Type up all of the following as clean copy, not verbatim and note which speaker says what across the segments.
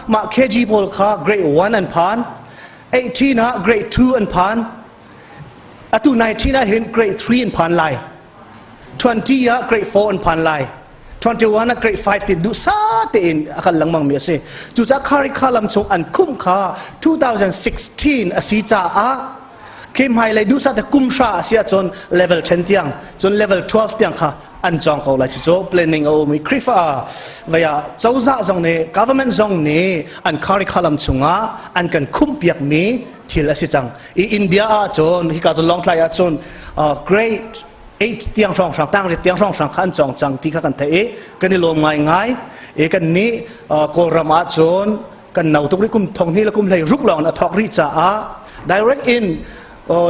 Speaker 1: Mah KG pawl kha grade 1 an phan. 18 ah grade 2 an phan. Atu 19 ah hin grade 3 an phan lai. 20 ah grade 4 an phan lai. 21 ah grade 5 tin duhsa tein a kal lengmang mi a si. Cucaah curriculum chung an khumh kha 2016 a si caah khi hmailei duhsah te kum hra a si ahcun level 10 tiang cun level 12 tiang kha an cawng ko lai. Cucu planning a um i Khrihfa vei ah cozah zong nih, government zong nih an curriculum chungah an kan khumhpiak mi thil a si cang i India ah cun hika cun Lawngtlai ah cun grade 8 tiang hrawnghrang, tangriat tiang hrawnghrang kha an cawng cang ti kha kan theih i kan i lawm ngaingai i kan nih Kawlram ah cun kan no tuk rih, kum thong hnih le kum hlei ruk lawng a thawk rih caah direct in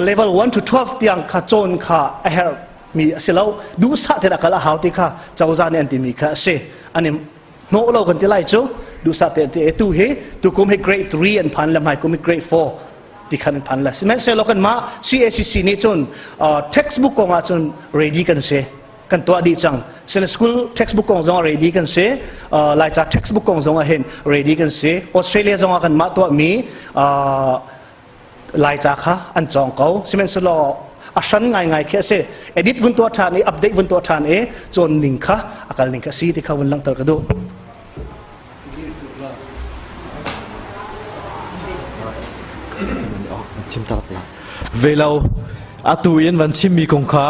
Speaker 1: level 1 to 12 tiang kha cawn kha a herh mi a si lo, duhsah te a kal a hau ti kha cozah nih an timi kha a si. An i hnawh lo kan ti lai cu, duhsah te an ti. Tu hi tu kum hi grade 3 an phan le hmai kum hi grade 4 ti khan an phan le. Sihmanhsehlaw kan mah CACC nih cun textbook kong ah cun ready kan si, kan tuah dih cang. Sen school textbook kong zong ready kan si, Laica textbook kong zong ah hin ready kan si. Australia zong ah kan mah tuah mi Laica kha an cawng ko, sihmanhsehlaw a hran ngaingai khi a si. Edit vun tuah ṭhan i update vun tuah ṭhan i cawn ning kha a kal ning kha si ti kha vun langhter ka duh.
Speaker 2: Chim tak la velo atu in van chimmi kong kha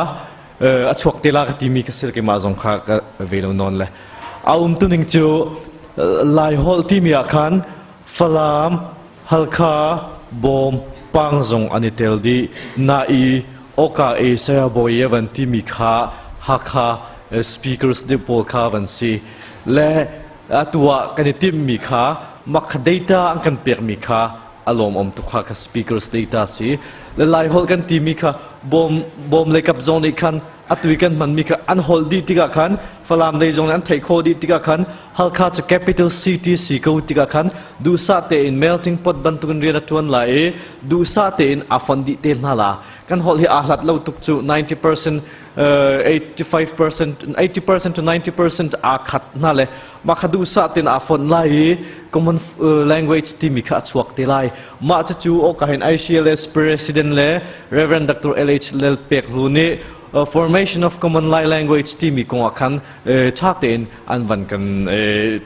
Speaker 2: a chuak te la ka timi ka sil. Keimah zong kha ka ve lo nawn le a um tu ning cu Lai holh timi ah khan Falam, Halkha, Bawm, Pang zong an i tel dih. Na i oka e saya bawi e van timi kha Hakha speakers deuh pawl kha van si le atu ah kan i timmi kha makha data an kan pekmi kha a lawmawm tuk kha ka speakers data si le. Lai holh kan timi kha Bawm Bawm lei kap zong nih khan atu i kan hmanmi kha an holh dih tikah khan, Falam lei zong nih an theih khawh dih tikah khan, Halkha cu capital city si ko tikah khan duhsah tein melting pot bantukin rian a ṭuan lai i duhsah tein aa fonh dih te hna la. Kan holh hi aa hlat lo tuk cu, 90%, 85%, 80% to 90% aa khat hna le mah kha duhsah tein aa fonh lai i common language timi kha a chuak te lai. Mah cucu awka hin ICLS President le Reverend Dr. LH Lel Pek Hlu nih Formation of Common Lai Language timi kong ah khan ṭha tein an van kan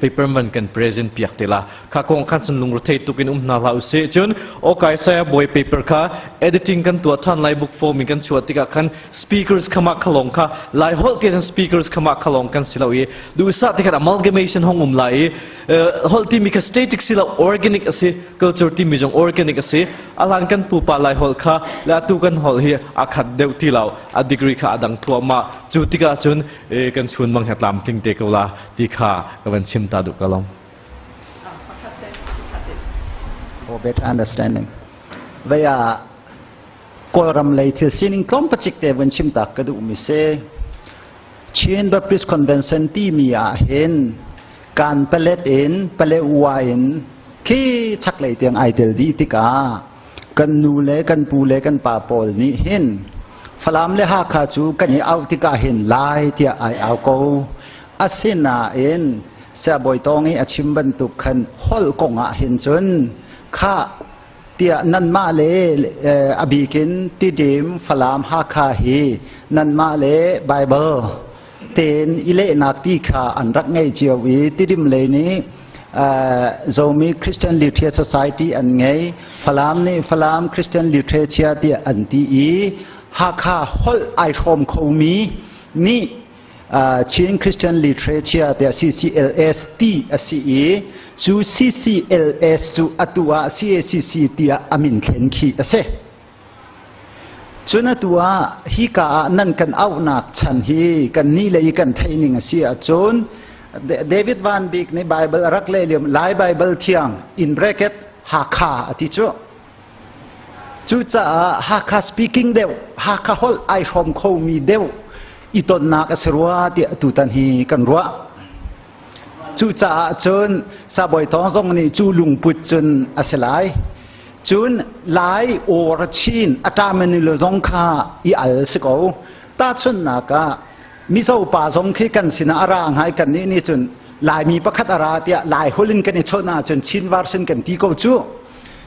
Speaker 2: paper van kan present piak te la. Kha kong khan cun lungrethei tuk in um hna hlah usih. Cun okay, saya bawi paper kha editing kan tuah ṭhan lai, book form in kan chuah tikah khan speakers khama khalong kha Lai holh te cun speakers khama khalong kan si lo i duhsah te khan amalgamation hong um lai i holh timi kha static si lo, organic a si. Culture timi zong organic a si. A hlan kan pupa Lai holh kha le atu kan holh hi a khat deuh ti lo, a degree kha a dang thluahmah. Cu tikah cun kan chun mang he tlamtling te ko la ti kha ka van chim ta duh ka long.
Speaker 3: For better understanding, vaya Kawlram lei thil sining tlawm pacik te vun chim tak ka duh mi si. Chin Baptist Convention timi ah hin kan palet in Palewa in khi chaklei tiang ai tel dih tikah kan nu le kan pu le kan pa pawl nih hin Falam le Hakha cu kan i auh tikah hin Lai tiah ai au ko. Asinain Siabawi Tawng i a chim bantuk khan holh kong ah hin cun khah tiah nanmah le a bikin Tidim, Falam, Hakha hi nanmah le Bible tein i lehnak ti kha an rak ngei cio i Tidim lei nih Zomi Christian Literature Society an ngei, Falam nih Falam Christian Literature tiah an ti i Hakha holh ai hrawm khomi nih Chin Christian Literature tiah CCLS ti a si i cu CCLS cu atu ah CACC tiah a min thlen khi a si. Cun atu ah hika ah nan kan auhnak chan hi kan nih le i kan theih ning a si ahcun David Van Bik nih Bible a rak leh lio Lai Bible Thiang in bracket Hakha a ti cu. Cucaah Hakha speaking deuh, Hakha holh ai hrawm khomi deuh i tonnak a si rua tiah tutan hi kan ruah. Cucaah cun Sabawi Thawng zong nih cu lungput cun a si lai. Cun Lai or Chin a ṭamani zong kha i al si ko. Tahchunhnak ah Mizo pa zong khi kan sinah a ra ngai, kan nih nih cun Laimi pakhat a ra tiah Lai holh in kan i chawnh ahcun Chin version kan ti ko cu.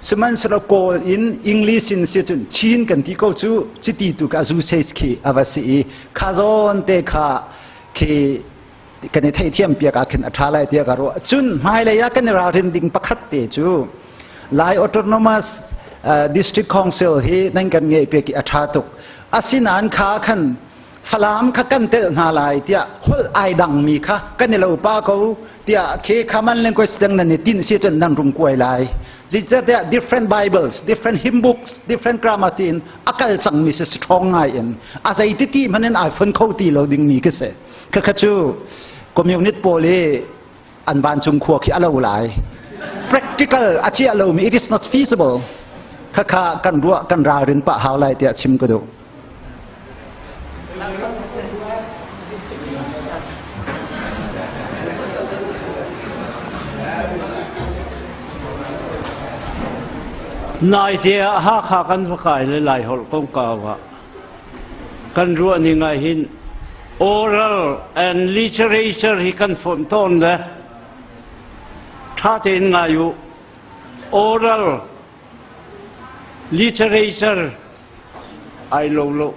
Speaker 3: Sihmanhsehlaw Kawl in English in si cun Chin kan ti ko cu. Cuti tu ka zu says khi a va si i kha zawn te kha khi kan i theihthiam piak ah khin a ṭha lai tiah ka ruah. Cun hmailei ah kan i ralrin ding pakhat te cu Lai Autonomous District Council hi nan kan ngeih piak i a ṭha tuk. Asinain kha khan Falam kha kan telh hna lai tiah holh ai dangmi kha kan i lo pa ko tiah khi common language dang nan i tinh si cun nan rung kuai lai. Zeicahtiah different Bibles, different hymn books, different grammar tiin a kal cangmi si strong ngai in a zeiti ti hmanh in ai fon kho ti lo dingmi khi si. Khakha cu communist pawl hi an vancung khua khi a lo lai. Practical a chiah lomi it is not feasible. Khakha kan ruah kan ralrin pah hau lai tiah chim ka duh.
Speaker 4: Naite ah Hakha kan va kai le Laiholh kongkau ah kan ruah ning ah hin oral and literature hi kan fonh tawn le ṭha tein ngai u. Oral literature ai lo lo.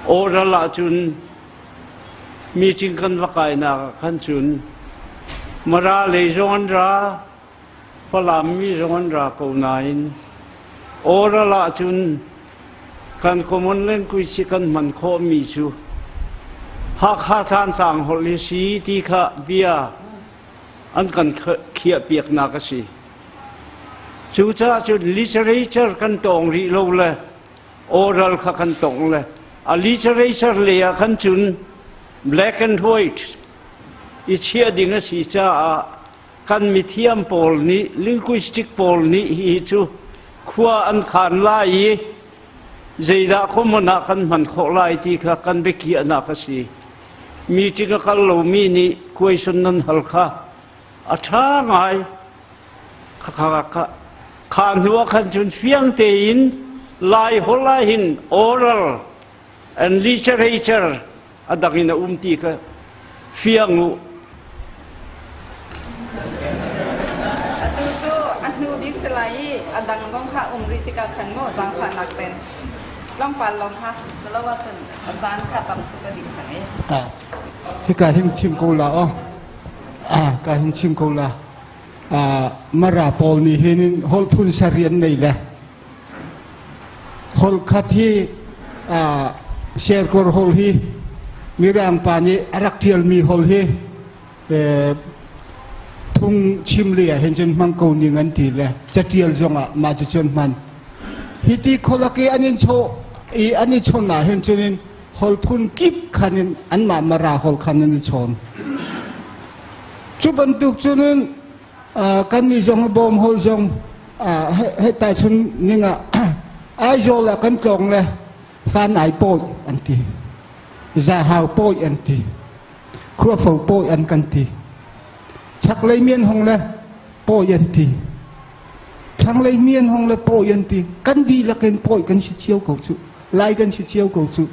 Speaker 4: Oral ahcun meeting kan va kainak ah khan cun Mara lei zong an ra, Falam mi zong an ra ko nain oral ahcun kan common language hi kan hman khawhmi cu Hakha Thlansang holh hi si ti kha bia an kan khiahpiaknak a si. Cucaah cun literature kan tawng rih lo le oral kha kan tong le a literature lei ah khan cun black and white i chiah ding a si caah kan mithiam pawl nih linguistic pawl nih hi cu khua an khan lai i zeidah common ah kan hman khawh lai ti kha kan biakhiahnak a si. Meeting a kal lomi nih question nan hal kha a ṭha ngai. Kha hnu ah khan cun fiang tein Lai holh ah hin oral and literature a dang in a um ti kha fiang u.
Speaker 5: Atu cu a hnu bik si lai i a dang zong kha um rih tikah khan maw zaangfahnak ten tlawmpal lawng kha silo ahcun a caan kha tam tuk a dih cang i.
Speaker 6: Hika hin chim ko la aw. Ka hin chim ko la. Mara pawl nih hin holh phun sarih an nei le holh khat hi Serkawr holh hi Mirang pa nih a rak ṭialmi holh hi phung chim le ah hin cun hmang ko ning an ti le catial zongah mah cu cun hman hi ti kholak i an in chaw i an i chawn ah hin cun in holh phun kip khan in anmah Mara holh khan an i chawn. Cu bantuk cun in kannih zong bawm holh zong he tahchun ning ah Aizawl ah kan tlawng le fan ai pawi an ti. Zahau pawi an ti. Khuafo pawi an kan ti. Chaklei mian hong le pawi an ti. Thlanglei mian hong le pawi an ti. Kan dihlak in pawi kan si cio ko cu. Lai kan si cio ko cu.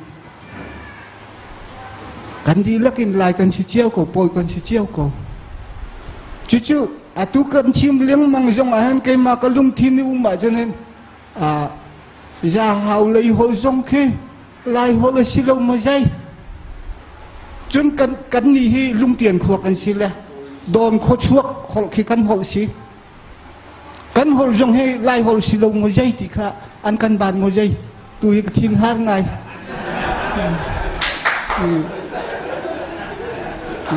Speaker 6: Kan dihlak in Lai kan si cio ko, pawi kan si cio ko. Cucu atu kan chim lengmang zong ah hin keimah ka lungthin i um ahcun hin zahau lei holh zong khi Lai holh a si lo maw zei? Cun kan kan nih hi lungtian khua kan si le dawn khua chuak holh khi kan holh si. Kan holh zong hi Lai holh si lo maw zei ti kha an kan ban maw zei tu hi ka thin har ngai.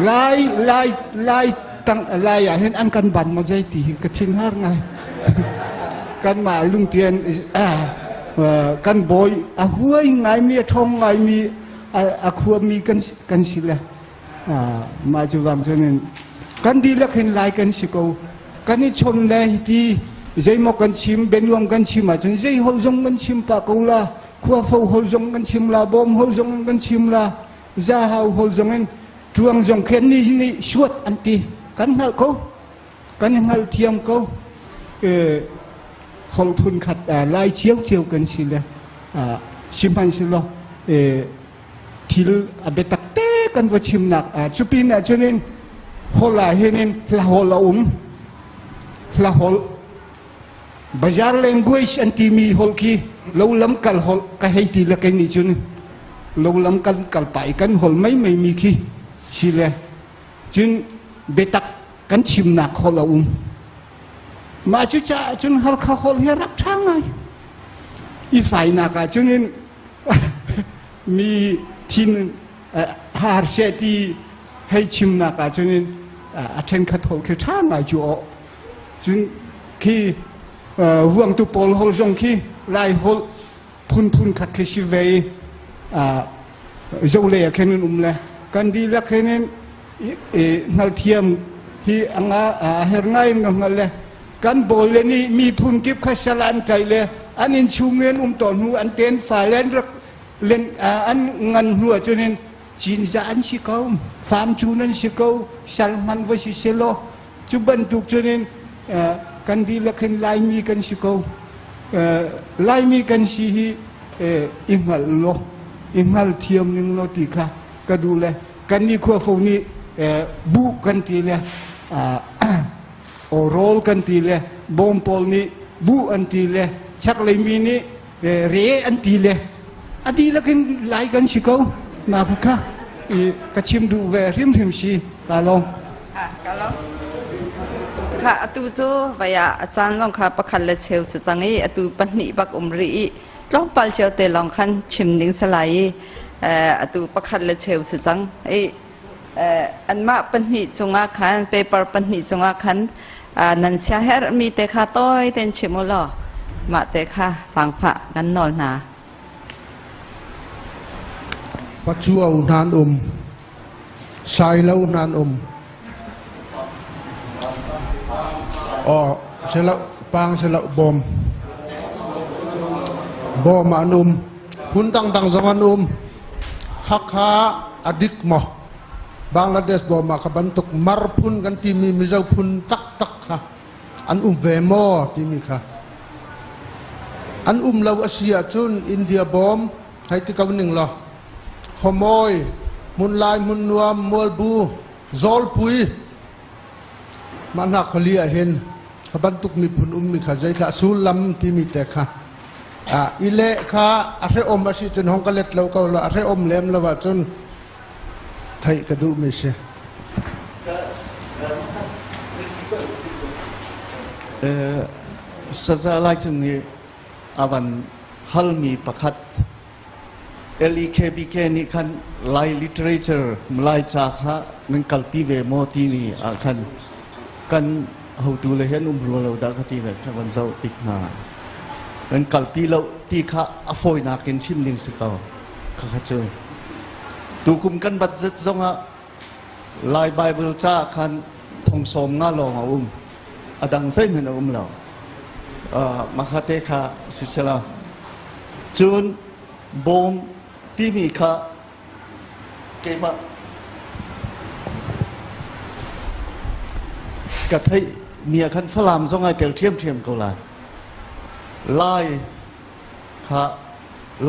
Speaker 6: Lai Lai Lai tang Lai ah hin an kan ban maw zei ti hi ka thin har ngai. Kanmah lungtian kan bawi a huai ngaimi a ṭhawng ngaimi a khuami kan kan si le mah cu vang cun kan dihlak hin Lai kan si ko. Kan i chon le hiti zeimaw kan chim bianuam kan chim ahcun zei holh zong kan chim pah ko la khuafo holh zong kan chim la bawm holh zong kan chim la zahau holh zong in tuang zong khen ni nih suat an ti kan hngalh ko kan hngal thiam ko holh phun khat lai cio cio kan si le sihmanhsehlaw thil a biatak te kan va chimnak cupin ah cun in. Holh ah hin in hla holh a um. Hla holh. Bazaar language an timi holh khi lo lam kal holh ka hei ti le kei nih cun lo lam kan kal pah i kan holh mei mei mi khi si le cun biatak kan chimnak holh a um. Mah cu caah cun Halkha holh hi rak ṭha ngai. I fainak ah cun in mi thin har seh ti hei chimnak ah cun in a ṭhenkhat holh khi ṭha ngai cu aw. Cun khi vuangtu pawl holh zong khi Lai holh phunphun khat khi si ve i zo le ah khin an um le kan dihlak hin in hngalthiam hi anga her ngai in ka hngal le kan bawi le nih miphun kip kha sal an tlaih le an inn chung in um tawn hnu an ten fa le an rak len an ngan hnu ah cun in cinza an si ko farm cu nan si ko sal hman va si selaw cu bantuk cun in kan dihlak hin Laimi kan si ko Laimi kan si hi i hngal law i hngal thiam ning law ti kha ka duh le kan ni khua fo nih bu kan ti le rawl kan ti le bawm pawl nih bu an ti le chaklei mi nih re an ti le a dihlak in Lai kan si ko ma kha ka chim duh ve hrimhrim si ka lawm.
Speaker 5: Ka lawm. Kha atu cu vaya a caan zong kha pakhat le cheu si cang i atu pahnih bak um rih i tlawmpal cio te lawng khan chim ding si lai i atu pakhat le cheu si cang i anmah pahnih cungah khan paper pahnih cungah khan nan siaherhmi te kha tawi tein chim u law mah te kha sangfah kan nawl hna.
Speaker 7: Pachuau hna an um. Sailo hna an um. Aw, silo, pang silo, bawm. Bawm ah an um. Phun dangdang zong an um. Khakha a dik maw? Bangladesh bawm ah kha bantuk mar phun kan timi Mizo phun taktak kha an um ve maw timi kha. An um lo a si ahcun India bawm hei ti ko ning law Khuamawi, Hmunlai, Hmunnuam, Mualbu, Zawlpui mah hna khuali ah hin kha bantuk miphun ummi kha zeithlah sullam timi te kha i leh kha a hreom a si cun hong ka let lo ko la a hreom lem lo ahcun theih ka duhmi si.
Speaker 8: Saza Lai Cung nih a van halmi pakhat LEKBK nih khan Lai literature Lai ca kha nan kalpi ve maw timi ah khan kan hotu le hin um rua lo dah ka ti le ka van zoh tik hna. Nan kalpi lo ti kha a fawinak in chim ding si ko. Kha kha cu. Tukum kan budget zong ah Lai Bible ca khan thong sawm nga lawng a um. A dang zeihmanh a um lo. Makhate kha si sela. Cun bawm timi kha keimah ka theih mi ah khan Falam zong ai tel ṭhiamṭhiam ko lai. Lai kha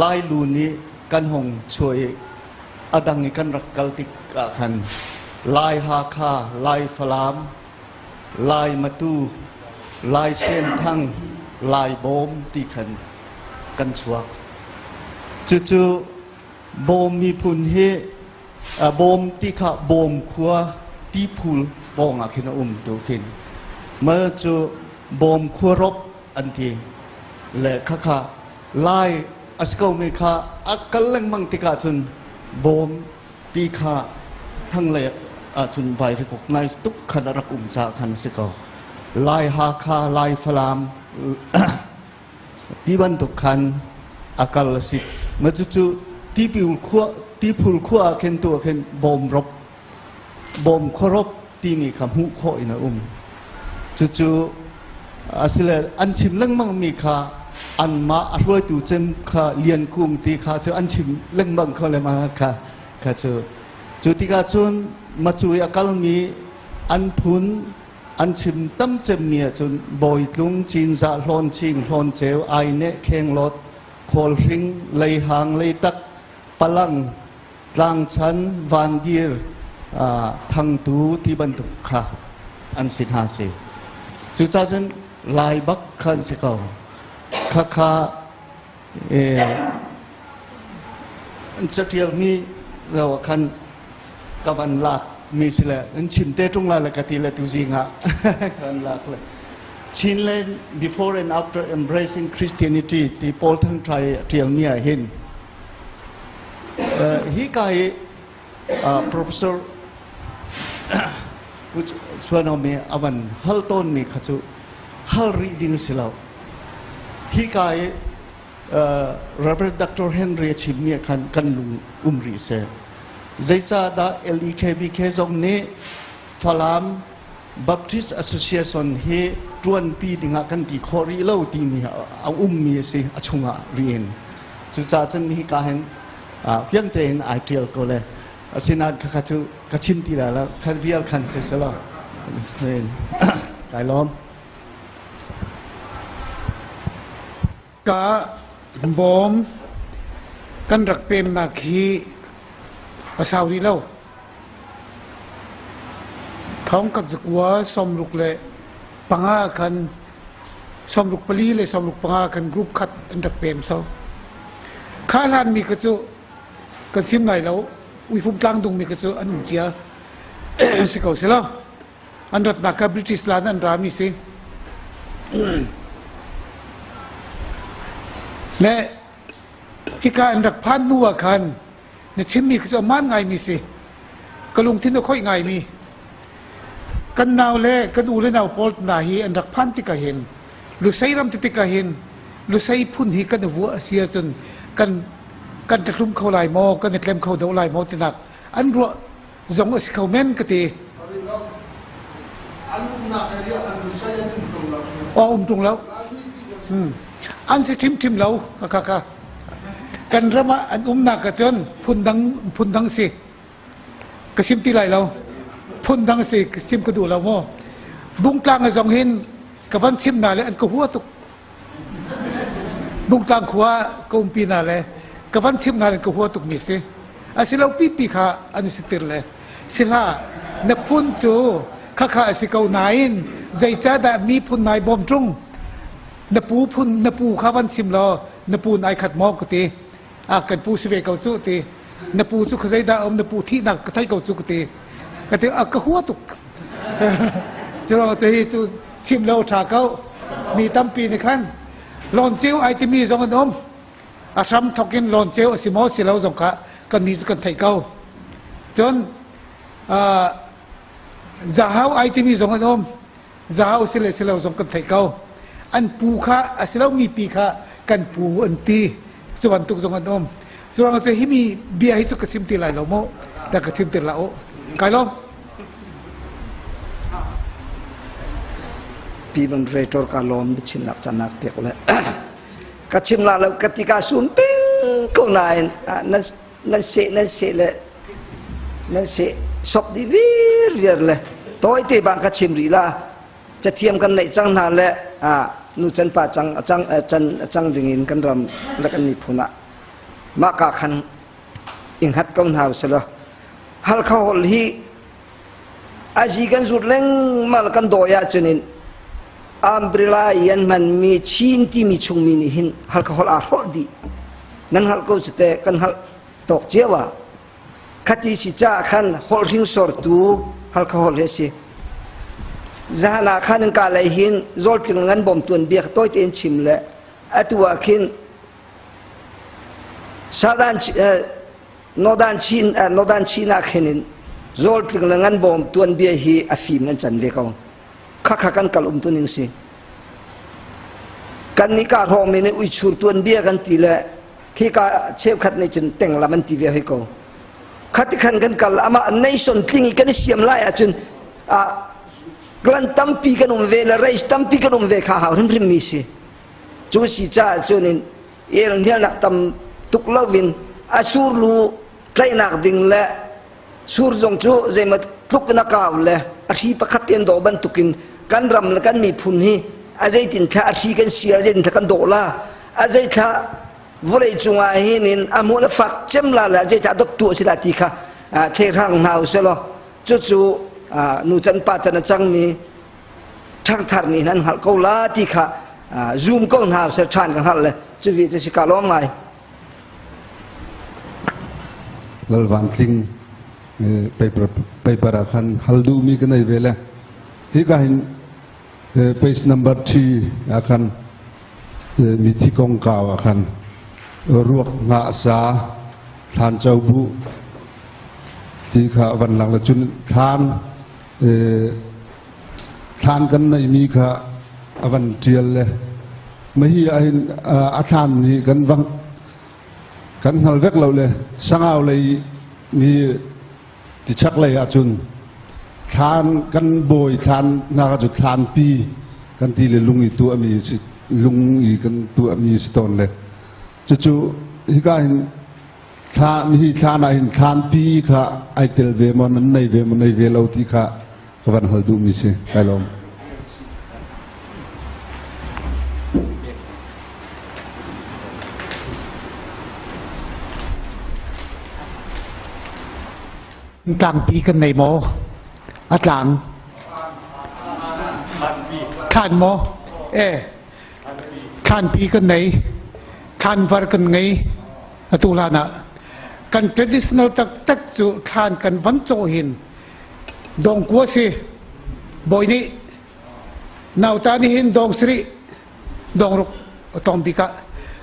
Speaker 8: Lai lu nih kan hong chuah i a dang i kan rak kal tik ah khan Lai Hakha, Lai Falam, Lai Matu, Lai Senthang, Lai Bawm ti khan kan chuak. Cucu Bawm miphun hi Bawm ti kha Bawm khua tiphul pawng ah khin a um tu khin. Mal cu Bawm khua rop an ti. Le khakha Lai a si komi kha a kal lengmang tikah cun Bawm ti kha thlanglei ahcun vai recognize tuk khan a rak um caah khan a si ko. Lai Hakha, Lai Falam ti bantuk khan a kal a si. Ma cucu tipil khua tiphul khua ah khin tu ah khin bawm rop bawm khuarop timi kha hmuh khawh in a um. Cucu asile an chim lengmang mi kha anmah a hruaitu cem kha Lian Kung ti kha cu an chim lengmang kho le ma kha kha cu cu tikah cun macu i a kalmi an phun an chim tam cemmi ahcun Bawitlung Cinzah Hlawnching Hlawnceu Aine Khenglawt Khawlhring Leihang Leitak Palang Tlangchan Vandir Thangtu ti bantuk kha an si hna si. Cucaah cun Lai bak kha an si ko. Khakha catialmi lo ah khan ka van lak mi si le an chim te ṭung lai le ka ti le tuzing ah ka van lak le Chinland before and after embracing Christianity ti Paul Thang Ṭhai a ṭialmi ah hin hi ka hi Professor Chuanomi a van hal tawnmi kha cu hal rih ding si lo. Hi ka i Reverend Dr. Henry a chimmi ah khan kan lung um rih seh. Zeicahdah LEKBK zong nih Falam Baptist Association hi ṭuanpi dingah kan ti khawh rih lo timi a ummi a si a chungah riin. Cucaah cun hika hin fiang tein ai ṭial ko le asinain khakha cu ka chim ti lai lo kha vial khan si selaw kai lawm.
Speaker 9: Ka bawm kan rak pemnak hi a sau rih lo. Thong kan zakua 65 khan 64 le 65 khan group khat an rak pem so. Kha hlan mi kha cu kan chim lai lo. Uifum tlang dung mi kha cu an um cia si ko si lo. An ratnak kha British lan an rami si. Le hika an rak phan hnu ah khan na chimmi khi cu a maan ngaimi si. Ka lungthin a khoih ngaimi. Kan nau le kan u le nau pawl hna hi an rak phan tikah hin Lusei ram ti tikah hin Lusei phun hi kan i vuah a si ahcun kan kan tlahlum kho lai maw kan i tlem kho deuh lai maw tinak an ruah zong a si kho men ka ti. Aw um ṭung lo. An si ṭhimṭhim lo ka ka. Kan ram ah an umnak ahcun phundang phundang si. Ka sim ti lai lo. Phundang si ka sim ka duh lo maw. Bungtlang a zong hin ka van chim na le an ka hua tuk. Bungtlang khua ka umpi na le ka van chim na le ka hua tuk mi si. Asilo pipi kha an si tir le sihlah na phun cu khakha a si ko nain zeicahdah mi phun nai bawm ṭung na pu phun na pu kha van chim law na pu nai khat maw ka ti a kan pu si ve ko cu ti na pu cu khazeidah um na pu thihnak ka thei ko cu ka ti ka ti a ka hua tuk cu cu hi cu chim lo ṭha ko mi tampi nih khan lawn ceu ai timi zong an um a hram thok in lawn ceu a si maw si lo zong kha kan nih cu kan theih ko cun zahau ai timi zong an um zahau si le si lo zong kan theih ko an pu kha a si lo mi pi kha kan pu an ti cu bantuk zong an um cu ruangah cu himi bia hi cu ka chim ti lai lo mu rak ka chim ti la u kai lawm
Speaker 10: Pi moderator ka lawm biachimnak canak pek le ka chim la lo ka ti ka sum ping ko nain nan nan seh nan seh le nan seh sok di vir vir le toi te bang ka chim rih la cathiam kan neih cang hna le nu can pa cang cang can cang ding in kan ram le kan miphun ah mah ka khan inghat ko hna usilo Halkha holh hi azi kan zut lengmang kan dawi ahcun in umbrella i an hmanmi Chin timi chungmi nih hin Halkha holh aa hrolh dih. Nan hngalh ko cu teh kan hngalh tawk cio ah. Khati si caah khan holh hringsortu Halkha holh hi a si. Zahan ah khan in ka lei hin zawltling ngan bawm tuan bia tawi tein chim le atu ah khin Sadan Northern Chin Northern Chin ah khin in zawltling le ngan bawm tuanbia hi a fim nan can ve ko. Khakha kan kal um tu ning si. Kan nih ka hrawng mi nih uichur tuanbia kan ti le khi ka cheukhat nih cun tenglam an ti ve hoi ko. Khati khan kan kal ama nation tling i kan i siam lai ahcun a clan tampi kan um ve le race tampi kan um ve kha hau hrimhrim mi si. Cu si caah cun in elhnialnak tam tuk loin a surlu tlaihnak ding le sur zong cu zeimaw tluk in a kau le a hri pakhat te an dawh bantukin kan ram le kan miphun hi a zeitin thla a hri kan siar zeitin thla kan dawh la a zei thla vawlei cungah hin in a hmuh le fak cem la le a zei thla dot tu a si la ti kha thlehrang hna usih law. Cucu nu can pa can a cangmi ṭhangthar nih nan hngalh ko la ti kha zoom ko hna seh ṭhan ka hngalh le cu vi cu si ka lawm ngai.
Speaker 7: Lalvan Tling paper paper ah khan hal duhmi ka nei ve le hi ka hin page number 3 ah khan mithi kongkau ah khan ruak ngah sa thlan cho bu ti kha van lang le cun thlan thlan kan neimi kha a van ṭial le mahi ahhin a thlan hi kan vang kan hngal vek lo le sangau lei mi tichak lei ahcun thlan kan bawi thlan hna kha cu thlanpi kan ti le lung i tuahmi si lung i kan tuahmi si tawn le cucu hika hin thla hi thlan ah hin thlanpi kha ai tel ve maw nan nei ve maw nei ve lo ti kha ka van hal duhmi si kai lawm.
Speaker 9: Tlangpi kan nei maw? A tlang. Thlan maw? Eh. Thlanpi kan nei. Thlanvar kan ngei. Atu hlan ah kan traditional taktak cu thlan kan van cawh hin dongkua si bawi nih nauta nih hin dong sarih dongruk a tong bik ah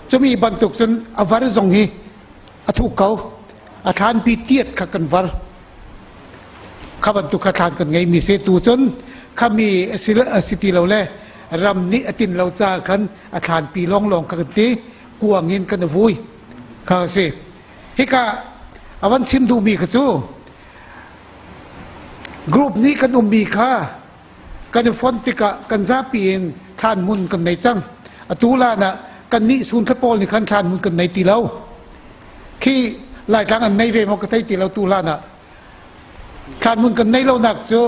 Speaker 9: cumi bantuk cun a var zong hi a thuk ko a thlanpi tiat kha kan var kha bantuk kha thlan kan ngei mi si tu cun khami a si ti lo le ram nih a tin lo ca khan a thlanpi lawnglawng kha kan ti kuang in kan vui kha a si hika a van chim duhmi kha cu group nih kan ummi kha kan i fonh tikah kan zapi in thlan hmun kan nei cang atu lan ah kan nih sun pawl nih khan thlan hmun kan nei ti lo khi laitlang an nei ve maw ka thei ti lo tu hlan ah thlan hmun kan nei lo nak cu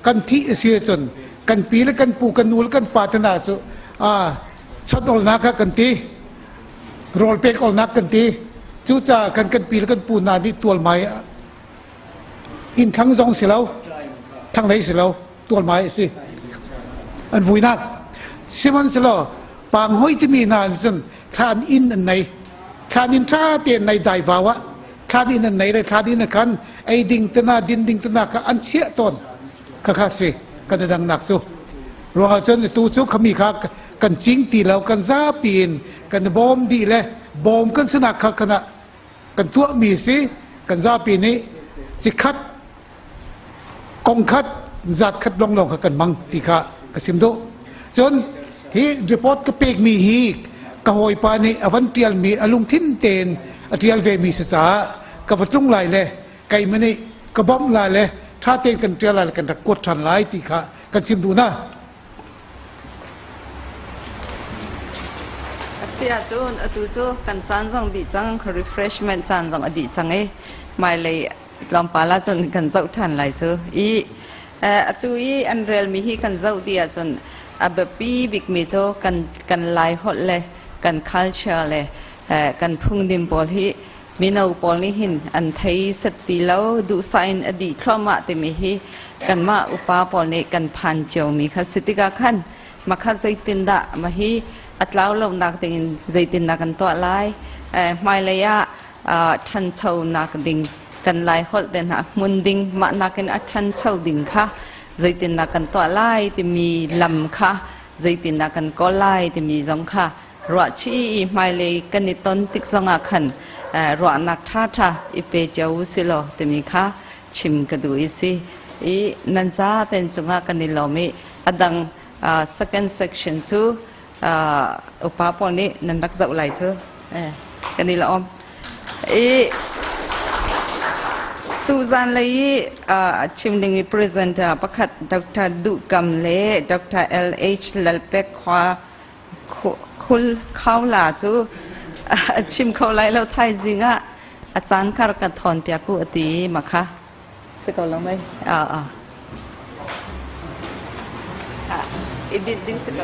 Speaker 9: kan thih a si cun kan pi le kan pu kan nu le kan pa te hna cu a chawt olnak kha kan ti rawl pek olnak kan ti cucaah kan kan pi le kan pu hna nih tualmai inn thlang zong si lo thlanglei si lo tualmai a si an vuinak sihmanhsehlaw panghoi timi hna cun thlan inn an nei thlan inn ṭha tein nei dai vau ah thlan inn an nei le thlan inn ah khan ei ding tana din ding tana kha an chiah tawn kha kha si kan i dangnak cu ruangah cun tu cu khami kha kan cing ti lo kan zapi in kan bawm dih le bawm kan sinak kha kana kan tuahmi si kan zapi nih cikhat kong khat zat khat longlong kha kan mang ti kha ka sim duh cun hi report ka pekmi hi ka hawipa nih a van tialmi a lungthin tein a tial ve mi si caah ka va tlung lai le keimah nih ka bawmh lai le ṭha tein kan ṭial lai le kan rak kuat ṭhan lai ti kha kan chim duh na.
Speaker 5: Asi ahcun atu cu kan caan zong dih cang refreshment caan zong a dih cang i hmailei tlawmpal ahcun kan zoh ṭhan lai cu i atu i an relmi hi kan zoh dih ahcun a biapi bikmi cu kan kan lai holh le kan culture le kan phungdim pawl hi mino pawl nih hin an thei set ti lo duhsah in a dih thluahmah timi hi kanmah upa pawl nih kan phan ciomi kha si tikah khan makha zeitindah mah hi a tlau lonak dingin zeitindah kan tuah lai hmailei ah ṭhanchonak ding kan lai holh te hna hmun ding mah nakin a ṭhancho ding kha zeitindah kan tuah lai timi lam kha zeitindah kan kawl lai timi zong kha ruahchih i hmailei kan i ton tik zongah khan ruahnak ṭhaṭha i pe cio u si law timi kha chim ka duh i si i nan za ten cungah kan i lawm i a dang second section cu upa pawl nih nan rak zoh lai cu kan i lawm i tuzan lei i chim dingmi presenter pakhat Dr. Duh Kam le Dr. L.H. Lalpek khua khul khau la cu a chim kho lai lo thaizing ah a caan kar ka thawn piak u a ti ma kha si ko lo mei a a i dit ding si ko.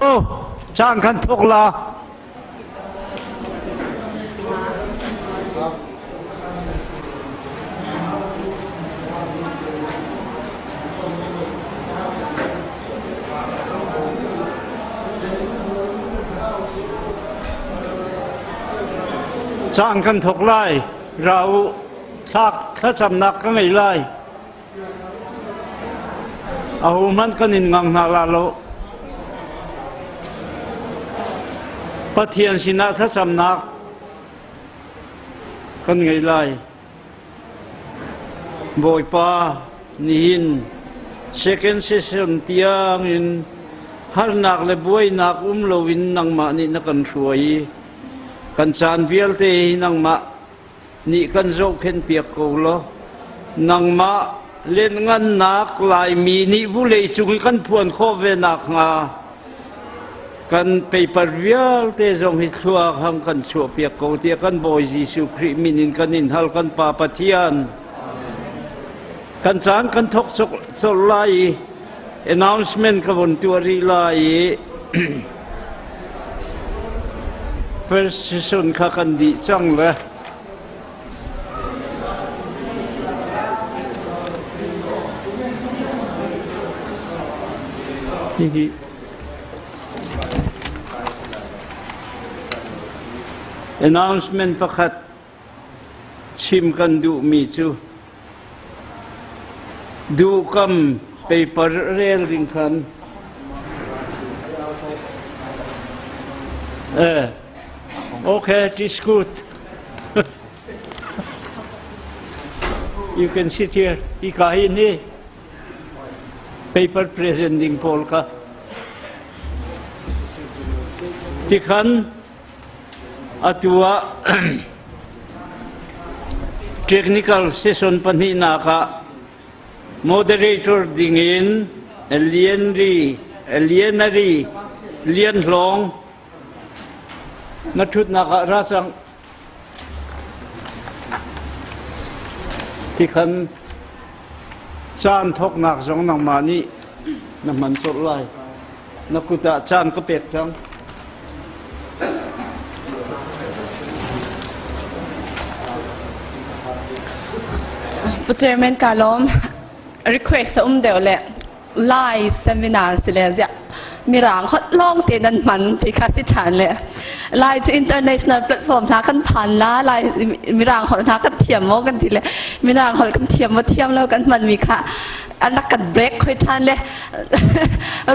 Speaker 4: Oh, caan kan thok la. Caan kan thok lai. Ra u, thlak thlacamnak ka ngei lai. Ahohmanh kan in ngang hna la lo. Pathian sinah thlacamnak kan ngei lai. Bawipa, nihin second session tiangin harnak le buainak um loin nangmah nih na kan hruai i kan caan vialte hi nangmah nih kan zohkhenh piak ko law nangmah lianngannak Laimi nih vulei cung i kan phuan khawh ve nakhnga kan paper vialte zong hi thluak hang kan chuahpiak ko tiah kan Bawi Jesuh Khrih min in kan in hal kan Pa Pathian. Kan caan kan thok colh lai i announcement ka von tuah rih lai i first session kha kan dih cang le hihi announcement pakhat Chim kan duhmi cu duhkam paper rel ding khan eh okay it is good you can sit here ika hin hi paper present ding pawl kha tikhan Atu ah technical session pahnihnak ah moderator dingin Lianri Lianari Lian Hlawng na ṭhutnak ah ra cang. Tikhan caan thawknak zong nangmah nih na hman colh lai. Na kut ah caan ka pek cang.
Speaker 11: Pu Chairman ka lawm. Request a um deuh le Lai seminar si le ziah mirang hot lawng te nan hman ti kha si ṭhan le Lai cu international platform hna kan phan la Lai mirang holh hna kan thiam maw kan ti le mirang holh kan thiam maw thiam lo kan hman mi kha an rak kan break khoi ṭhan le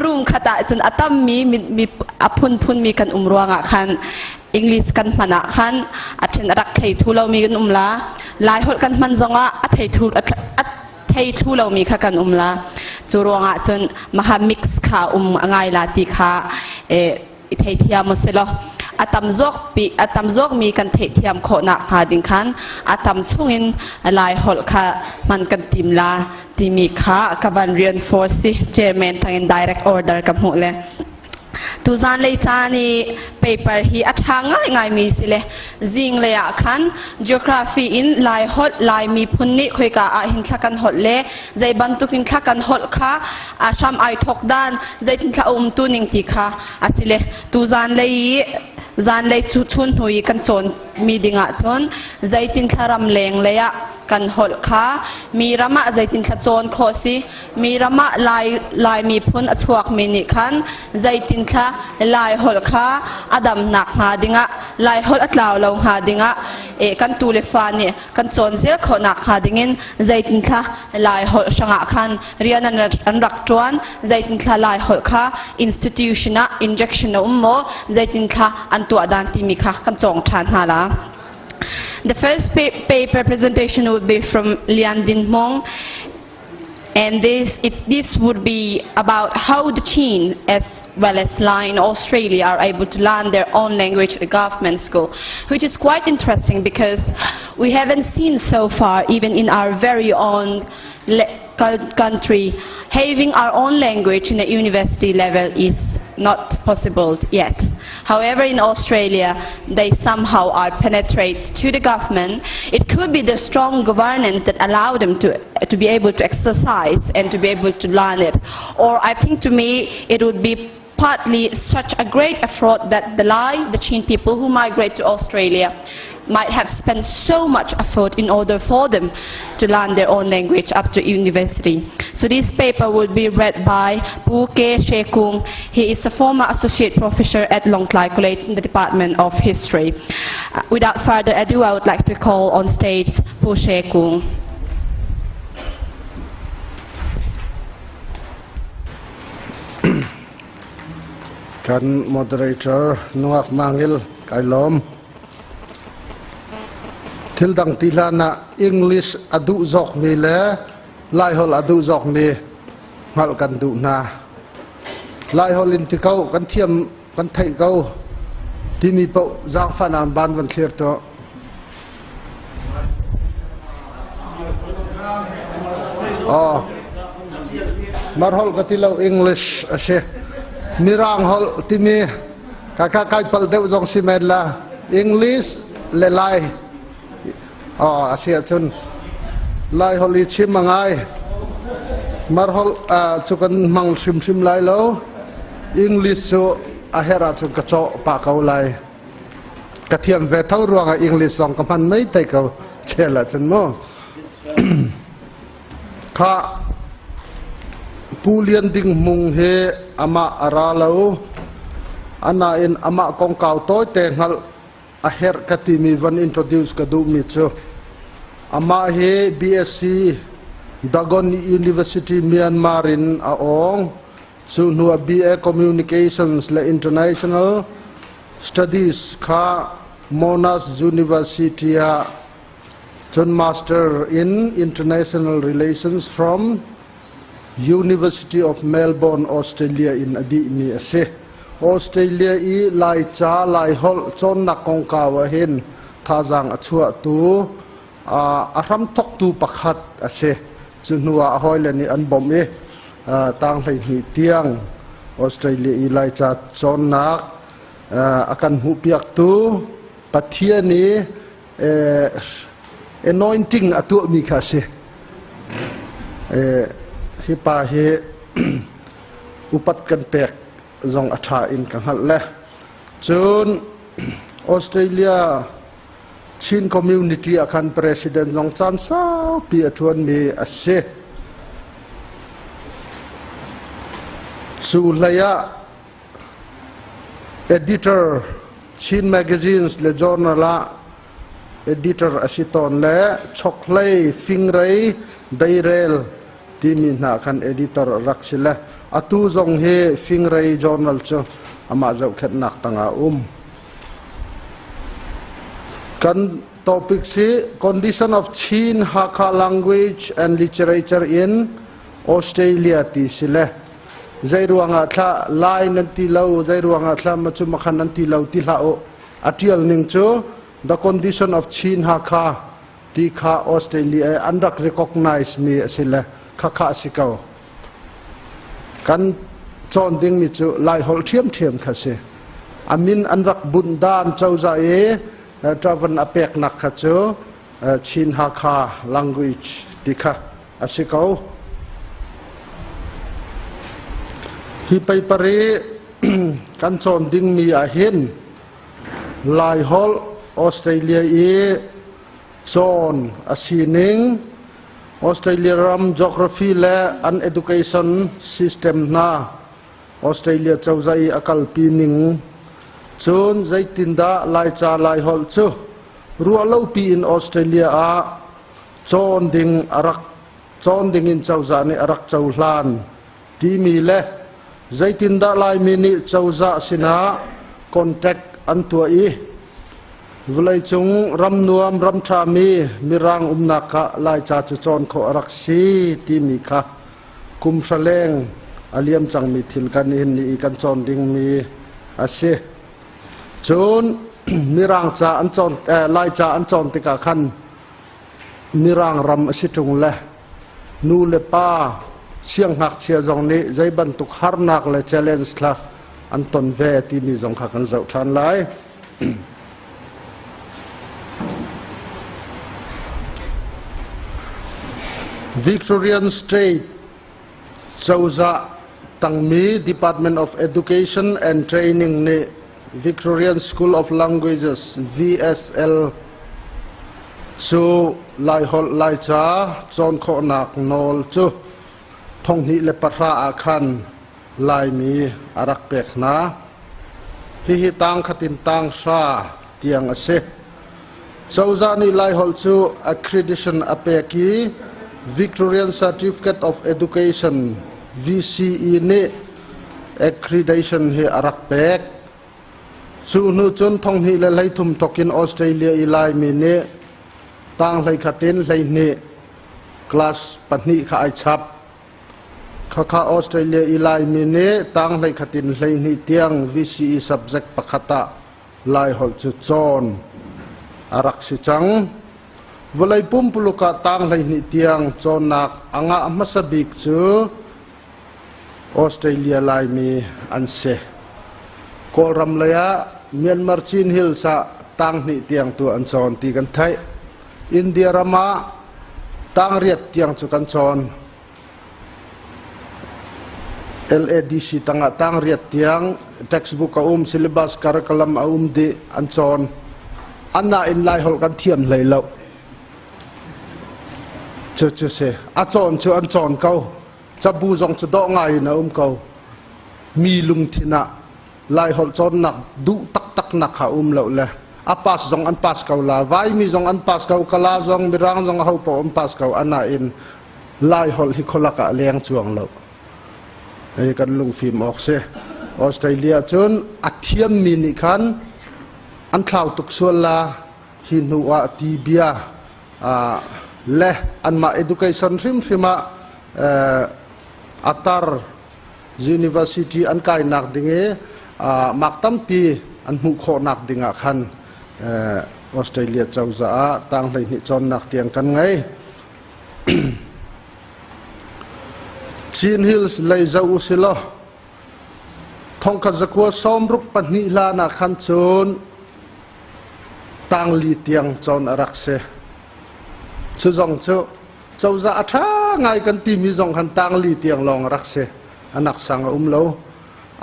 Speaker 11: room khat ah cun a tam mi mi a phunphun mi kan um ruangah khan English kan hman ah khan a ṭhen a rak thei thu lo mi kan um la Lai holh kan hman zongah a thei thu a thei thlu lomi kha kan um la cu ruangah cun maha mix kha um a ngai la ti kha i theithiam u silo a tam zawk pi a tam zawk mi kan theihthiam khawhnak hnga ding khan a tam chungin lai holh kha hman kan tim la timi kha ka van reinforce si chairman tangin direct order ka hmuh le Tuzan lei caan i paper hi a ṭha ngaingaimi si le zinglei ah khan geography in Lai holh Lai miphun nih khoika ah hin thla kan holh le zei bantuk in thla kan holh kha a hram ai thawk dan zeitin thla a umtu ning ti kha a si le tuzan lei i zanlei cu chun hnu i kan cawn mi ding ah cun zeitin thla ram leng lei ah kan holh kha mi ram ah zeitin thla cawn khawh si Mi ram ah Lai, Lai miphun a chuakmi nih khan zeitin thla Lai holh kha a damnak hnga dingah Lai holh a tlau lo hnga dingah e, kan tu le fa nih kan cawn zel khawhnak hnga dingin zeitin thla Lai holh hrangah khan rian an, an rak ṭuan zeitin thla Lai holh kha institution ah injection a um maw zeitin thla an tuah dan timi kha kan cawng ṭhan hna la. The first paper presentation would be from Lian Din Hmong. And this, it, this would be about how the Chin as well as Lai in Australia are able to learn their own language at government school, which is quite interesting because we haven't seen so far, even in our very own country, having our own language in a university level is not possible yet. However, in Australia, they somehow are penetrate to the government. It could be the strong governance that allow them to, to be able to exercise and to be able to learn it. Or I think to me, it would be Partly such a great effort that the Lai, the Chin people who migrate to Australia, might have spent so much effort in order for them to learn their own language up to university. So this paper will be read by Pu Ke Shekung. He is a former associate professor at Longtlai College in the Department of History. Without further ado, I would like to call on stage Pu Shekung.
Speaker 7: Kan moderator nungak mangil kai lawm. Thil dang ti hlan ah English a duh zawkmi le Laiholh a duh zawkmi hngalh kan duh hna. Laiholh in ti ko kan thiam kan theih ko timi paoh zaangfahnak ban van thlir tuah. Oh. Marholh ka ti lo English a si. Mirang holh timi ka ka kai pal deuh zong si men la English le Lai oh a si ahcun Lai holh i chim a ngai Marholh cu kan hmang hrimhrim lai lo English cu a herh ahcun ka cawh pah ko lai ka thiam ve tho ruangah English zong ka hman mei te ko chel ahcun mu Kha Pu Lian Ding Hmung hi amah a ra lo. Anain amah kongkau tawite hngalh a herh ka timi van introduce ka duhmi cu amah hi BSc Dagon University Myanmar in a awng. Cu hnu ah BA Communications le International Studies kha Monash University ah Cun Master in International Relations from University of Melbourne, Australia in a dihmi a si. Australia i Laica, Laiholh cawnnak kongkau ahhin thazaang a chuahtu, a hramthawktu pakhat a si. Cu hnu ah a hawile nih an bawmh i tang 12 tiang Australia i Laica cawnnak a kan hmuhpiaktu Pathian i anointing a tuahmi kha a si. Hi pa hi upat kan pek zong a ṭha in ka hngalh le cun Australia Chin community ah khan president zong caan saupi a ṭuanmi a si. Cu hlei ah Editor Chin Magazines le Journal ah editor a si tawn le chokhlei, fingrei, deirel timi hna khan editor a rak si le atu zong hi fingrei journal cu amah zohkhenhnak tangah um. Kan topic si Condition of Chin Hakha Language and Literature in Australia ti si le Zei ruangah thla lai nan ti lo, zei ruangah thla ma cu makhan nan ti lo ti hlah u. A tial ning cu the condition of Chin Hakha ti kha Australia an rak recognize mi a si le khakha a si ko. Kan cawn ding mi cu Lai holh ṭhiamṭhiam kha si. A min an rak bunh dan cozah i travan a peknak kha cu Chin Hakha language ti kha a si ko. Hi paper i kan cawn dingmi ah hin Laiholh Australia i cawn a sining, Australia ram geography le an education system hna, Australia cozah i a kalpi ning, cun zeitindah Laica Laiholh cu ruahlopi in Australia ah cawn ding a rak cawn ding in cozah nih a rak cohlan timi le zeitindah Laimi nih cozah sinah contact an tuah i vawleicung ram nuam ram ṭhami mirang umnak ah Laica cu cawn khawh a rak si timi kha kum hra leng a liam cangmi thil kan hin ni i kan cawn dingmi a si. Cun mirang ca an cawn Laica an cawn tikah khan Mirang ram a si ṭung le nu le pa siangngakchia zong nih zei bantuk harnak le challenge kha an ton ve timi zong kha kan zoh ṭhan lai. Victorian State cozah. tangmi Department of Education and Training nih Victorian School of Languages VSL cu Laiholh Laica cawn khawhnak nawl cu 2010 ah khan Laimi a rak pek hna. Hihi tang khat in tang hra tiang a si. Cozah nih Laiholh cu accreditation a pek i Victorian Certificate of Education VCE nih accreditation hi a rak pek. Cu hnu cun 2013 thawk in Australia i Laimi nih tang 11 in 12 class pahnih kha ai chap. Khakha Australia i Laimi nih tang 11 in 12 tiang VCE subject pakhat ah Laiholh cu cawn a rak si cang. Vawlei pumpuluk ah tang 12 tiang cawnnak a ngah hmasa bik cu Australia Laimi an si. Kawlram lei ah Myanmar Chin Hills ah tang hnih tiang tu an cawn ti kan theih. India ram ah tang riat tiang cu kan cawn. LADC tangah tang riat tiang textbook a um, syllabus curriculum a um dih an cawn. Anna in Laiholh kan thiam hlei lo. Cu cu si. A cawn cu an cawn ko. Cabu zong cu dawh ngai in a um ko. Mi lungthin ah Laiholh cawnnak duh taktak nak kha um lo le a pass zong an pass ko la Vaimi zong an pass ko Kala zong Mirang zong ho paoh an pass ko ana in Laiholh hi khualak ah leng cuang lo hei kan lungfim awk si Australia cun a thiammi nih khan an thlau tuk sual la hi hnu ah ti bia le anmah education hrimhrim ah atar university an kainak ding i mak tampi an hmuh khawhnak ding ah khan Australia cozah ah tang 12 cawnnak tiang kan ngei. Chin Hills lei zoh usilaw 1962 hlan ah khan cun tangli tiang cawn a rak si. Cu zong cu cozah a ṭha ngai kan timi zong khan tangli tiang lawng a rak si. Anak sang a um lo.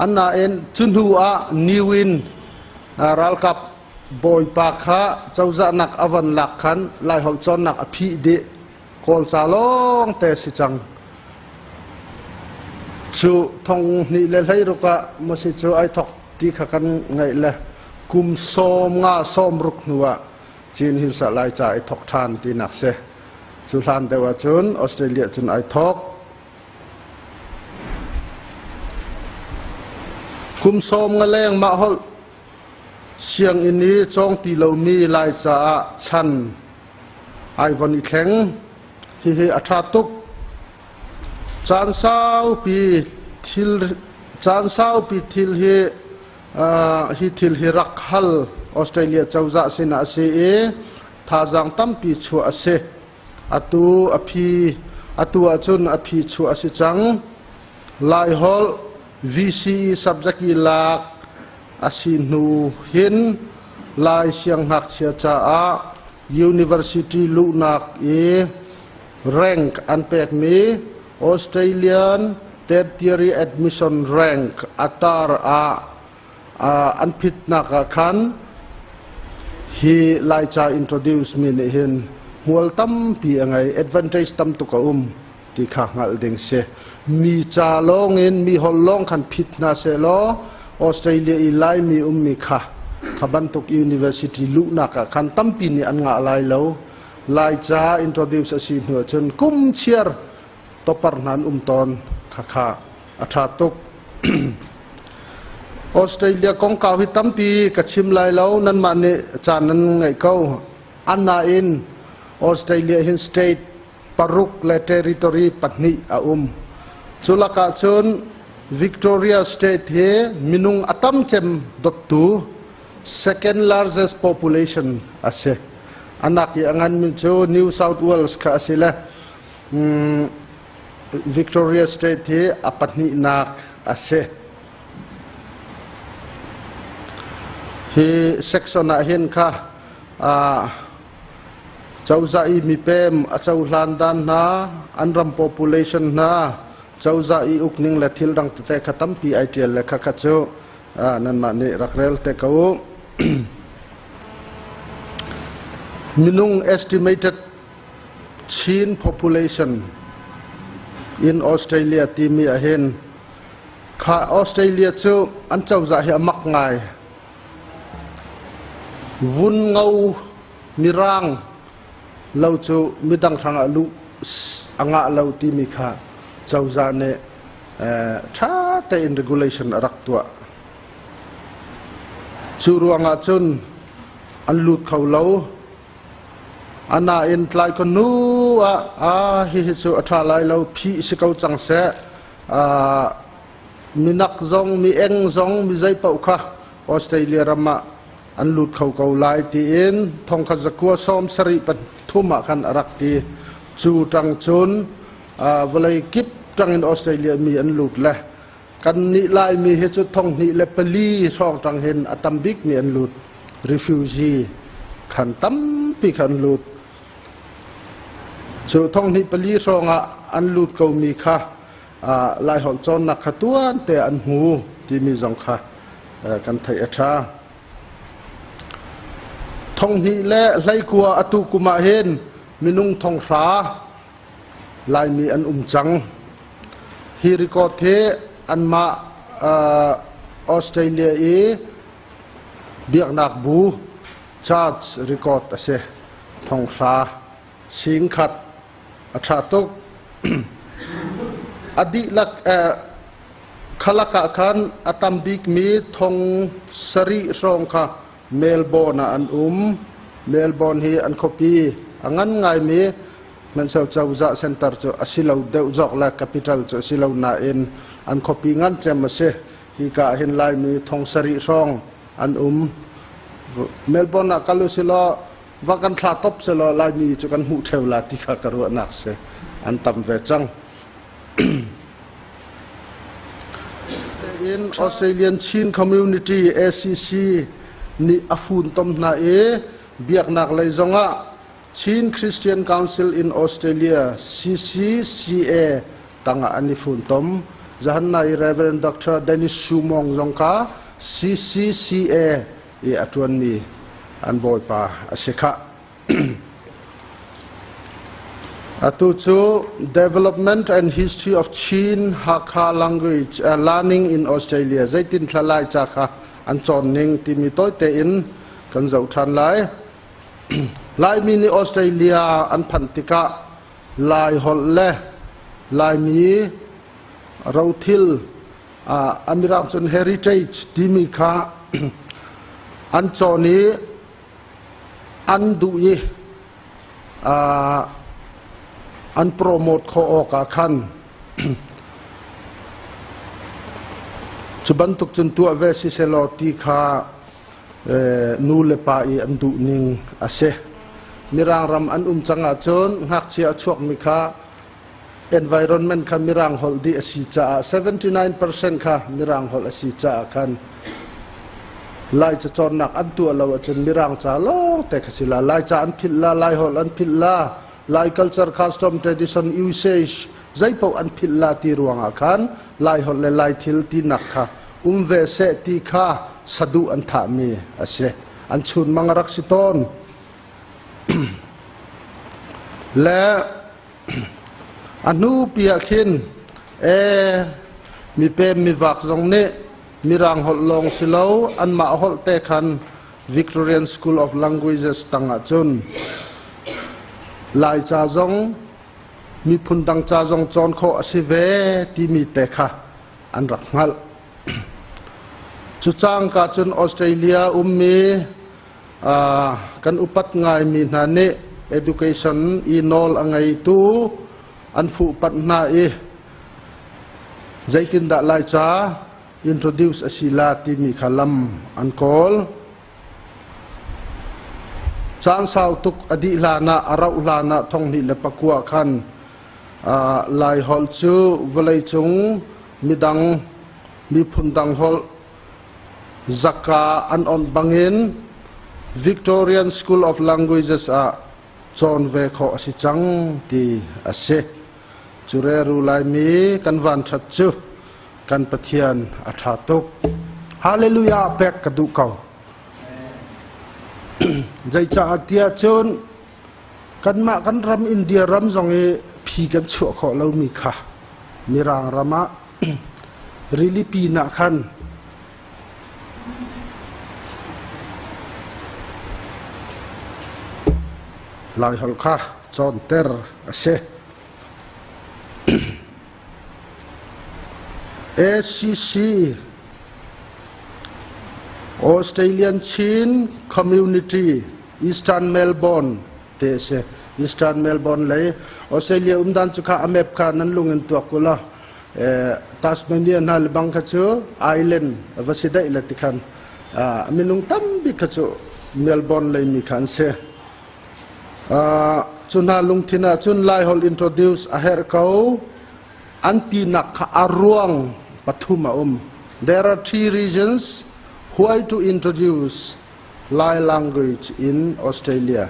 Speaker 7: Anain cu hnu ah Niwin ralkap bawipa kha cozah nak a von lak khan Laiholh cawnnak a phih dih. Kawlca lawng te si cang. Cu 2016 ah masi cu ai thok ti kha kan ngaih le kum 50 60 hnu ah Chin Hills ah Laica ai thok ṭhan tinak si. Cu hlan deuh ahcun Australia cun ai thok. Kum 50 leng mah holh Sianginn i cawng ti lomi Laica ah chan ai von i thleng. Hihi a ṭha tuk. Caan saupi thil caan saupi thil hi hi thil hi rak hal Australia cozah sinah a si i thazaang tampi chuah a si. Atu a phi atu ahcun a phi chuah a si cang. Laiholh VCE subject i lak a si hnu hin Lai siangngakchia caah university luhnak i rank an pekmi Australian Tertiary Admission Rank atar ah an phitnak ah khan hi Laica introduce mi nih hin hmual tampi a ngei, advantage tam tuk a um. Ti kha hngalh ding si. Mi ca lawngin mi holh lawng khan phit hna sehlaw Australia i Laimi ummi kha kha bantuk university luhnak ah khan tampi nih an ngah lai lo. Laica introduce a si hnu ahcun kum chiar topar hna an um tawn kha kha a ṭha tuk. Australia kongkau hi tampi ka chim lai lo nanmah nih caan nan ngeih ko. Anain Australia hin state paruk le territory pahnih a um. Cu lakah cun Victoria State hi minung a tam cem dottu second largest population a si. Anak i a nganmi cu New South Wales kha a si le Victoria State hi a pahnihnak a si. Hi section ah hin kha Cozah i mipem a cohlan dan hna, an ram population hna, Cozah i ukning le thil dang tete kha tampi ai ṭial le khakha cu nanmah nih rak rel te ko u. Minung estimated Chin population in Australia timi ahhin kha Australia cu an cozah hi a mak ngai. Vun ngo mirang lo cu midang hrangah luh a ngah lo timi kha cozah nih ṭha tein regulation a rak tuah. Cu ruangah cun an lut kho lo. Anain tlai ko hnu ah ah hihi cu a ṭha lai lo phih si ko cang seh. Minak zong mi eng zong mi zei paoh kha Australia ram ah an lut kho ko lai tiin thongkhat zakua 73 ah khan a rak ti. Cu ṭang cun vawlei kip ṭangin Australia mi an lut le kan nih Laimi hi cu 2004 hrawng ṭang hin a tam bik mi an lut. Refugee khan tampi khan an lut. Cu 2004 hrawng ah an lut komi kha Laiholh cawnnak kha tuan te an hmu timi zong kha kan theih a ṭha. 2019 atu kum ah hin minung 1000 Laimi an um cang. Hi record hi anmah Australia i biaknak bu church record a si. 1000 singkhat a ṭha tuk. A dihlak khalak ah khan a tam bikmi 7000 hrawng kha Melbourne ah an um. Melbourne hi an khuapi a ngan ngaimi hmanhsehlaw cozah center cu a si lo deuh zawk le capital cu a si lo nain an khuapi ngan cem a si. Hika ah hin Laimi 7000 hrawng an um. Melbourne ah kal usilaw va kan thla top selaw Laimi cu kan hmuh ṭheo la ti kha ka ruahnak si. An tam ve cang. In Australian Chin Community ACC nih a funtom hna i biaknak lei zongah Chin Christian Council in Australia CCCA tangah an i funtom. Zahan i Reverend Dr. Dennis Sumong zong kha CCCA i a ṭuanmi an bawipa a si khah. Atu cu Development and History of Chin Hakha Language Learning in Australia zeitin thla lai ca kha an cawn ning timi tawite in kan zoh ṭhan lai. Laimi nih Australia an phanh tikah Lai holh le Laimi rothil a mirang cun heritage timi kha an cawn i an duh i an promote khawh awkah khan cu bantuk cun tuah ve si selaw ti kha nu le pa i an duh ning a si. Mirang ram an um cang ahcun ngakchia a chuakmi kha environment kha Mirang holh dih a si caah 79% kha Mirang holh a si caah khan Lai ca cawnnak an tuah lo ahcun Mirang ca lawng te kha si la. Lai ca an philh la, Lai holh an philh la, Lai culture, custom, tradition, usage zeipaoh an philh la ti ruangah khan Lai holh le Lai thil tinak kha um ve seh ti kha saduh an thahmi a si. An chunmang a rak si tawn. Le a hnu pi ah khin mipem mivak zong nih Mirang holh lawng si lo anmah holh te khan Victorian School of Languages tangah cun Laica zong miphun dang ca zong cawn khawh a si ve timi te kha an rak hngalh. Cu cangka cun Australia ummi kan upat ngaimi hna nih education i nawl a ngeitu an fuhpanh hna i zeitindah Laica introduce a si la timi kha lam an kawl. Caan sau tuk a dih hlanah a rauh hlanah 2009 khan Laiholh cu vawleicung midang miphun dang holh zaka an onh bangin Victorian School of Languages ah cawn ve khawh a si cang ti a si. Cu reru Laimi kan vanṭhat cu kan Pathian a ṭha tuk. Hallelujah pek ka duh ko. Zeicah tiah cun kanmah kan ram India ram zong i phi kan chuah khawh lomi kha Mirang ram ah rilipi nah khan Laiholh kha cawnter a si. ACC Australian Chin Community Eastern Melbourne te a si. Eastern Melbourne lei Australia umdan cu kha a map kha nan lung in tuak u law Tasmania hna le bang kha cu island a va si daih le ti khan minung tampi kha cu Melbourne lei mi kha an si. Cu hna lungthin ah cun Laiholh introduce a herh ko. An tinak kha a ruang pathum a um. There are three reasons why to introduce Lai language in Australia.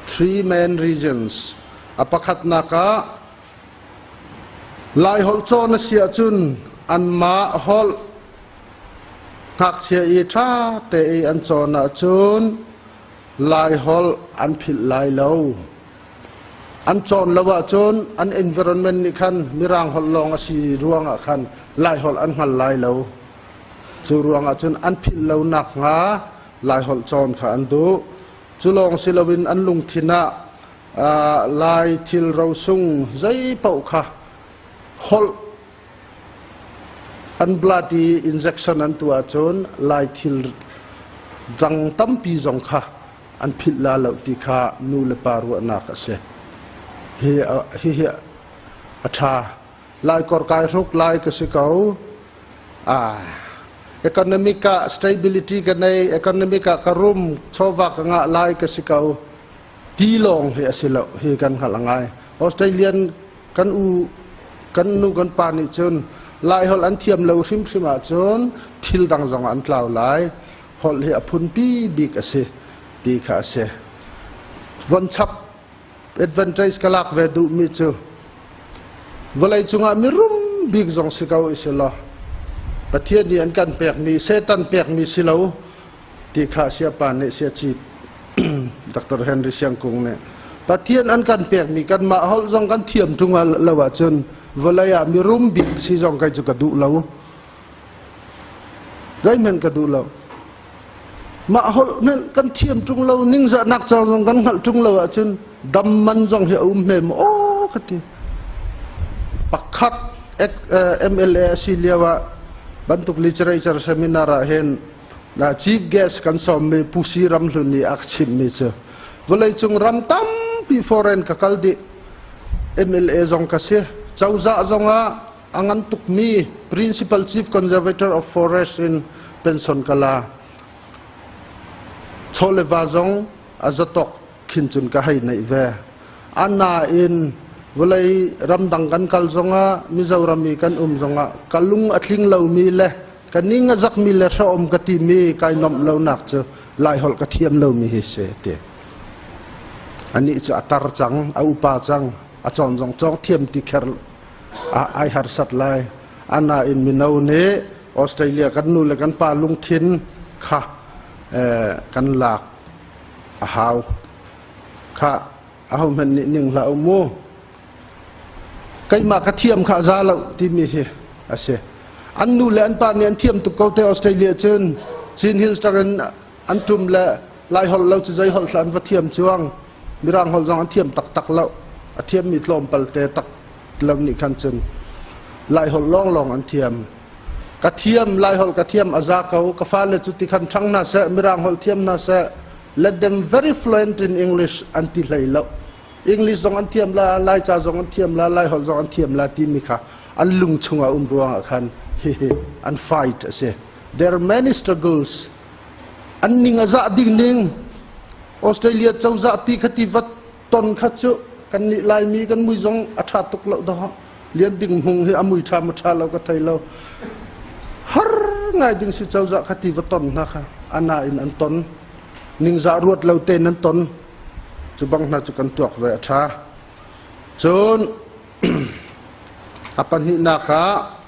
Speaker 7: Three main reasons. A pakhatnak ah Laiholh cawn a si ahcun anmah holh ngakchia i ṭha te i an cawn ahcun Laiholh an philh lai lo. An cawn lo ahcun an environment nih khan Mirang holh lawng a si ruangah khan Laiholh an hngal lai lo. Cu ruangah cun an philh lo nakhnga Laiholh cawn kha an duh. Cu lawng si loin an lungthin ah Lai thil rosung zei paoh kha holh an blood i injection an tuah ahcun Lai thil dang tampi zong kha an philh la lo ti kha nu le pa ruahnak a si. Hi hi a ṭha. Lai kor kai hruk lai ka si ko. Ah, economic ah stability ka nei, economic ah ka rum, chawva ka ngah lai ka si ko. Ti lawng hi a si lo hi kan hngalh a ngai. Australian kan u kan nu kan pa nih cun Laiholh an thiam lo hrimhrim ahcun thil dang zong an tlau lai. Holh hi a phunpi bik a si ti kha a si. Von chap advantage ka lak ve duhmi cu vawlei cungah mirum bik zong si ko i si law Pathian nih an kan pekmi Satan pekmi si lo ti kha siapa nih siaci Dr. Henry Siangkung nih Pathian an kan pekmi kanmah holh zong kan thiam ṭung lo ahcun vawlei ah mirum bik si zong kai cu ka duh lo. Zeihmanh ka duh lo. Mah holh hmanh kan thiam ṭung lo, ningzahnak ca zong kan hngalh ṭung lo ahcun dam man zong hi a um hme maw aw ka ti. Pakhat MLA a si lio ah bantuk literature seminar ah hin chief guest kan sawmmi Pu Si Ram Hlun nih a ka chimhmi cu vawleicung ram tampi foreign ka kal dih MLA zong ka si cozah zong ah a ngan tukmi Principal Chief Conservator of Forest in pension ka la chawleva zong a zatok khin cun ka hei neih ve anain vawlei ramdang kan kal zongah Mizoram i kan um zongah ka lung a tling lomi le ka ning a zakmi le hraom ka timi kai nomh lonak cu Laiholh ka thiam lomi hi si ti anih cu a tar cang a upa cang a cawn zong cawng thiam ti kher ai harsat lai anain mino nih Australia kan nu le kan pa lungthin kha kan lak a hau kha ahohmanh nih ning hlah u mu keimah ka thiam kha za lo timi hi a si an nu le an pa nih an thiam tuk ko te Australia cun Chin Hills in an tum le Lai holh lo cu zei holh hlah an va thiam cuang Mirang holh zong an thiam taktak lo a thiammi tlawmpal te tak lo nih khan cun Lai holh lawnglawng an thiam ka thiam Lai holh ka thiam a za ko ka fale cu ti khan ṭhang hna seh Mirang holh thiam hna seh let them very fluent in English an ti hlei lo English zong an thiam la Laica zong an thiam la Laiholh zong an thiam la timi kha an lung chungah um ruangah khan hihi an fight a si there are many struggles an ning a zah ding ning Australia cozah pi kha ti vat ton kha cu kan nih Laimi kan mui zong a ṭha tuk lo dah lian ding hmung hi a mui ṭha ma ṭha lo ka thei lo har ngai ding si cozah kha ti va ton hna kha ana in an ton ningzah ruat lo tein an ton cu bang hna cu kan tuak ve a ṭha cun. A pahnihnak ah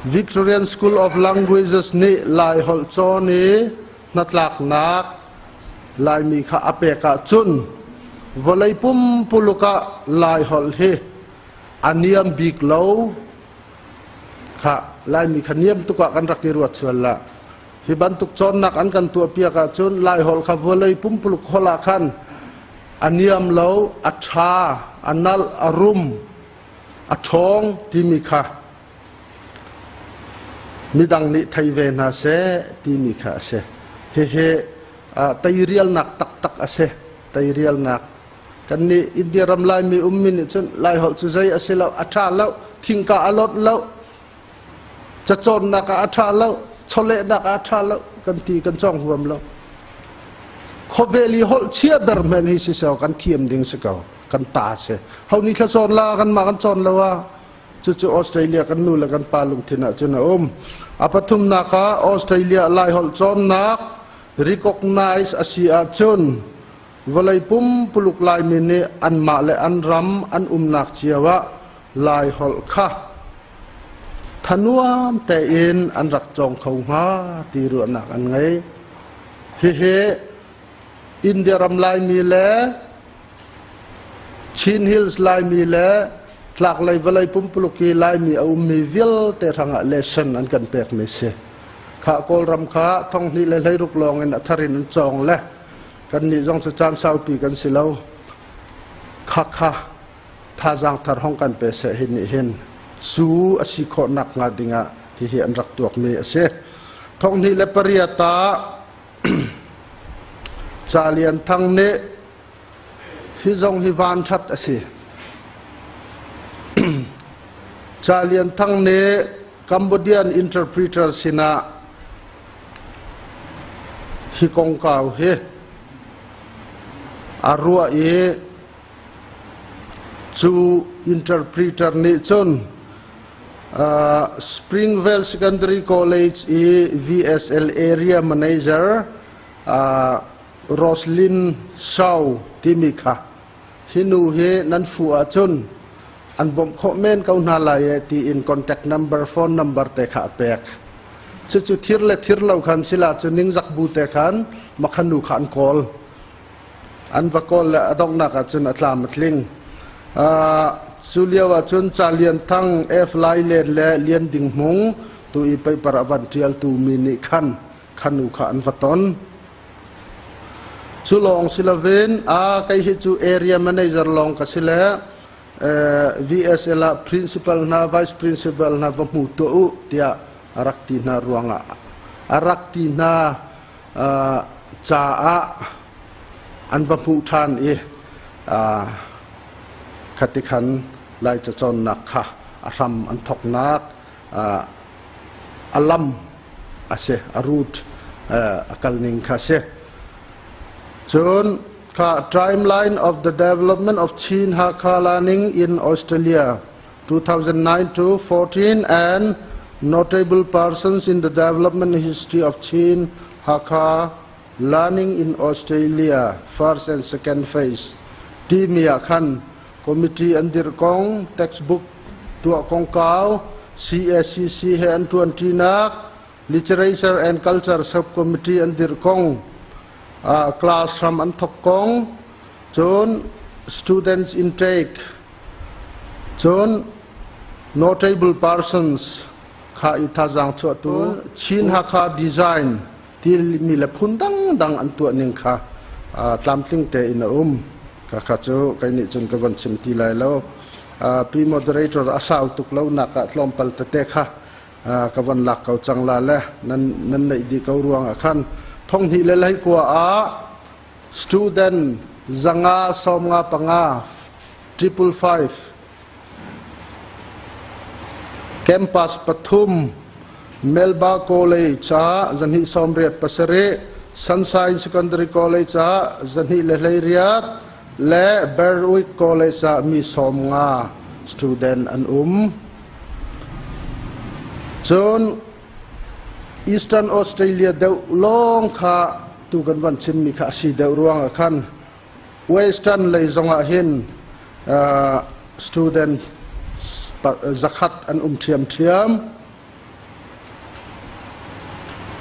Speaker 7: Victorian School of Languages nih Laiholh cawn i hnatlaknak Laimi kha a pek ahcun vawlei pumpuluk ah Laiholh hi a niam bik lo kha Laimi kha niam tuk ah kan rak i ruat sual la. Hi bantuk cawnnak an kan tuahpiak ahcun Laiholh kha vawlei pumpuluk holh ah khan a niam lo, a ṭha, a nalh, a rum, a ṭhawng timi kha midang nih thei ve hna seh timi kha a si. Hihi teirialnak taktak a si. Teirialnak. Kan nih India ram Laimi ummi nih cun Laiholh cu zei a si lo, a ṭha lo, thingka a lot lo, cacawnnak ah a ṭha lo, chawlehnak ah a ṭha lo kan ti kan cawng huam lo. Khawvel i holh chia ber hmanh hi si seh kan thiam ding si ko, kan ta si. Ho ni thla cawn la kan mah kan cawn lo ah cucu Australia kan nu le kan pa lungthin ah cun a um. A pathumnak ah Australia Laiholh cawnnak recognize a si ahcun vawlei pumpuluk Laimi nih anmah le an ram an umnak cio ah Laiholh kha thanuam tein an rak cawng kho hnga ti ruahnak an ngei. Hihi India ram Laimi le Chin Hills Laimi le tlaklei vawlei pumpuluk i Laimi a ummi vialte hrangah lesson an kan pekmi si. Kha Kawlram kha thonghnih le hleiruk lawng in a thar in an cawng le kannih zong cu caan saupi kan si lo. Kha kha thazaang thar hong kan pe seh hi nih hin cu a si khawh nak hnga dingah hihi an rak tuakmi a si. 2008 ah Ca Lian Thang nih hi zong hi van ṭhat a si. Ca Lian Thang nih Cambodian interpreter sinah hi kongkau hi a ruah i Cu interpreter nih cun Springvale Secondary College i VSL Area Manager Roslyn Shaw timi kha hi nu hi nan fuh ahcun an bawmh khawh men ko hna lai e tiin contact number phone number te kha a pek. Cucu thir le thir lo khan sila cu ningzak bu te khan makhan nu kha an kawl. An va kawl le a donghnak ah cun a tlam a tling. Cu lio ah cun Ca Lian Thang, F. Lai Len le Lian Ding Hmung tu i paper a van ṭialtu mi nih khan khanu kha an va ton. Cu lawng si loin a kei hi cu area manager lawng ka si le VSL ah principal hna vice principal hna va hmu tuah u tiah a rak ti hna ruangah a rak ti hna caah an va hmuh ṭhan i khati khan Lai cacawnnak kha a hram an thawknak a lam a si, a route a kalning kha a si. Cun kha timeline of the development of Chin Hakha learning in Australia 2009 to 14 and notable persons in the development history of Chin Hakha learning in Australia first and second phase timi ah khan committee an dirh kong textbook tuah kongkau CACC he an ṭuanṭinak literature and culture subcommittee an dirh kong class hram an thok kong cun students intake Cun notable persons kha i thazaang chuahtu Chin Hakha design timi le phun dangdang an tuah ning kha tlamtling tein a um. Kha cu kei nih cun ka von chim ti lai lo. Pi moderator a sau tuk lo nak ah tlawmpal tete kha ka von lak ko cang la le nan nan neih dih ko ruang ah khan thonghnih le hleikua ah Student 500 75 555 campus pathum Melba College ah 287 Sunshine Secondary College ah 218 le Berwick College ah mi 50 student an um. Cun Eastern Australia deuh lawng kha tu kan van chimmi kha a si deuh ruangah khan Western lei zongah hin Student zakhat an um ṭhiamṭhiam.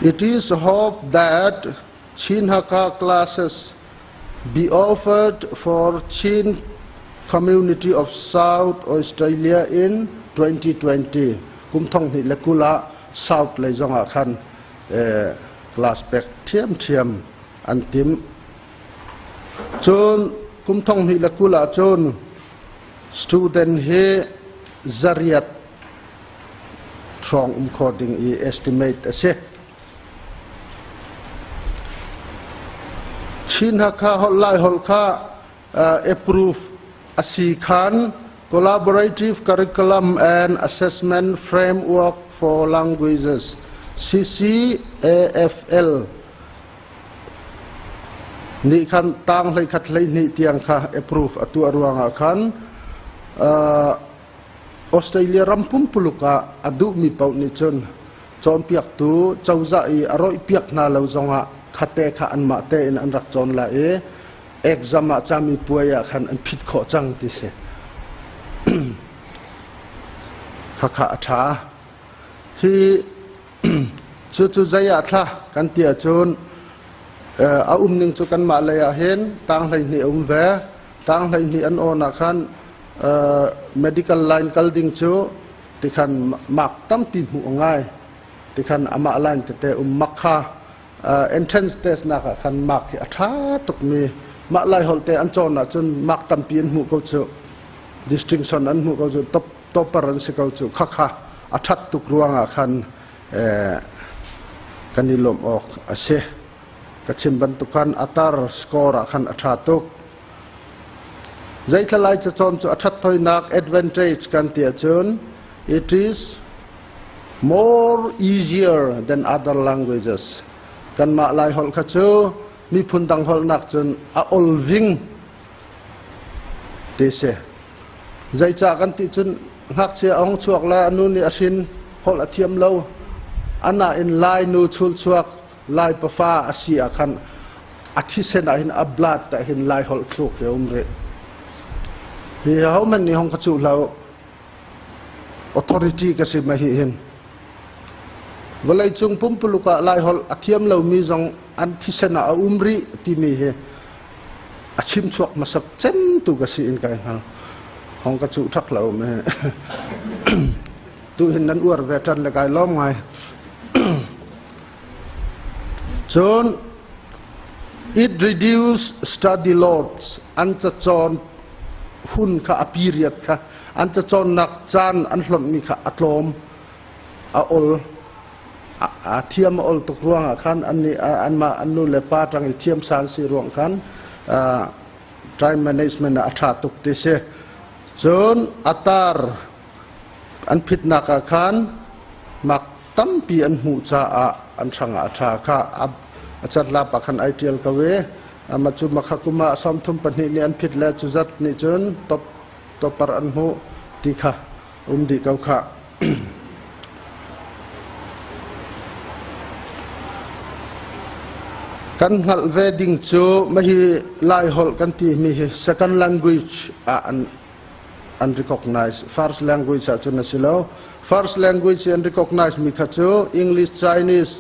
Speaker 7: It is hoped that Chin Hakha classes be offered for Chin community of South Australia in 2020. Kum thong hnih le kul ah South lei zong ah khan class pek ṭhiamṭhiam an timh. Cun kum thong hnih le 20 ah cun student hi zariat hrawng um kho ding i estimate a si. Chin Hakha holh Lai holh kha approve a si khan Collaborative Curriculum and Assessment Framework for Languages CCAFL nih khan tang 11 12 tiang kha approve a tuah ruangah khan Australia ram pumpuluk ah a duhmi paoh nih cun cawnpiaktu cozah i a rawihpiak hna lo zongah khate kha anmah tein an rak cawn lai i exam ah cami puai ah khan an phit khawh cang ti si. Khakha a ṭha. Hi cucu zei ah thla kan ti ahcun a um ning cu kanmah lei ah hin tang 12 a um ve. Tang 12 an awn ah khan medical line kal ding cu tikhan mark tampi hmuh a ngai. Tikhan amah line tete um mak kha entrance test nak ah khan mark hi a ṭha tukmi mah lai holh te an cawn ahcun mark tampi an hmuh ko cu. Distinction an hmuh ko cu. Top topper an si ko cu. Khakha a ṭhat tuk ruangah khan kan i lawmh awk a si. Ka chim bantuk khan atar score ah khan a ṭha tuk. Zeithla lai cacawn cu a ṭhat thoinak advantage kan ti ahcun it is more easier than other languages. Kanmah Lai holh kha cu miphun dang holh nak cun a olving ti si. Zeicah kan ti cun ngakchia a hung chuak le a nu nih a hrin holh a thiam lo. Ana in Lai nu chul chuak Lai pafa a si ah khan a thisen ah hin a blood ah hin Lai holh thluk he um rih. Hi ho man nih hong ka cuh hlah authority ka si ma hi hin. Vawlei cung pumpuluk ah Lai holh a thiam lomi zong an thisen ah a um rih timi hi a chim chuak hmasat cem tu ka si in kai hngal. Hong ka cuh ṭhak lo me. Tu hin nan uar ve ṭan le kai lawm ngai. Cun it reduce study loads an cacawn hun kha a period kha an cacawnnak caan an hlonhmi kha a tlawm a ol a thiam a ol tuk ruangah khan anmah an nu le pa ṭang i thiam san si ruang khan time management ah a ṭha tuk ti si. Cun a tar an phitnak ah khan mak tampi an hmuh caah an hrangah a ṭha kha a catlap ah khan ai ṭial ko i amah cu makha kum ah 32 nih an phit le cu zat nih cun top topper an hmuh ti kha um dih ko khah. Kan hngalh ve ding cu mahi Laiholh kan timi hi second language ah an an recognize. First language ah cun a si lo. First language an recognize mi kha cu English, Chinese,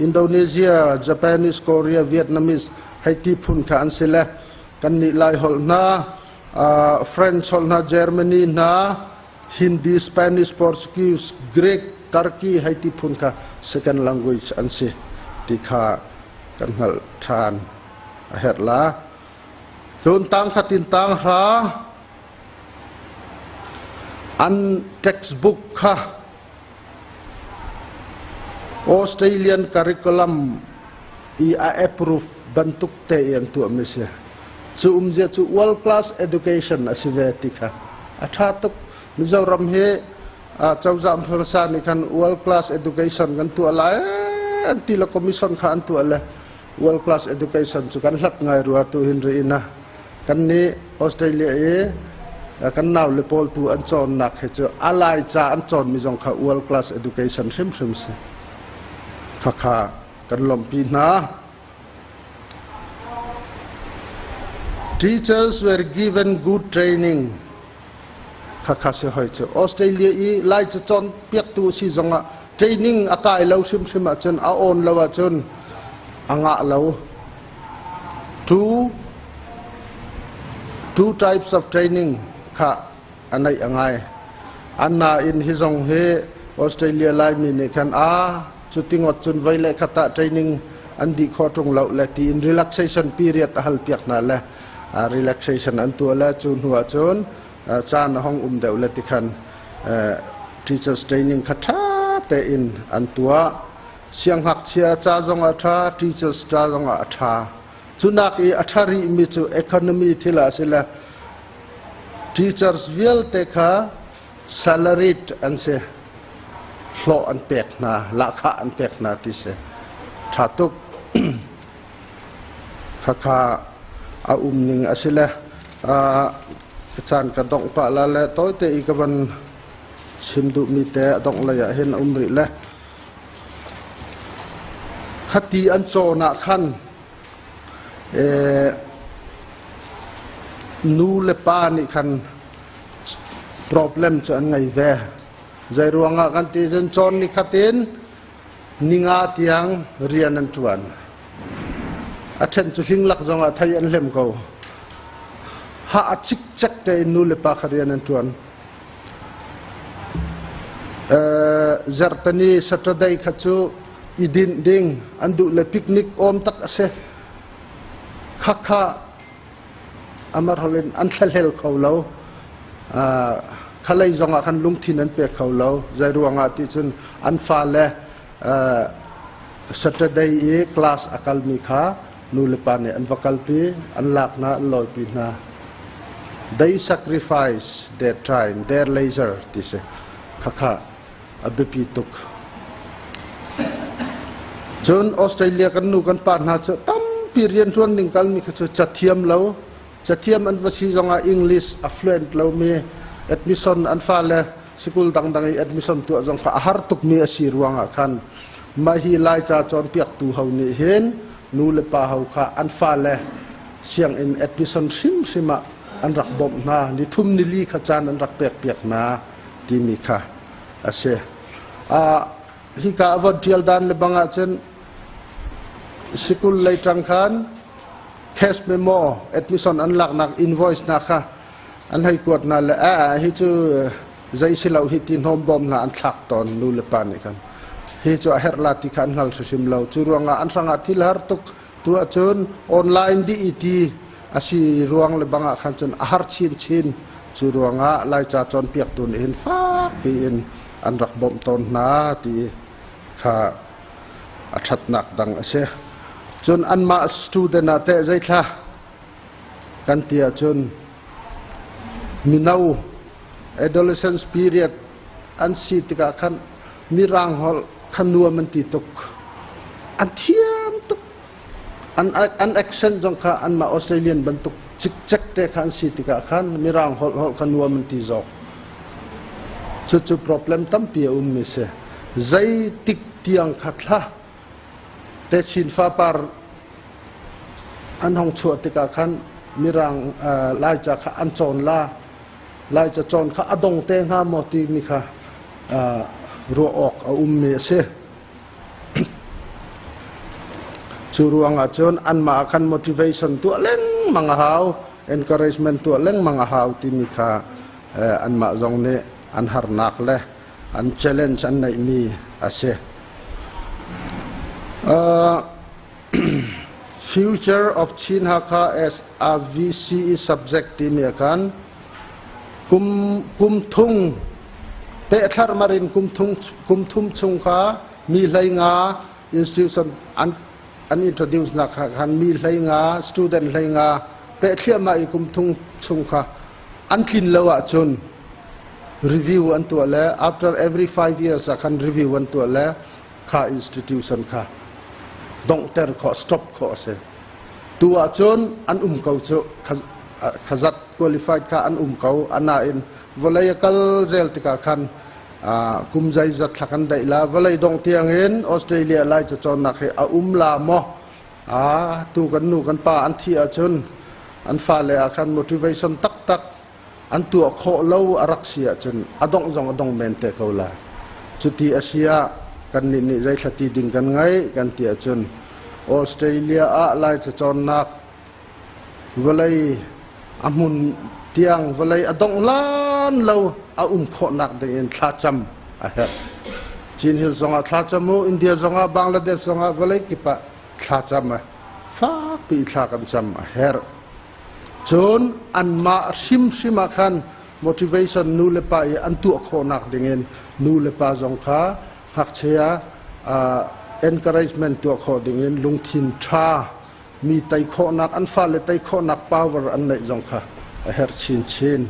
Speaker 7: Indonesia, Japanese, Korea, Vietnamese hei ti phun kha an si le kan nih Laiholh hna, French holh hna, Germany hna, Hindi, Spanish, Portuguese, Greek, Turkey hei ti phun kha second language an si ti kha kan hngalh ṭhan a herh la. Cun tang khat in tang hra an textbook kha Australian curriculum i a approve bantuk te i an tuahmi si. Cu umzia cu world class education a si ve ti kha a ṭha tuk. Mizoram hi cozah hmasa nih khan world class education kan tuah lai an ti le commission kha an tuah le world class education cu kan hlat ngai rua tu hin ri in a kan nih Australia i kan nau le pawl tu an cawnnak hi cu a lai ca an cawnmi zong kha world class education hrimhrim si khakha kan lawmhpi hna. Teachers were given good training. Khakha si hoi cu. Australia i Lai ca cawnpiaktu si zongah training a kai lo hrimhrim ahcun a awn lo ahcun a ngah lo. Two types of training kha a neih a ngai. Annain hi zong hi Australia Laimi nih khan a cu tingot cun voi le khat ah training an dih khawh ṭung lo le tiin relaxation period a hal piak hna le relaxation an tuah le cu hnu ah cun caan a hong um deuh le tikhan teachers training kha ṭha tein an tuah. Siangngakchia ca zong a ṭha, teachers ca zong ah a ṭha. Cunak i a ṭha rihmi cu economy thil ah si le teachers vialte kha salaried an si. Hlawh an pek hna, lahkhah an pek hna ti si. Ṭha tuk. Khakha a um ning a si le caan ka dongh pah la le tawite i ka van chim duhmi te a dongh lei ah hin a um rih le Khati an cawn ah khan nu le pa nih khan problem cu an ngei ve. Zei ruangah kan ti cun cawn ni khat in ninga tiang rian an ṭuan. A ṭhen cu hlinglak zongah thei an hlem ko. Ha a cikcek tein nu le pa kha rian an ṭuan. Zarhteni Saturday kha cu i dinh ding an duh le picnic awm tak a si. Khakha amar holh in an thlahlel kho lo. Khalei zongah khan lungthin an pe kho lo. Zei ruangah ti cun an fale Saturday i class a kalmi kha nu le pa nih an va kalpi, an lak hna, an lawipi hna. They sacrifice their time, their leisure ti si. Khakha a biapi tuk. Cun Australia kan nu kan pa hna cu tampi rianṭuan ning kalmi kha cu cathiam lo, cathiam an va si zongah English a fluent lomi admission an fale sikul dangdang i admission tuah zong kha a har tukmi a si ruangah khan mah hi Laica cawnpiaktu ho nih hin nu le pa ho kha an fale sianginn admission hrimhrim ah an rak bawmh hna nithum nili kha caan an rak pek piak hna timi kha a si. Hika a von ṭial dan le bang ahcun sikul lei ṭang khan cash memo admission an laknak invoice hna kha an hei kuat hna le a hi cu zei si lo hi ti hnawm bawm hna an thlak tawn nu le pa nih khan hi cu a herh la ti kha an hngal hrimhrim lo. Cu ruangah an hrangah thil har tuk tu ahcun online dih i ti a si ruang le bang ah khan cun a har chinchin. Cu ruangah Laica cawnpiaktu nih hin fak piin an rak bawmh tawn hna ti kha a ṭhatnak dang a si. Cun anmah student ah teh zeithla kan ti ahcun mino adolescence period an si tikah khan mirang holh kha nuam an ti tuk, an thiam tuk, an accent zong kha anmah Australian bantuk cikcek te kha an si tikah khan mirang holh holh kha nuam an ti zawk. Cucu problem tampi a ummi si. Zeitik tiang kha thla techin fapar an hong chuah tikah khan mirang Laica kha an cawn la, Laica cawn kha a dong te hnga maw timi kha ruah awk a ummi a si. Cu ruangah cun anmah ah khan motivation tuah lengmang a hau, encouragement tuah lengmang a hau timi kha anmah zong nih an harnak le an challenge an neihmi a si. Future of Chin Hakha as a VCE subject timi ah khan kum kum thung pehthlar marin kum thung kum thum chung kha mi hlei nga institution an an introduce nak kha khan mi hlei nga student hlei nga pehthliahmah i kum thung chung kha an tlin lo ahcun review an tuah le after every 5 years ah khan review an tuah le kha institution kha donghter khawh, stop khawh a si. Tu ahcun an um ko cu khazat qualified kha an um ko anain vawlei a kal zel tikah khan kum zeizat thla kan daih la vawlei dong tiangin Australia lai ca cawnnak hi a um la maw? A tu kan nu kan pa an thi ahcun an fale ah khan motivation taktak. An tuah khawh lo a rak si ahcun a dongh zong a dong men te ko lai. Cuti a si ah kannih nih zeithla ti ding kan ngeih kan ti ahcun Australia ah Lai cacawnnak vawlei a hmun tiang vawlei a dongh lan lo a um khawhnak ding in thlacam a herh. Chin Hill zongah thlacam u, India zongah, Bangladesh zongah vawlei kip ah thlacam a fakpi thla kan cam a herh. Cun anmah hrimhrim ah khan motivation nu le pa i an tuah khawhnak dingin nu le pa zong kha ngakchia encouragement tuah khawh dingin lungthin ṭha mi tei khawhnak an fale tei khawhnak power an neih zong kha a herh chinchin.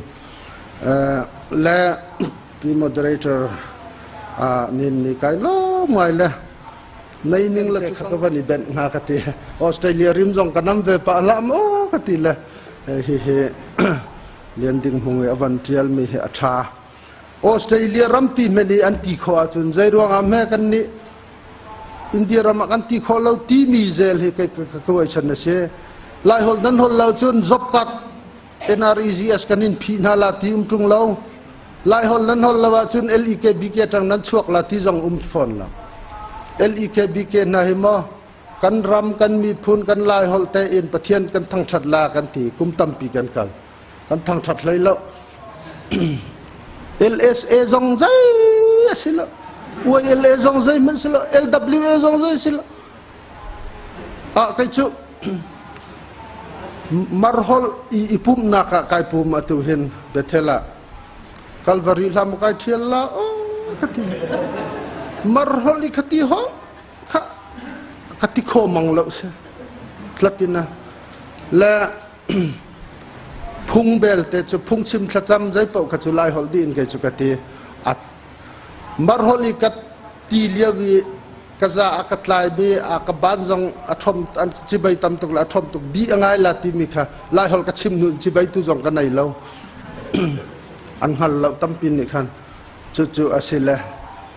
Speaker 7: Le pi moderator nin ni kai lo ngai le nei ning la chu ka van i benh hnga ka ti. Australia rim zong ka nam ve pa hlah maw ka ti le hi hi Lian Ding Hmung i a van tial mi hi a tha. Australia rampi men i an ti khawh ahcun zei ruangah hme kan nih India ram ah kan ti khawh lo timi zel hi ka question a si. Laiholh nan holh lo cun zopkat NREGS kan in phih hna la ti um ṭung lo. Laiholh nan holh lo ahcun LEKBK ṭang nan chuak la ti zong um fawn lo. LEKBK hna hi maw kan ram kan miphun kan Laiholh tein Pathian kan thangṭhat la kan ti kum tampi kan kal. Kan thangṭhat hlei lo. LSA zong zei a si lo. YLA zong zei hmanh si lo. LWA zong zei si lo. Ah kei cu marholh i i pumhnak ah kai pum atu hin Bethel ah Calvary hla maw kai ṭhial la oh ka ti marholh i ka ti ho kha ka ti kho mang lo si tlatin a le phung belte cu phungchim thlacam zei paoh kha cu lai holh dih in kei cu ka ti marholh i ka ti lio i ka za a ka tlai mi a ka ban zong a ṭhom an cibei tam tuk le a ṭhom tuk di a ngai la timi kha Laiholh ka chim hnu cibei tu zong ka nei lo an hngal lo tampi nih khan cucu a si le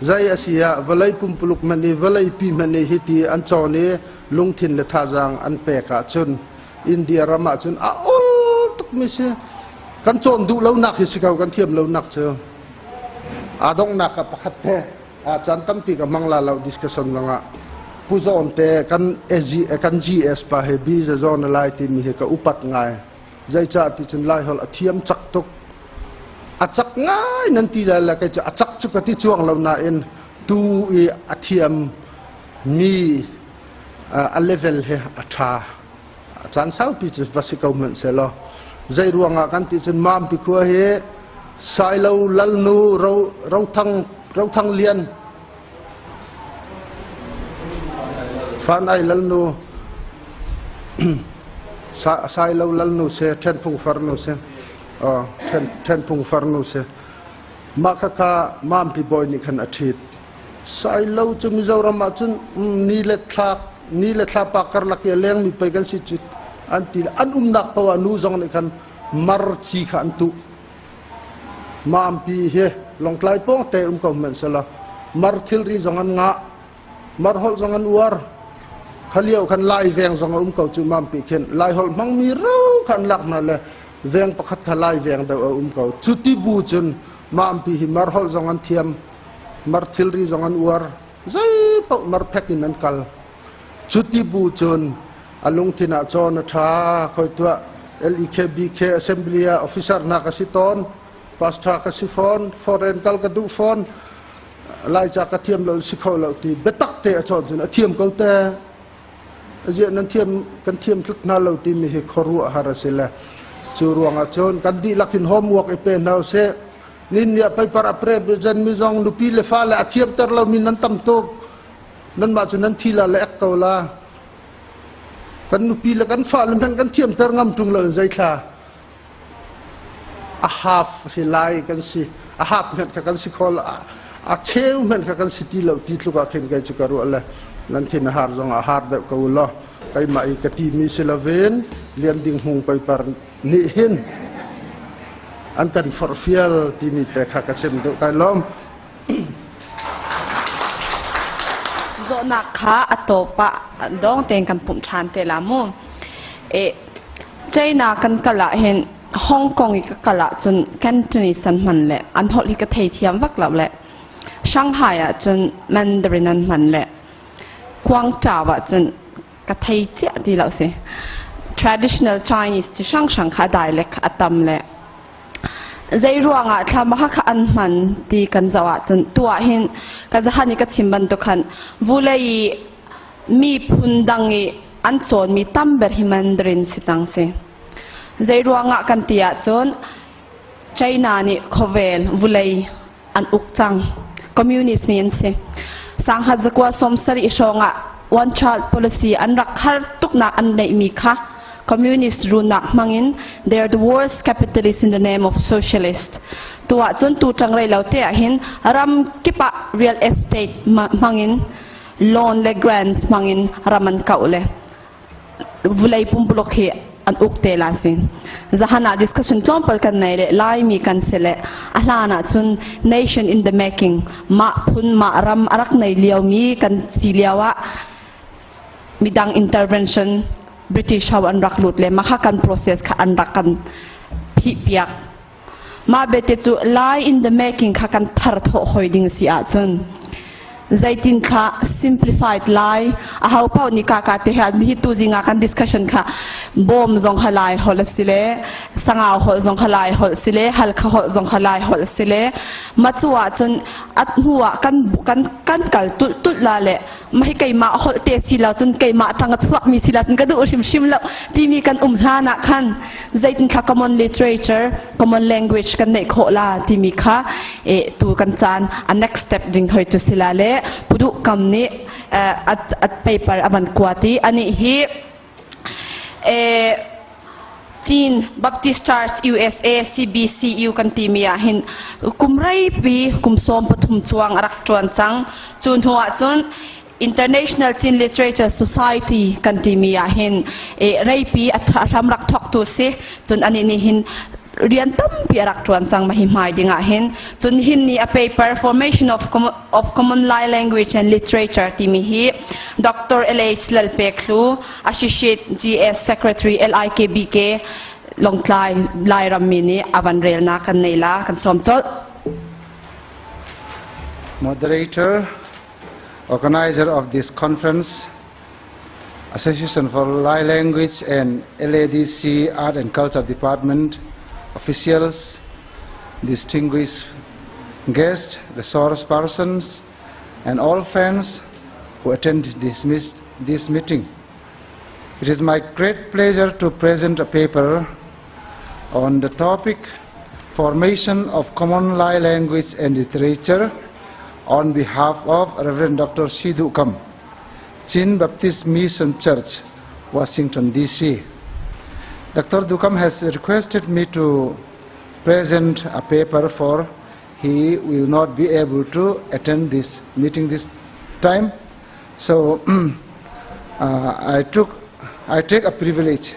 Speaker 7: zei a si ah vawlei pumpuluk hmanh i vawlei pi hmanh i hiti an cawn i lungthin le thazaang an pek ahcun India ram ahcun a ol tuk mi si kan cawn duh lo nak hi si ko kan thiam lo nak cu aa donghnak ah pakhat te caan tampi ka hmang la lo discussion zongah Pu Zawn te kan AG, kan GS pa he bi za zawn lai timi hi ka upat ngai zeicah ti cun lai holh a thiam cak tuk a cak ngai nan ti lai la kei cu a cak cu ka ti chuang lo nain tu i a thiam mi a level he a tha caan saupi cu va si ko hmanh selaw zei ruangah kan ti cun Mampi khua hi Sailo Lalnu Rothang Rothang Lian Fanai Lalnu Sailo Lalnu se Ṭhenphung farnu se Ṭhenphung farnu se mah khakha Mampi bawi nih khan a ṭhit Sailo cu Mizoram ah cun ni le thlak ni le thlapa karlak i a lengmi pei kan si cu an ti an umnak paoh ah nu zong nih khan mar ci kha an tuh. Mampi hi Lawngtlai pawng te um ko hmanh selaw mar thilri zong an ngah mar holh zong an uar kha lio khan lai veng zong a um ko cu mampi khin lai holh hmangmi ro kha an lak hna le veng pakhat kha lai veng deuh a um ko cu ti bu cun mampi hi mar holh zong an thiam mar thilri zong an uar zei paoh mar phek in an kal cuti bu cun a lungthin ah cawn a ṭha khoi tuah LEKBK assembly ah officer hna ka si tawn pastor ka si fawn foreign kal ka duh fawn laica ka thiam lo si kho lo ti biatak te a cawn cun a thiam ko te aziah nan thiam kan thiam tlut hna lo timi hi khuaruah har a si le cu ruangah cun kan dihlak in homework i pe hna usih Nin nih paper a pre zen mi zong nupi le fale a thiamter lomi nan tam tuk. Nanmah cu nan thi la le ek ko la. Kan nupi le kan fale hmanh kan thiamter ngam ṭung lo in zeithla. A half si lai kan si. A half hmanh kha kan si kho lo. A cheu hmanh kha kan si ti lo ti tluk ah khin kei cu ka ruah le nan thin a har zong a har deuh ko law keimah i ka timi si lovin Lian Ding Hmung paper nih hin an kan forhfial timi te kha ka chim duh kai lawm.
Speaker 11: Zawhnak kha a tawp ah dong tein kan pumh ṭhan te la mu. E, China kan kal ah hin Hong Kong i ka kal ahcun Cantonese an hman le an holh hi ka theithiam vak lo le Shanghai ahcun Mandarin an hman le Guangzhou ahcun ka thei ciah ti lo si. Traditional Chinese ti hranghrang kha dialect kha a tam le zei ruangah thla kha kha an hman ti kan zoh ahcun tu ah hin ka zahan i ka chim bantuk khan vulei i mi phun dang i an cawnmi tam ber hi Mandarin si cang si. Zei ruangah kan ti ahcun China nih khawvel vulei an uk cang. Communist mi an si. Sanghat zakua som sarih hrawng ah one child policy an rak har tuknak an neihmi kha communist runak hmangin they are the worst capitalist in the name of socialist. Tu ah cun tu tang rei lo te ah hin ram kip ah real estate hmangin loan le grants hmangin ram an kauh le vulei pumpuluk hi an uk te la si zahan ah discussion tlawmpal kan nei le laimi kan si le a hlan ah cun nation in the making mah phun mah ram a rak nei lio mi kan si lio ah midang intervention British ho an rak lut le mah kha kan process kha an rak kan phih piak mah bete cu lai in the making kha kan thar thawh hoi ding si ahcun zeitin kha simplified lai a ho paoh nih ka ka te ha hi tu zinga kan discussion kha bawm zong kha lai holh si le sangau holh zong kha lai holh si le halkha holh zong kha lai holh si le ma cu ahcun at hnu ah kan kan kan kal tulh tulh la le mah hi keimah holh te si lo cun keimah tang a chuakmi si lo cun ka duh hrimhrim lo timi kan um hlan ah khan zeitin thla common literature common language kan neih khawh la timi kha e tu kan caan a next step ding hoi tu sila le pudu kam nih at at paper avan kuati ani hi e Chin Baptist Church USA CBCU kan timi ah hin kum reipi kum sawm pathum chuang a rak ṭuan cang. Cu hnu ah cun International Chin Literature Society kan timi ah hin e, reipi a hram rak thawktu si. Cun anih nih hin rian tampi a rak ṭuan cang ma hi hmai ding ah hin. Cun hin ni a paper Formation of, of Common Lai Language and Literature timi hi Dr. L.H. Lalpeklu Associate GS Secretary LIKBK Lawngtlai Lairam mi nih a van relnak kan nei la kan sawm colh.
Speaker 12: Moderator, organizer of this conference, Association for Lai Language and LADC Art and Culture Department officials, distinguished guests, resource persons, and all friends who attend this, this meeting. It is my great pleasure to present a paper on the topic Formation of Common Lai Language and Literature on behalf of Reverend Dr. Sidhu Kam, Chin Baptist Mission Church, Washington, D.C. Dr. Dukam has requested me to present a paper for he will not be able to attend this meeting this time. So I, took, I take a privilege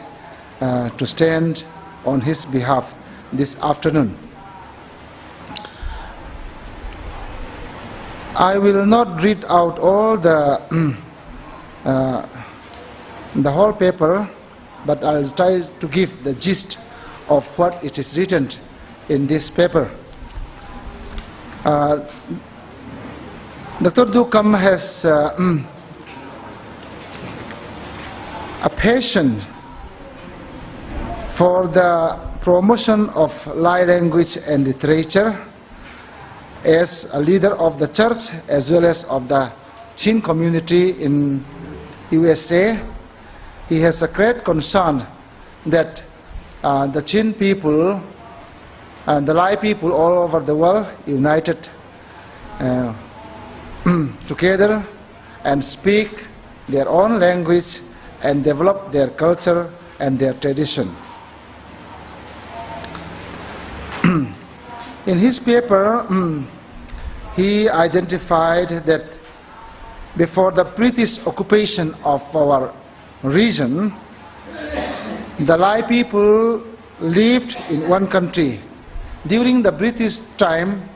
Speaker 12: to stand on his behalf this afternoon. I will not read out all the, the whole paper, but I'll try to give the gist of what it is written in this paper. Dr. Dukam has a passion for the promotion of Lai language and literature as a leader of the church as well as of the Chin community in USA. He has a great concern that the Chin people and the Lai people all over the world united together and speak their own language and develop their culture and their tradition. In his paper, he identified that before the British occupation of our region, the Lai people lived in one country. During the British time,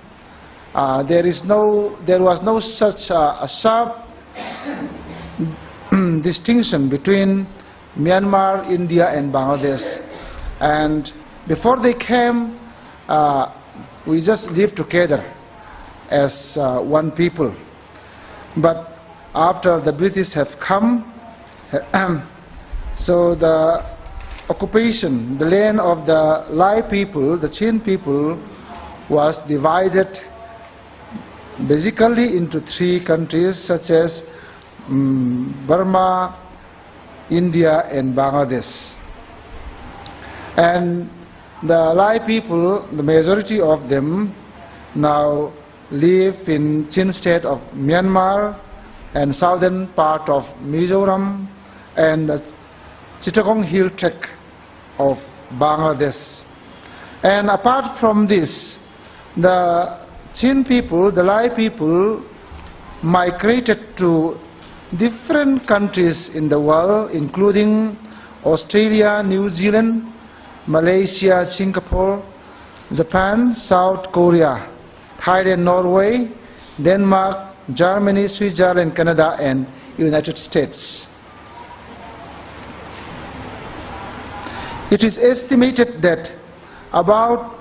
Speaker 12: there, is no, there was no such a sharp distinction between Myanmar, India, and Bangladesh. And Before they came, uh, we just lived together as uh, one people. But after the British have come, so the occupation, the land of the Lai people, the Chin people, was divided basically into three countries such as um, Burma, India, and Bangladesh. And the Lai people, the majority of them, now live in Chin state of Myanmar and southern part of Mizoram and the Chittagong Hill Tract of Bangladesh. And apart from this, the Chin people, the Lai people, migrated to different countries in the world, including Australia, New Zealand, Malaysia, Singapore, Japan, South Korea, Thailand, Norway, Denmark, Germany, Switzerland, Canada, and United States. It is estimated that about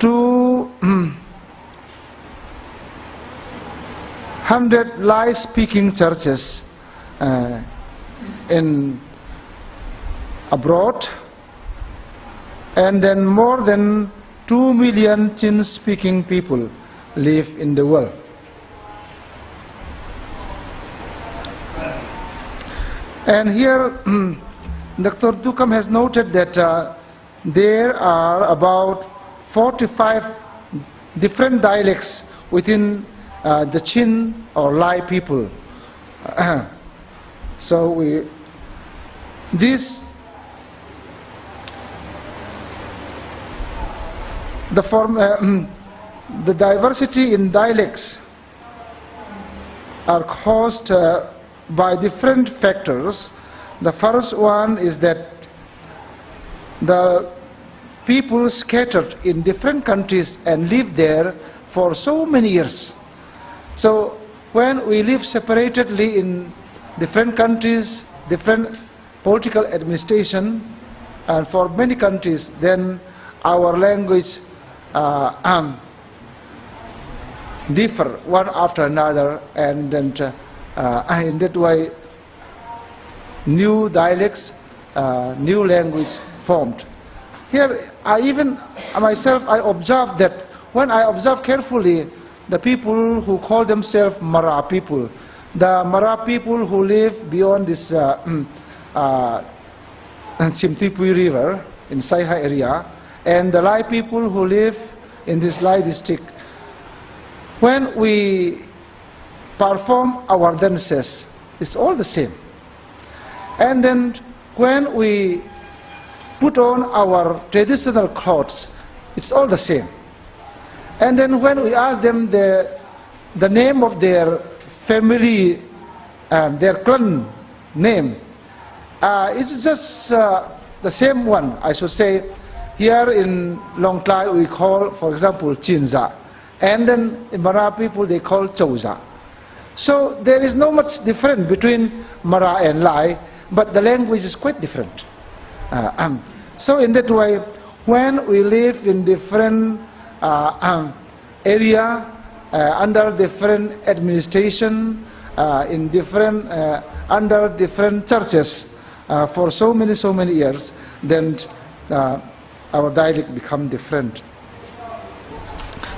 Speaker 12: 200 Lai-speaking churches uh, in abroad, and then more than 2 million Chin-speaking people live in the world. And here, Dr. Dukam has noted that uh, there are about 45 different dialects within uh, the Chin or Lai people. so we, this, the form, uh, the diversity in dialects are caused uh, by different factors. The first one is that the people scattered in different countries and live there for so many years. So when we live separately in different countries, different political administration, and for many countries, then our language uh, um, differ one after another, and then uh, in that way, new dialects, uh, new language formed. Here, I even myself, I observed that when I observe carefully the people who call themselves Mara people, the Mara people who live beyond this uh, uh, Chimtipui River in Saiha area, and the Lai people who live in this Lai district, when we perform our dances, it's all the same. And then when we put on our traditional clothes, it's all the same. And then when we ask them the, the name of their family, um, their clan name, uh, it's just uh, the same one. I should say, here in Longtlai we call, for example, Chinza. And then in Mara people they call Choza. So there is no much difference between Mara and Lai, but the language is quite different. Uh, um, so in that way, when we live in different uh, um, area, uh, under different administration, uh, in different, uh, under different churches uh, for so many, so many years, then uh, our dialect become different.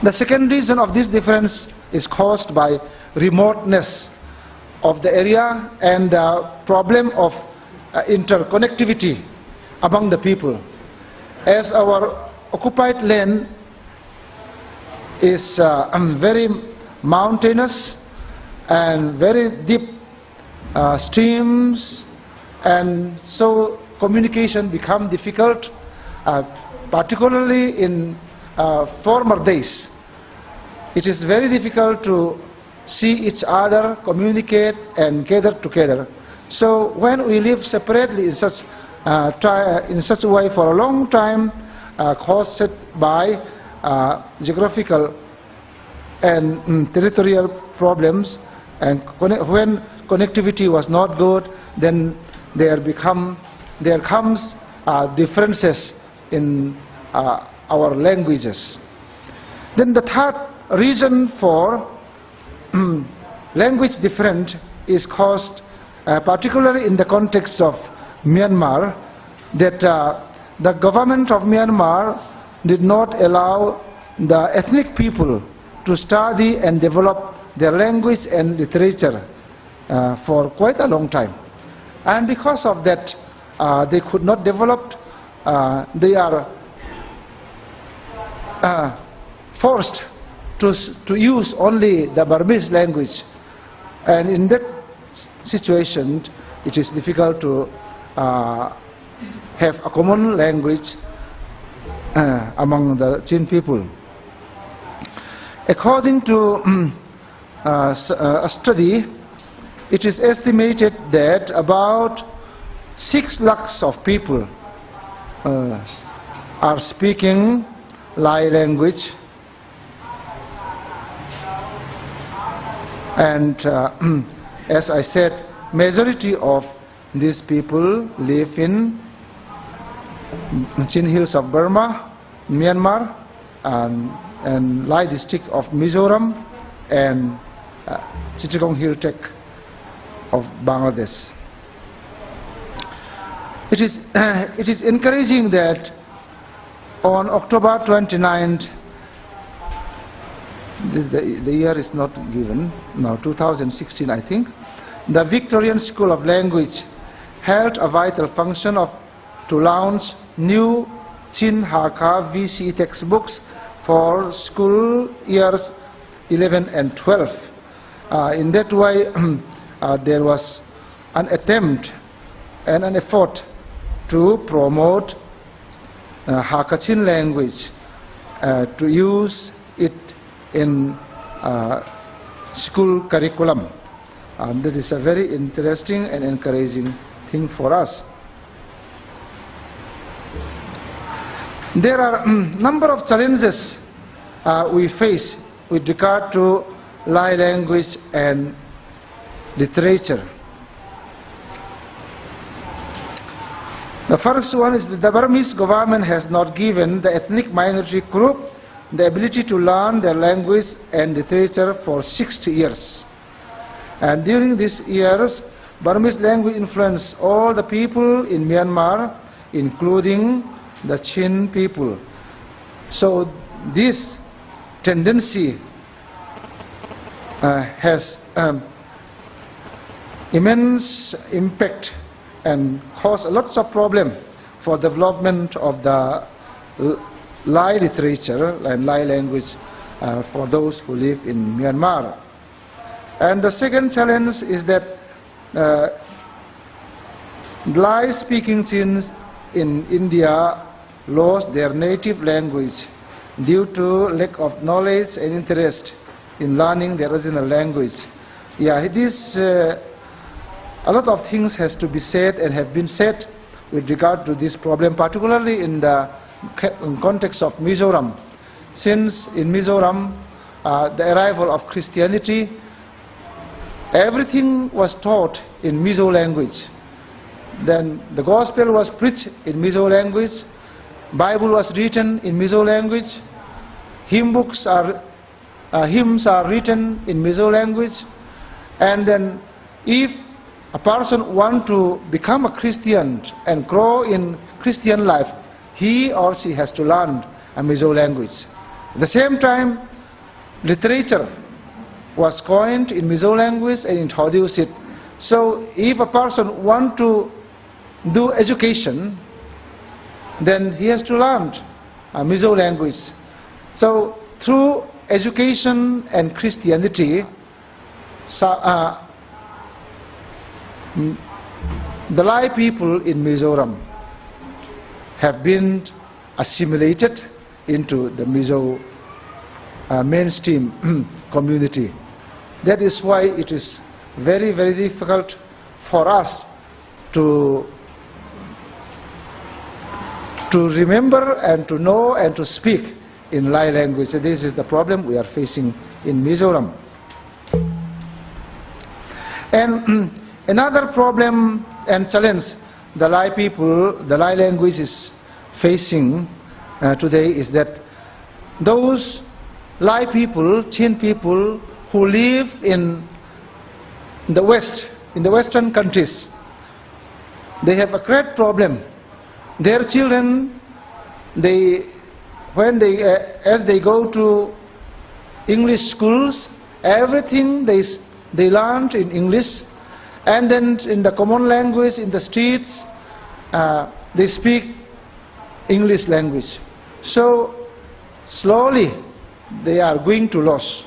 Speaker 12: The second reason of this difference is caused by remoteness of the area and the problem of uh, interconnectivity among the people. As our occupied land is uh, um, very mountainous and very deep uh, streams, and so communication become difficult, uh, particularly in uh, former days. It is very difficult to see each other, communicate, and gather together. So when we live separately in such, uh, try, in such a way for a long time, uh, caused by uh, geographical and mm, territorial problems, and when connectivity was not good, then there become there comes differences in our languages. Then the third reason for language different is caused uh, particularly in the context of Myanmar that uh, the government of Myanmar did not allow the ethnic people to study and develop their language and literature uh, for quite a long time. And because of that, uh, they could not develop, uh, they are uh, forced to, to use only the Burmese language. And in that situation, it is difficult to uh, have a common language uh, among the Chin people. According to uh, uh, a study, it is estimated that about 6 lakhs of people uh, are speaking Lai language and uh, as I said, majority of these people live in Chin Hills of Burma, Myanmar, and, and Lai district of Mizoram, and uh, Chittagong Hill Tract of Bangladesh. It is, it is encouraging that on October 29th, this, the, the year is not given, now 2016 I think, the Victorian School of Language held a vital function of to launch new Chin Hakha VC textbooks for school years 11 and 12. Uh, in that way, uh, there was an attempt and an effort to promote uh, Hakha Chin language, uh, to use it in uh, school curriculum. And that is a very interesting and encouraging thing for us. There are a um, number of challenges uh, we face with regard to Lai language and literature. The first one is that the Burmese government has not given the ethnic minority group the ability to learn their language and literature for 60 years. And during these years, Burmese language influenced all the people in Myanmar, including the Chin people. So this tendency uh, has um, immense impact and caused lots of problem for development of the Lai literature and Lai language uh, for those who live in Myanmar. And the second challenge is that uh, Lai-speaking Chins in India lost their native language due to lack of knowledge and interest in learning their original language. Yeah, this, uh, a lot of things has to be said and have been said with regard to this problem, particularly in the context of Mizoram. Since in Mizoram, uh, the arrival of Christianity, everything was taught in Mizo language. Then the gospel was preached in Mizo language, Bible was written in Mizo language, hymn books are, uh, hymns are written in Mizo language, and then if a person want to become a Christian and grow in Christian life, he or she has to learn a Mizo language. At the same time, literature was coined in Mizo language and introduced it. So if a person want to do education, then he has to learn a Mizo language. So through education and Christianity, so, uh, the Lai people in Mizoram have been assimilated into the Mizo uh, mainstream community. That is why it is very, very difficult for us to, to remember and to know and to speak in Lai language. This is the problem we are facing in Mizoram. And another problem and challenge the Lai people, the Lai language is facing today is that those Lai people, Chin people who live in the West, in the Western countries, they have a great problem. Their children, they, when they, as they go to English schools, everything they, they learned in English, and then in the common language in the streets, they speak English language. So slowly they are going to lose.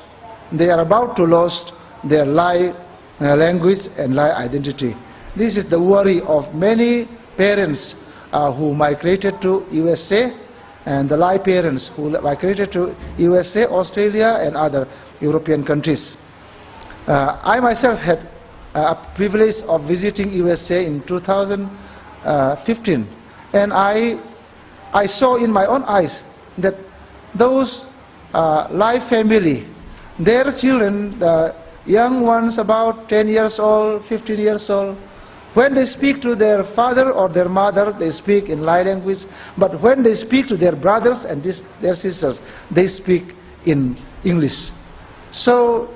Speaker 12: They are about to lose their Lai language and Lai identity. This is the worry of many parents who migrated to USA and the Lai parents who migrated to USA, Australia, and other European countries. I myself had a privilege of visiting USA in 2015, and I, I saw in my own eyes that those Lai family, their children, the young ones about 10 years old, 15 years old, when they speak to their father or their mother, they speak in Lai language. But when they speak to their brothers and this, their sisters, they speak in English. So,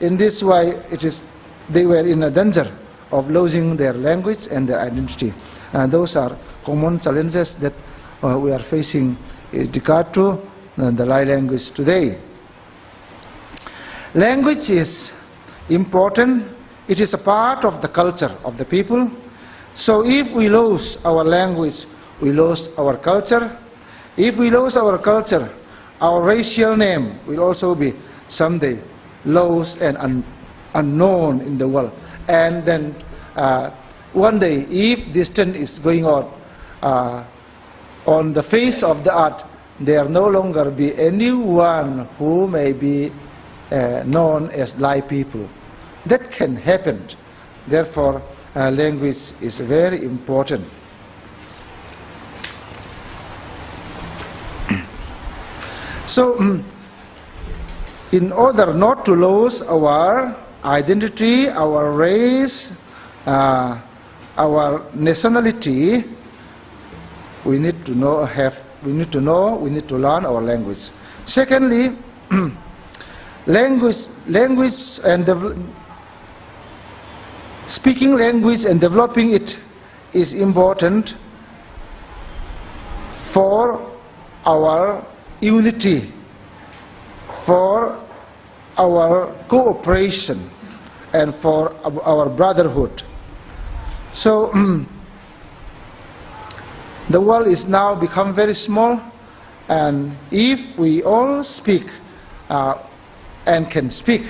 Speaker 12: in this way, it is, they were in a danger of losing their language and their identity. And those are common challenges that we are facing in regard to the Lai language today. Language is important. It is a part of the culture of the people. So if we lose our language, we lose our culture. If we lose our culture, our racial name will also be someday lost and unknown in the world. And then one day, if this trend is going on, on the face of the earth, there no longer be anyone who may be known as Lai people. That can happen. Therefore, language is very important. So, in order not to lose our identity, our race, our nationality, we need to know, have, we need to know, we need to learn our language. Secondly, language, language and speaking language and developing it is important for our unity, for our cooperation, and for our brotherhood. So the world is now become very small, and if we all speak and can speak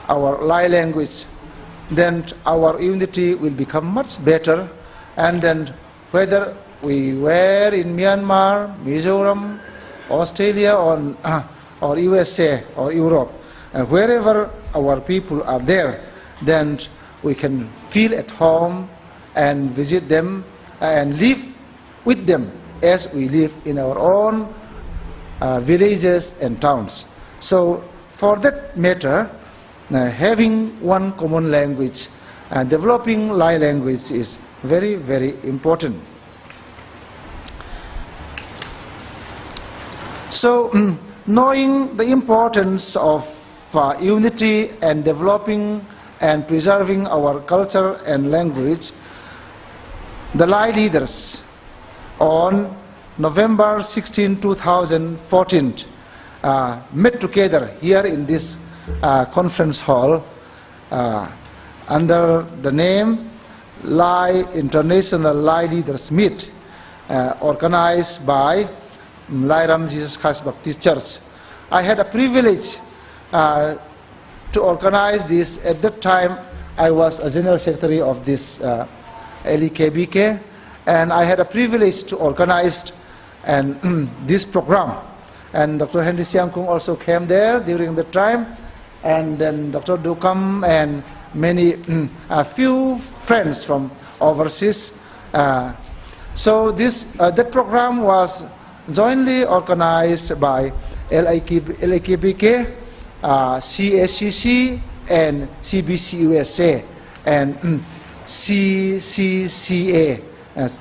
Speaker 12: our Lai language, then our unity will become much better. And then whether we were in Myanmar, Mizoram, Australia, or USA or Europe, wherever our people are there, then we can feel at home and visit them and live with them as we live in our own villages and towns. So for that matter, having one common language and developing Lai language is very, very important. So knowing the importance of unity and developing and preserving our culture and language, the Lai leaders on November 16, 2014, met together here in this conference hall under the name Lai International Lai Leaders Meet, organized by Lairam Jesus Christ Baptist Church. I had a privilege to organize this. At that time, I was a general secretary of this LEKBK, and I had a privilege to organize and this program. And Dr. Henry Siangkung also came there during the time, and then Dr. Dukam and many, a few friends from overseas. So this that program was jointly organized by LAKBK, CACC, and CBC USA. And CCCA, as,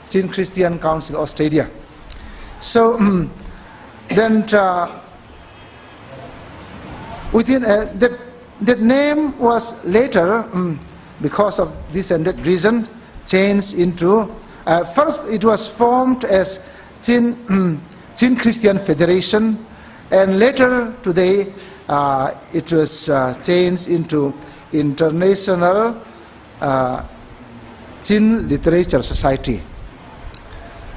Speaker 12: Chin Christian Council Australia. So then within that that name was later, because of this and that reason, changed into, first it was formed as Chin, Chin Christian Federation, and later today it was changed into International Chin Literature Society.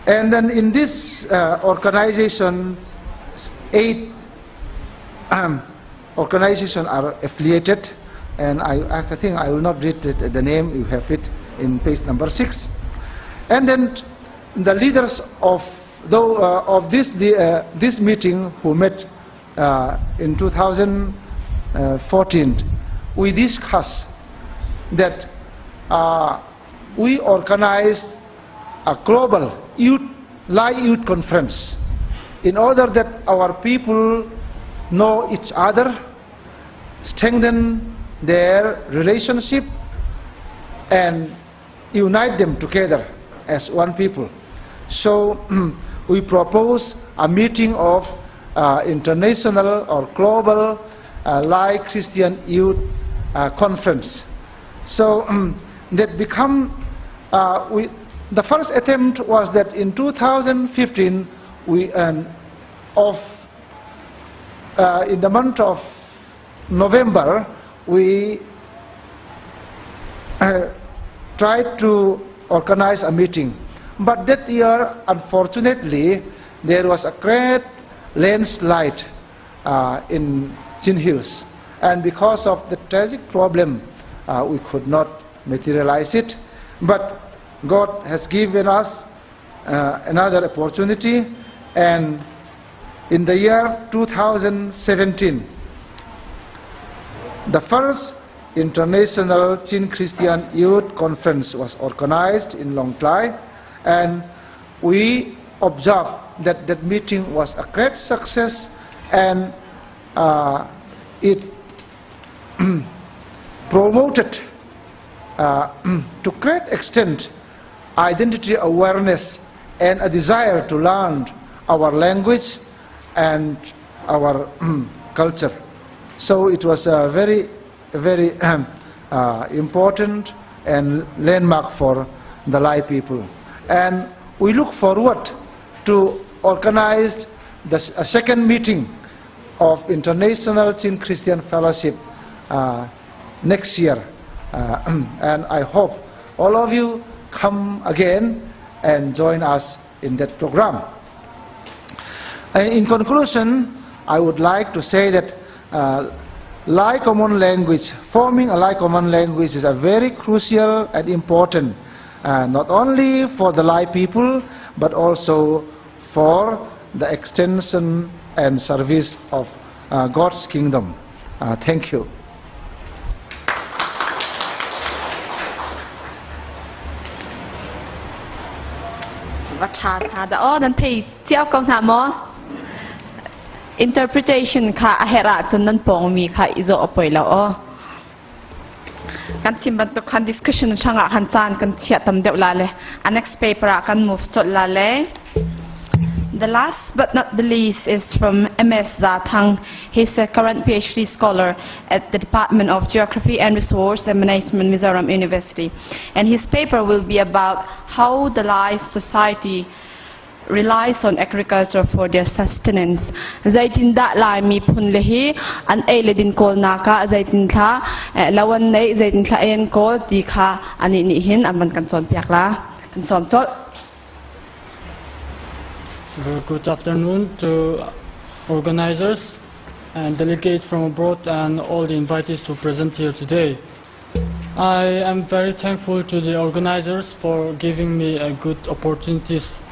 Speaker 12: And then in this organization, eight organizations are affiliated, and I, I think I will not read it, the name, you have it in page number 6. And then the leaders of, though, of this, the, this meeting who met in 2014, we discussed that we organized a global youth, Lai Youth Conference in order that our people know each other, strengthen their relationship, and unite them together as one people. So we propose a meeting of international or global Lai Christian Youth Conference. So that become we, the first attempt was that in 2015 we of in the month of November we tried to organize a meeting. But that year, unfortunately, there was a great landslide in Chin Hills. And because of the tragic problem, we could not materialize it. But God has given us another opportunity, and in the year 2017, the first International Chin Christian Youth Conference was organized in Lawngtlai, and we observed that that meeting was a great success, and it promoted to great extent identity awareness and a desire to learn our language and our culture. So it was a very, very important and landmark for the Lai people. And we look forward to organize the a second meeting of International Chin Christian Fellowship next year. And I hope all of you come again and join us in that program. And in conclusion, I would like to say that Lai common language, forming a Lai common language is a very crucial and important, not only for the Lai people, but also for the extension and service of God's kingdom. Thank you.
Speaker 11: Va ṭha hna dah aw nan thei cio ko hna maw? Interpretation kha a herh ahcun nan pawngmi kha i zawh a poi lo aw. Kan chim bantuk khan discussion hrangah khan caan kan chiah tam deuh la le a next paper ah kan move colh la le. The last but not the least is from MS Zathang. He's a current PhD scholar at the Department of Geography and Resource and Management, Mizoram University. And his paper will be about how the Lai society relies on agriculture for their sustenance. Zeitindah Laimi phun le hi an ei le din kawlnak ah zeitin thla lo an neih, zeitin thla ei an kawl ti kha anih nih hin an van kan cawnpiak la. Kan sawm colh.
Speaker 13: Good afternoon to organizers and delegates from abroad and all the invitees who present here today. I am very thankful to the organizers for giving me a good opportunities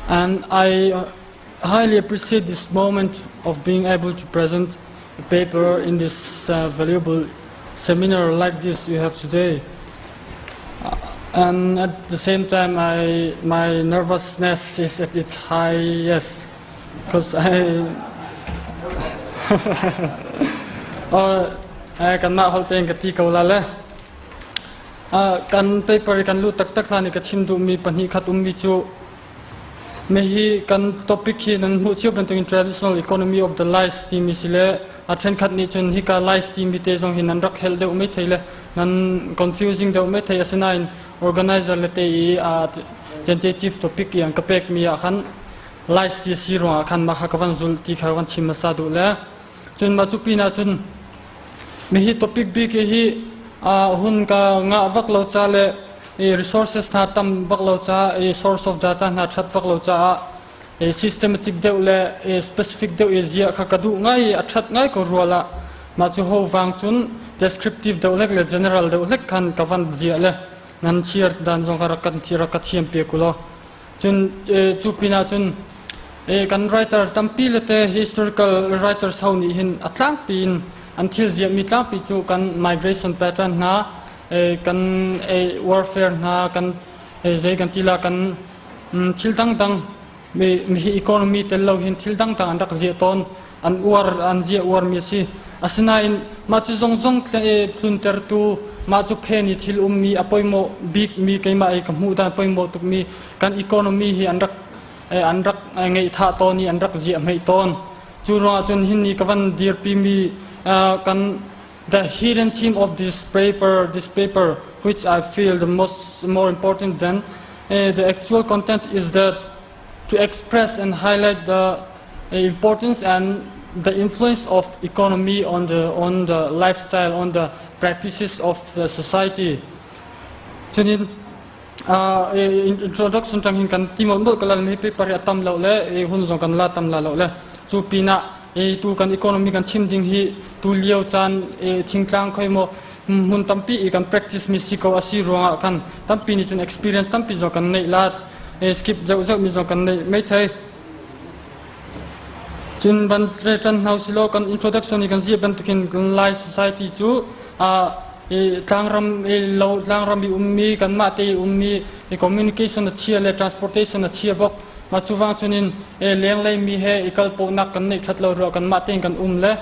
Speaker 13: and I highly appreciate this moment of being able to present a paper in this valuable seminar like this we have today. And at the same time, I, my nervousness is at its highest because I kanmah holh tein ka ti ko la le. Kan paper i kan luh taktak hlan i ka chim duhmi pahnih khat ummi cu Hihi kan topic hi nan hmuh cio bantukin traditional economy of the Lais timi si le a ṭhenkhat nih cun hika Lais timi te zong hi nan rak helh deuh maithei le nan confusing deuh maithei. Asinain organizer le te i a tentative topic i an ka pekmi ah khan Lais ti a si ruangah khan mah kha ka van zulh ti kha van chim hmasa duh le cun mah cu pinah cun mihi topic bik hi hun ka ngah vak lo ca le resources hna tam vak lo ca, source of data hna ṭhat vak lo caah systematic deuh le specific deuh i ziah kha ka duh ngai i a ṭhat ngai ko rual ah mah cu ho vang cun descriptive deuh hlek le general deuh hlek khan ka van ziah le nan thiar dan zong kha rak kan rak ka thiam pe ku law. Cun cu pinah cun kan writers tampi le te historical writers ho nih hin a tlangpi in an thil ziahmi tlangpi cu kan migration pattern hna, kan warfare hna, kan zei kan ti la, kan thil dangdang mi hi economy tel lo hin thil dangdang an rak ziah tawn, an uar, an ziah uarmi a si. Asinain mah cu zongzong tluntertu, mah cu phen i thil ummi a poimawh bikmi, keimah i ka hmuh dan poimawh tukmi kan economy hi an rak ngeih thah tawn i an rak ziah hmeih tawn. Cu ruangah cun hin ni ka van dirpimi kan the hidden theme of this paper, which I feel the most more important than the actual content, is that to express and highlight the importance and the influence of economy on the lifestyle, on the practices of the society. Chunin introduction tang hin kan ti mol mol kalal mi paper hi atam lo le hun zong kan la tam la lo le chu pina e tu kan economy kan chim ding hi tu lio chan thingtlang khoi mo hmun tampi i kan practice mi si ko asi ruangah kan tampi ni cun experience tampi zo kan nei la, skip zeuh zeuh mi zong kan nei mai thei. Cun ban tre tan hnau silo kan introduction i kan zia bantukin Lai society cu tlangram lo tlangram i ummi kan mah te i ummi communication a chia le transportation a chia bok. Ma chu wang chunin lenglei mi he i kalpawhnak kan neih that lo ruah kan mah tein kan um le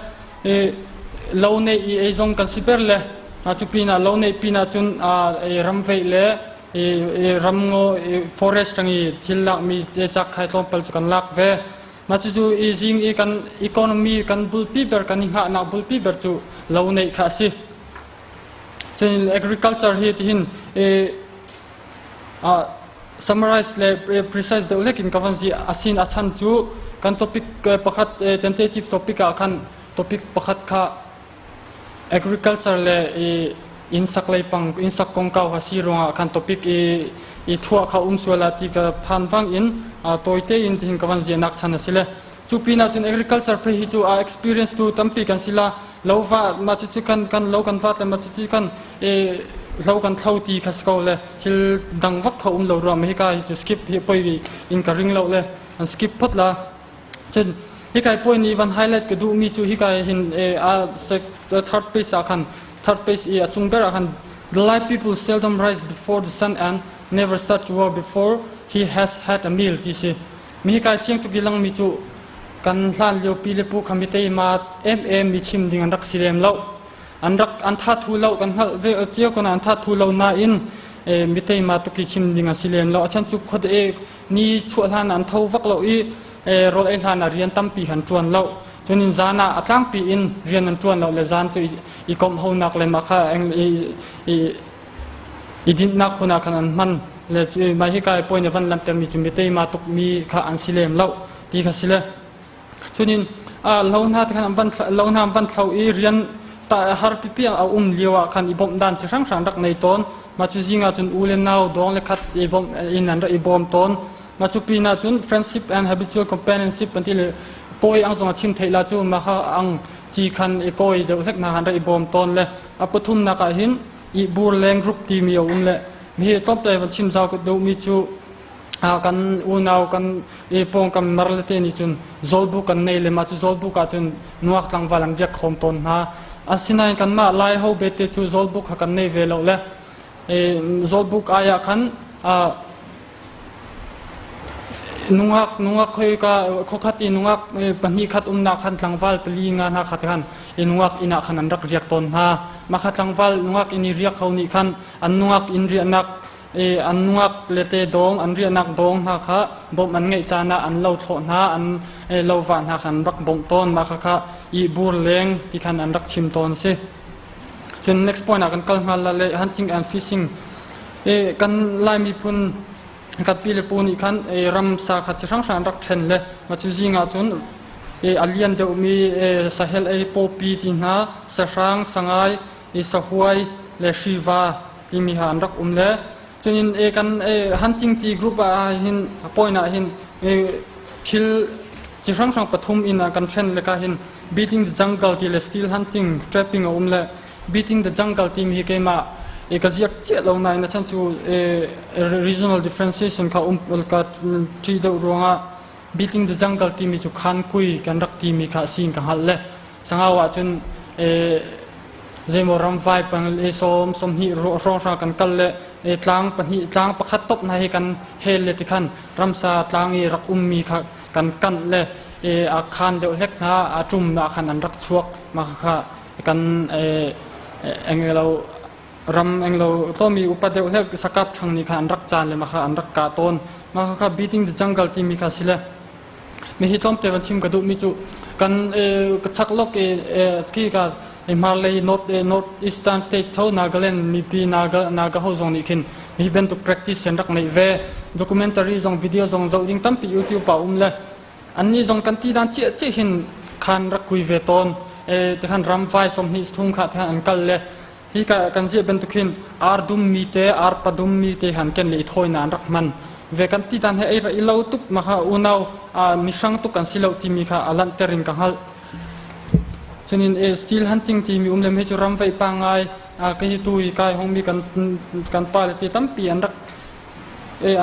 Speaker 13: lo nei i ei zong kan si ber le cu pinah lo nei pinah cun ram veih le ram ngaw forest tang i thil lak mi chak khai tlawmpal cu kan lak ve. Ma cu cu i zing i kan economy kan bulpi ber, kan i hngahnak bulpi ber cu lo neih kha a si. Cun agriculture hi tihin summarize le precise deuh lekin ka van zi asin a chan cu kan topic pakhat, tentative topic ah khan topic pakhat kha agriculture le inn sak lei pang, inn sak kongkau kha si ruangah khan topic i thuah kha um sual ah ti ka phan vang in tawite in tihin ka van zianak chan a si le cu pinah cun agriculture phei hi cu a experience tu tampi kan si la lo va ma cu cu kan lo kan vat le ma cu ti kan lo kan thlo ti kha si ko le thil dang vak kha um lo ruang hi ka hi cu skip hi poi in ka ring lo le an skip phot la. Cun hikai poi nih van highlight ka duhmi cu hikai hin a third page ah khan, third page i a cung ber ah khan, "The Lai people seldom rise before the sun and never start to work before he has had a meal" ti si. Mi hikai chiang tuk i langmi cu kan hlan lio pi le pu kha mi teima em em mi chim ding an rak si lem lo. An rak an tha thu lo kan hngalh ve cio ko na an tha thu lo nain mi teima tuk i chim ding an si lem lo. A chan cu khot e ni chuah hlan an tho vak lo i rawl ei hlan ah rian tampi han ṭuan lo. Cun in zan ah a tlangpi in rian an ṭuan lo le zan cu i komh honak le mah kha i dinhnak khun ah khan an hman le mah hi kai point van lantermi cu mi teima tuk mi kha an si lem lo ti kha si le cunin lo hna te khan an van lo hna an van thlo i rian ta har pipi a um lio ah khan i bawmh dan chi hrang hrang rak nei tawn. Ma cu zing ah cun u le nau dawng le khat i bawmh in an rak i bawm tawn. Ma cu pin ah cun friendship and habitual companionship an ti le kawi ang zong a chim theih la cu ma kha ang chi khan i kawi deuh hlek na han rak i bawm tawn le a pathum nak ah hin i bur leng group timi a um le mi hi tlawmte van chim zau ka duh mi cu kan unau kan i pawngkam mar le te nih cun zawlbuk kan nei le mah cu zawlbuk ah cun nuak tlangval an riak khawm tawn hna. Asinain kanmah Lai ho bete cu zawlbuk kha kan nei ve lo le zawlbuk ai ah khan nungak nungak khoi ka khokhat i nungak pahnih khat umnak khan tlangval pali nga hna khat khan i nungak inn ah khan an rak riak tawn hna. Mah kha tlangval nungak inn i riak ho nih khan an nungak inn riahnak an nungak le te dawng an riahnak dawng hna kha bawmh an ngeih caan ah an lo thlawh hna an lo vah hna khan rak bawmh tawn. Mah kha kha i bur leng ti khan an rak chim tawn si. Cun next point ah kan kal hngal la le hunting and fishing. Kan Lai miphun kan pi le pu nih khan ramsa kha chi hrang hrang an rak ṭhen le ma cu zing ah cun a lian deuhmi sahel ei pawpi ti hna sahrang sangai sahuai le hriva timi ha an rak um le cunin kan hunting ti group ah hin point ah hin thil chi hrang hrang pathum in kan ṭhen le ka hin beating the jungle ti le steel hunting trapping a um le Beating the Jungle timi hi keimah ka ziak chiah lo nain a chan cu regional differentiation kha um ka ṭi deuh ruangah Beating the Jungle timi cu khan kui kan rak timi kha sin ka hngalh le sangau ah cun zeimaw ramvai pang le sawm sawmhnih hrawnghrang kan kal le tlang pahnih tlang pakhat top hna hi kan hel le tikhan ramsa tlang i rak ummi kha kan kanh le a khan deuh hlek hna a ṭum ah khan an rak chuak mah kha kan englo ram englo tlomi upa deuh hlek sakap thang nih kha an rak caan le ma kha an rak kah tawn ma kha beating the jungle timi kha sile mi hi tlawmte van chim ka duh mi cu kan ka chak lok ki ka hmarlei north north eastern state tho Nagaland mipi Naga Naga ho zong nih khin mi bantuk practice an rak neih ve documentary zong video zong zoh ding tampi YouTube pa um le Annih zong kan ti dan ciah ciah hin khan rak kui ve tawn. E, tikhan ramvai 12 thum kha tikhan an kal le hi ka kan ziah bantuk hin ar dum mi te ar padum mi te han ken le i thawi na an rak hman ve kan ti dan he ei ra i lo tuk ma kha unau mihrang tuk kan si lo timi kha a lanhter in ka hngalh. Cunin e steel hunting timi um lem hi cu ram vei pa ngai ka hi tu i kai hong mi kan kan pa le te tampi an rak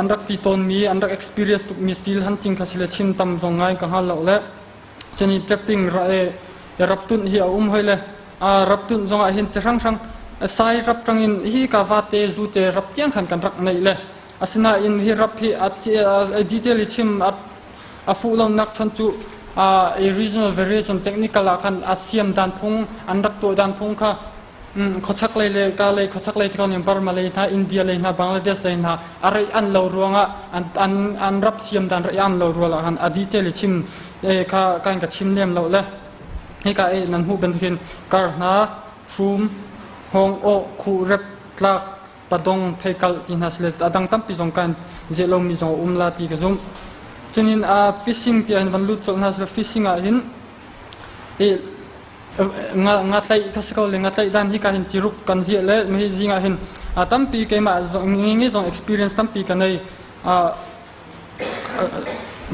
Speaker 13: an rak ti tawnmi an rak experience tukmi steel hunting kha sile chim tam zong ngai ka hngal lo le cuni tapping ra e raptun hi a um hoi le a raptun zong ah hin chi hrang hrang sai rap tangin hi ka va te zu te rap tiang khan kan rak nei le asinain hi rap hi a detail i chim a fuh lo nak chan cu a regional variation technical ah khan a siam dan phung an rak tuah dan phung kha Khuachak lei le ka lei khuachak lei tikah Burma lei hna India lei hna Bangladesh lei hna a reih an lo ruangah an an an rap siam dan reih an lo rual ah khan a detail i chim kha kan ka chim lem lo le hika e nan hmuh bantukin kar hna hrum hngawng awh khuh rep tlak padong pheikal ti hna sile adang tampi zong kan zeh lomi zong um la ti ka zumh cunin a fishing ti ah van lut colh hna sile fishing ah hin Nga tlaih kha si ko le nga tlaih dan hi ka hin ciruk kan ziah le hi zing ah hin tampi keimah ngi zong experience tampi ka nei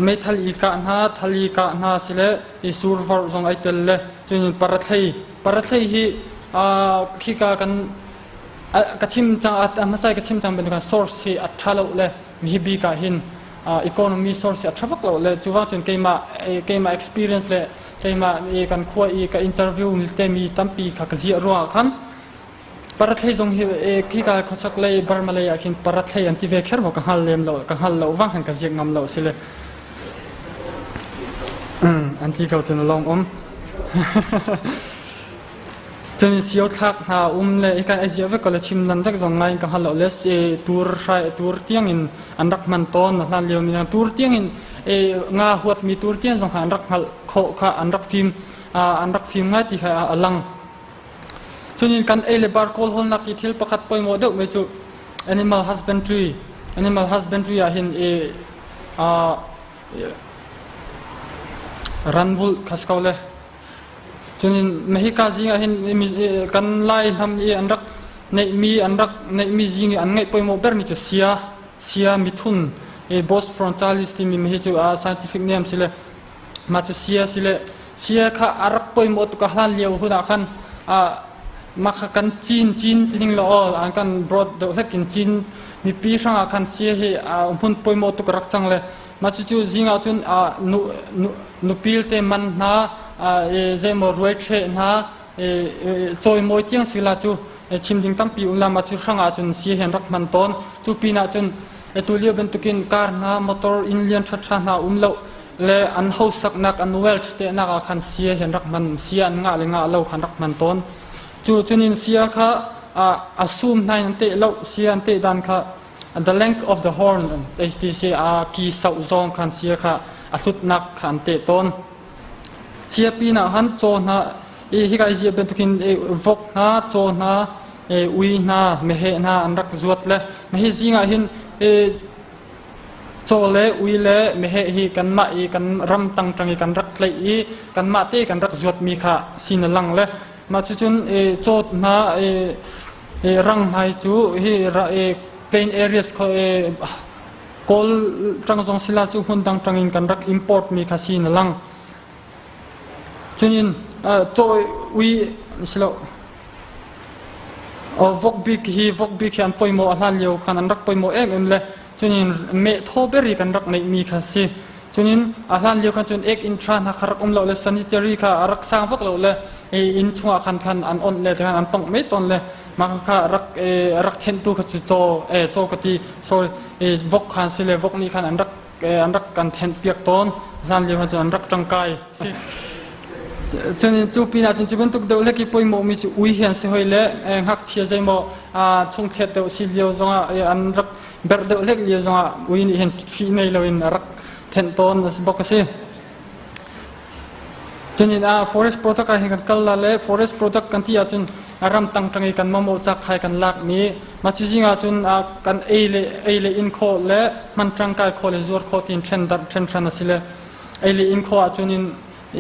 Speaker 13: meithal i kah hna thali kah hna sile i survor zong ai tel le cun parathlei parathlei hi khika kan ka chim cang a hmasai ka chim cang bantukan source hi a tha lo le hi bik ah hin economy source hi a tha vak lo le cuwang cun keimah keimah experience le keimah i kan khua i ka interview te mi tampi kha ka ziah ruangah khan parathlei zong hi khika khuasak lei Burma lei ah khin parathlei an ti ve kher maw ka hngal lem lo ka hngal lo wang khan ka ziak ngam lo sile an ti ko cun lawng um Cun sio thlak hna um le ikan ai ziah vek ko le chim nan vek zong ngai ka hngal lo le tur hrai tur tiang in an rak hman tawn hlan lio mi tur tiang in nga huat mi tur tiang zong kha an rak hngalh khawh kha an rak fim an rak fim ngai ti kha a lang. Cunin kan ei le bar kawl hawlnak i thil pakhat poimawh deuh mi cu animal husbandry animal husbandry ah hin i ranvulh kha si ko le Cunin hika zing ah hin kan Lai hnam i an rak neihmi an rak neihmi zing i an ngeih poimawh bermi cu sia sia mithun i Bos frontalis timi hi cu a scientific name si le mah cu sia si le sia kha a rak poimawh tuk a hlan lio hun ah khan mah kha kan cin cin tining lo aw an kan broad deuh hlek in cin mipi hrang ah khan sia hi hmun poimawh tuk a rak cang le Mah cucu zing ah cun nu, nu, nupil te man hna, zeimaw ruai ṭheh hna, cawimawi tiang sila cu chim ding tampi um la mah cu hrang ah cun si hen rak hman tawn. Cu pin ah cun tu lio bantukin car hna, motor, inn lian ṭhaṭha hna um lo le an hosaknak, an wealth tehnak ah khan sia hen rak hman, sia an ngah le ngah lo khan rak hman tawn. Cu cunin sia kha a sum hna in an teh lo sia an teh dan kha the length of the horn HTC a ki sauh zawng khan sia kha a hlutnak kha an teh tawn. Sia pinah han caw hna i hika i zia bantukin vok hna caw hna ui hna meheh hna an rak zuat le meheh zing ah hin Caw le ui le meheh hi kanmah i kan ram tangṭang i kan rak tlaih i kanmah te kan rak zuatmi kha sin a lang le mah cucun caw hna rang hna hi cu hi plain areas Kawl ṭang zong sila cu hmun dang ṭang in kan rak import mi kha sin a lang. Cunin caw ui silo Vokbik hi vokbik hi an poimawh a hlan lio khan an rak poimawh emem le cunin meh thaw ber i kan rak neihmi kha si. Cunin a hlan lio khan cun ek inn tha hna kha rak um lo le sanitary kha a rak sang vak lo le inn chungah khan khan an onh le khan an tongh mei tawn le mah kha rak rak thenhtu kha cu caw caw ka ti sorry vok khan si le vok nih khan an rak an rak kan thenh piak tawn hlan lio cun an rak ṭangkai si cun cu pinah cun cu bantuk deuh hlek i poimawh mi cu ui hi an si hoi le ngakchia zeimaw chungthlet deuh si lio zongah an rak berh deuh hlek lio zongah ui nih hin fih nei loin a rak thenh tawn a si bok a si. Cunin ah forest product ah hin kan kal la le forest product kan ti ahcun ram tang tang i kan mamawh cak khai kan lak mi mah cu zing ahcun kan ei le ei le in khawh le hman tangkai khawh le zuar khawh tin then dar then than a si le ei le in khawh ahcun in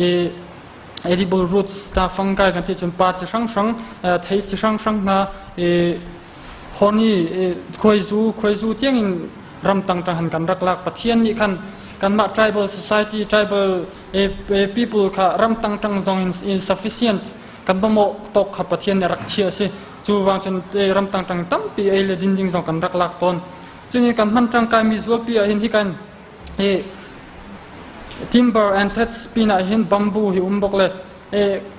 Speaker 13: i edible roots ta fungi kan ti cun pa chi hrang hrang thei chi hrang hrang hna i honey khuaizu khuaizu tiang in ramtang tang han kan rak lak Pathian nih khan kanmah tribal society tribal people kha ramtang tang zong in insufficient kan bamo tok kha Pathian nih rak chia si cu wang cun ramtang tang tampi ei le din ding zong kan rak lak tawn cuni kan hman tangkai mi zualpi ah hin hi kan hi timber and thatch pin ah hin bamboo hi um bok le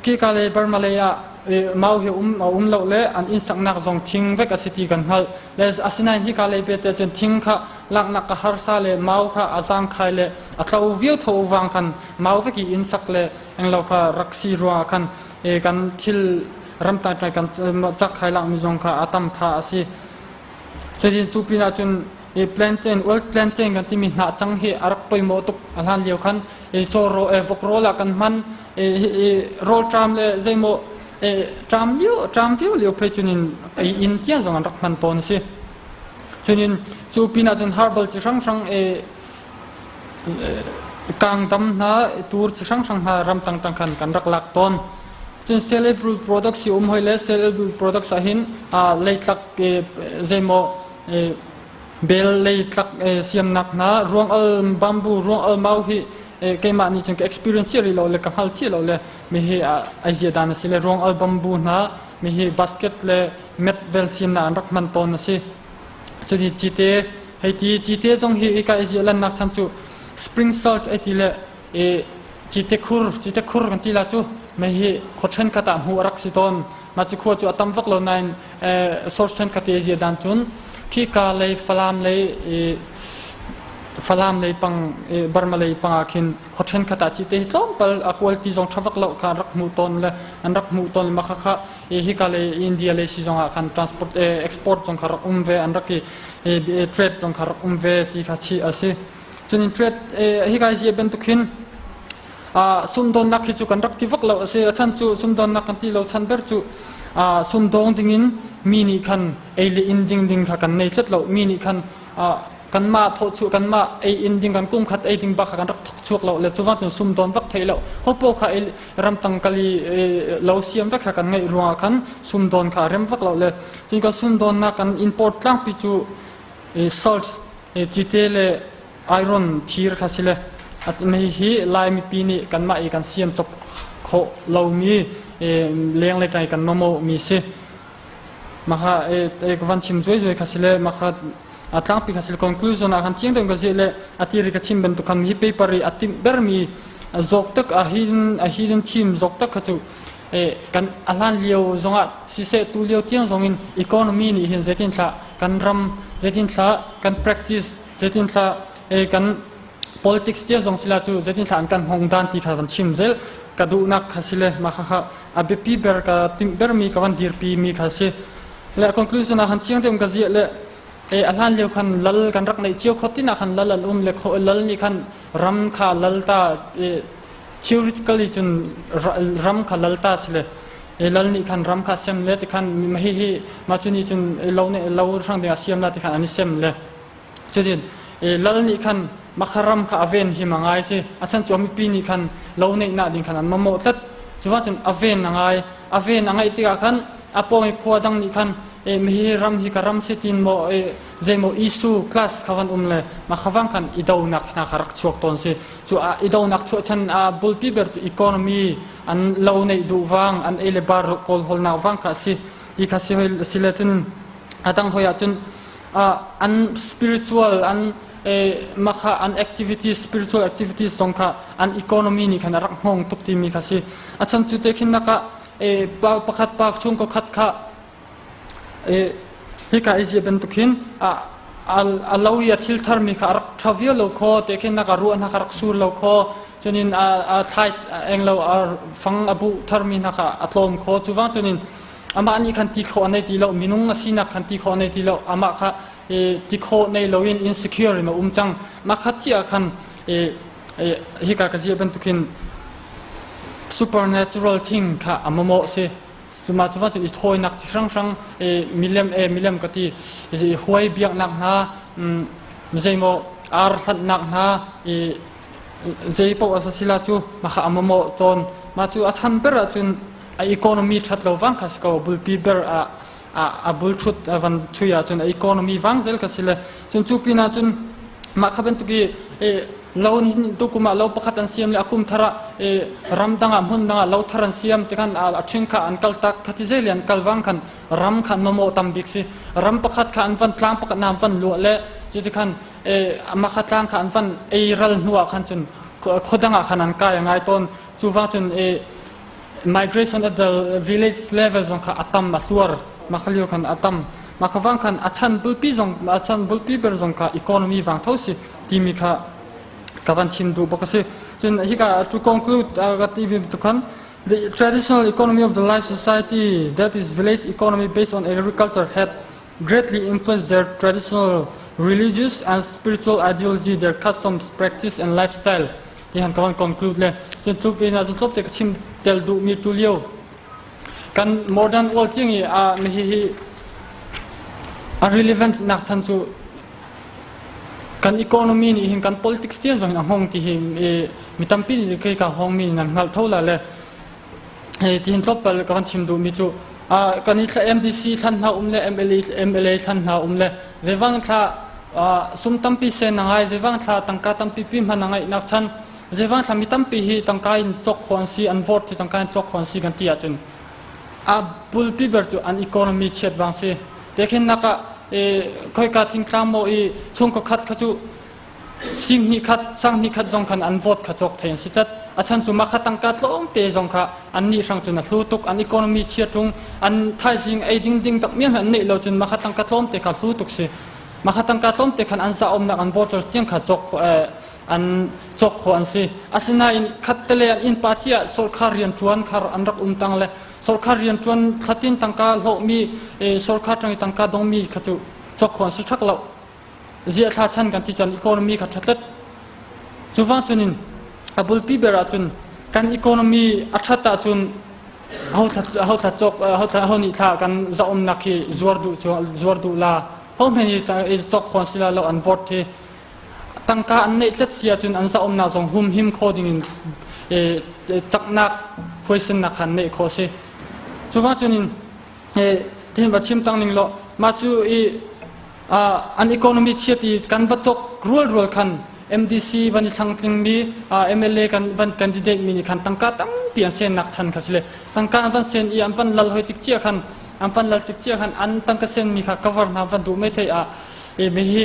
Speaker 13: Khi ka le Burma lei ah mau hi um a um lo le an inn saknak zong thing vek a si ti kan hngalh. Le asinain hika lei bete cun thing kha laknak ka harsa le mau kha a zangkhai le a tlo viau tho wang khan mau vek i inn sak le englo kha rak si ruangah khan kan thil ramtai tlai kan cak khai lak mi zong kha a tam kha a si. Cutin cu pinah cun i plantain oil plantain kan timi hnah cang hi a rak poimawh tuk a hlan lio khan i caw rawl vok rawl ah kan hman i rawl ṭam le zeimaw ṭam lio ṭam viau lio phei cunin ei inn tiang zong an rak hman tawn a si cunin cu pinah cun herbal chi hranghrang kangdam hna tur chi hranghrang hna ramtang tang khan kan rak lak tawn cun sellable products hi um hoi le sellable products ah hin leitlak zeimaw bel lei tlak siamnak hna ruang al bamboo ruang al mau hi keimah nih cun ka experience cia rih lo le ka hngal cia lo le mi hi ai zia dan a si le ruang al bamboo hna mi hi basket le mat vel siamnak an rak hman tawn a si cuni cite hei ti cite zong hi ika i zia lannak chan cu spring salt ai ti le cite khur cite khur kan ti la cu mei hi khua khat ah hmu a rak si tawn mah cu khua cu a tam vak lo nain source ṭhenkhat i zia dan cun khika lei Falam lei Falam lei pang Burma lei pang ah khin khua ṭhenkhat ah cite hi tlawmpal a quality zong ṭha vak lo kha an rak hmuh tawn le an rak hmuh tawn mah kha kha hika lei India lei si zong ah khan transport export zong kha rak um ve an rak i trade zong kha rak um ve ti kha chi a si cun trade hika zia bantuk hin sumdawnnak hi cu kan rak ti vak lo a si a chan cu sumdawnnak kan ti lo chan ber cu sumdawng dingin mi nih khan ei le in ding ding kha kan nei tlat lo mi nih khan kanmah thawhchuah kanmah ei in ding kan kum khat ei ding bak kha kan rak thok chuak lo le cuva cun sumdawn vak thei lo hopo kha ramtang kali lo siam vek kha kan ngeih ruangah khan sumdawn kha rem vak lo le cun kan sumdawnnak kan import tlangpi cu salt cite le iron thir kha si le mei hi Lai mipi nih kanmah i kan siam cop khawh lomi lenglei ṭai kan mamawh mi si. Maka ka van chim zuai zuai kha si le maka a tlangpi kha si le conclusion ah khan chiang deuh ka zi le a tiri ka chim bantuk khan hi paper i a timh bermi zawk tak a hidden a hidden theme zawk tak kha cu kan a hlan lio zongah siseh tu lio tiang zongin economy nih hin zeitin thla kan ram zeitin thla kan practice zeitin thla kan politics tiang zong sila cu zeitin thla an kan hong dan ti kha kan chim zel. ka duhnak kha si le mah kha a biapi ber ka timh bermi ka van dirpi mi kha si. Le conclusion ah khan chiang deuh ka ziah le e a hlan lio khan lal kan rak neih cio khot tin ah khan lal an um le kho lal nih khan ram kha lal ta theoretically cun ram kha lal ta si le e lal nih khan ram kha sem le ti khan hi hi ma cu nih cun lo ne lo hrang ding ah siam la ti khan an i sem le cutin e lal nih khan makharam kha a ven hi ma ngai si a chan cu mipi nih khan lo neih na ding khan an mamawh tlat cuwa cun a ven a ngai a ven a ngaih tikah khan a pawng i khua dang nih khan e mi ram hi ka ram si tin maw e zeimaw issue class kha van um le ma khawang khan i donak hna kha rak chuak tawn si cu a i donak chuah chan a bulpi ber cu economy an lo neih duh wang an ei le bar kawl holnak wang kha si ti kha si hoi si le cun adang hoi ah cun an spiritual an makha an activity spiritual activities song kha an economy nih khan a rak hngong tuk timi kha si a chan cu te khin naka e pa pakhat pa chung ko khat kha Hika i ziah bantuk hin a lo i a thil tharmi kha a rak ṭha vial lo khaw, te khin a ruah hna kha rak sur lo khaw, cunin a thlai eng lo a fang a buh tharmi hna kha a tlawm khaw. Cu vang cunin amah nih khan ti khawh a nei ti lo, minung a sinak khan ti khawh a nei ti lo, amah kha ti khawh nei loin insecure in a um cang. Mah kha ciah khan hika ka ziah bantukin supernatural thing kha a mamawh si. Cuma cu cun i thawinak ci hranghrang milem e milem ka ti i huai biaknak hna zeimaw ar hlanhnak hna i zei paoh a sila cu maka a mawmawh tawn ma cu a chan ber ahcun a economy that lo vang kha si ko bulpi ber a a bulthut a van chui ahcun a economy vang zel ka si le cun cu pin ahcun mah kha bantuk i lo tukum ah lo pakhat an siam le a kum thar ah ram dang ah hmun dang ah lo thar an siam ti khan a ṭhing kha an kal tak khati zel an kal wang khan ram khan mamawh tam bik si ram pakhat kha an van tlang pakhat na van luah le cu ti khan makha tlang kha an van ei ral hnu ah khan cun khodang ah khan an kai ngai tawn cu wang cun migration at the village level zong kha atam a hluar makhalio khan atam makhavang khan a chan bulpi zong a chan bulpi ber zong kha economy wang tho si timi kha ka van chim duh bak a si. Cun hika to conclude ka ti tu khan the traditional economy of the Lai society that is village economy based on agriculture had greatly influenced their traditional religious and spiritual ideology, their customs, practice and lifestyle. Ti han ka van conclude le cun tluk in cun tlop te ka chim tel duh mi tu lio kan modern world ting i a hi hi a relevant nak chan cu Kan economy nih hin kan politics tiang zong hin a hngong ti hi mi tampi nih kei ka hong mi nan hngalh tho la le ti hin tlawmpal ka van chim duh mi cu kan i thla MDC thlan hna um le MLA MLA thlan hna um le zeivang thla sum tampi sen na ngai zeivang thla tangka tampi pi hman na ngaih nak chan zeivang thla mi tampi hi tangka in cawk kho an si an vote hi tangka in cawk kho an si kan ti ahcun a bulpi ber cu an economy chiat vang si Tekhin nak ah khoika thingtlang maw i chungkaw khat kha cu sing hnih khat sang hnih khat zong khan an vote kha cawk thei an si tlat a chan cu makha tangka tlawm te zong kha an nih hrang cun a hlu tuk an economy chia tung an thaizing ei ding ding tak miam an neih lo cun makha tangka tlawm te kha hlu tuk si makha tangka tlawm te khan an za umnak an voters tiang kha cawk an cawk kho an si asinain khat tele an inn pa cia sorkhar rian tuan khar an rak um tang le Sorkhar rianṭuan thlatin tangka hlawhmi sorkhar ṭang i tangka dongmi kha cu cawk khawh an si ṭhak lo. Ziah thla chan kan ti cun economy kha ṭhatlet. Cuvang cunin a bulpi ber ahcun kan economy a ṭhat ahcun ho thla ho thla cawk ho thla ho nih thla kan zaumnak hi zuar duh cu zuar duh la ho hme ni cawk khawh an si la lo an vote hi tangka an neih tlet si ahcun an zaumnak zong humhim kho dingin caknak huaisennak kha an neih khawh a si. Cuva cunin tihin va chim tang ning law mah cu i an economy chiat i kan va cawk rual rual khan MDC van i thlangtling mi MLA kan van candidate mi nih khan tangka tampi an sennak chan kha si le tangka an van sen i an van lal hoi tik cia khan an van lal tik cia khan an tangka sen mi kha cover hna van duh mai thei ah e mi hi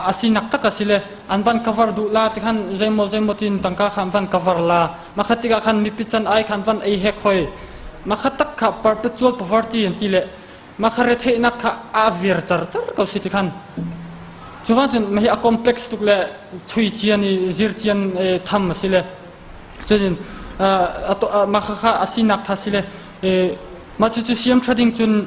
Speaker 13: a sinak tak a si le an van cover duh la ti khan zeimaw zeimaw tin tangka kha an van cover la makhat tikah khan mipi chan ai khan van ei hek hoi makhat tak kha perpetual poverty an ti le makha retheihnak kha a vir char char ko si ti khan chuwan cun mahi a complex tuk le chui chian i zir chian tham a si le cutin Mah khakha a sinak kha si le mah cucu siam ṭha ding cun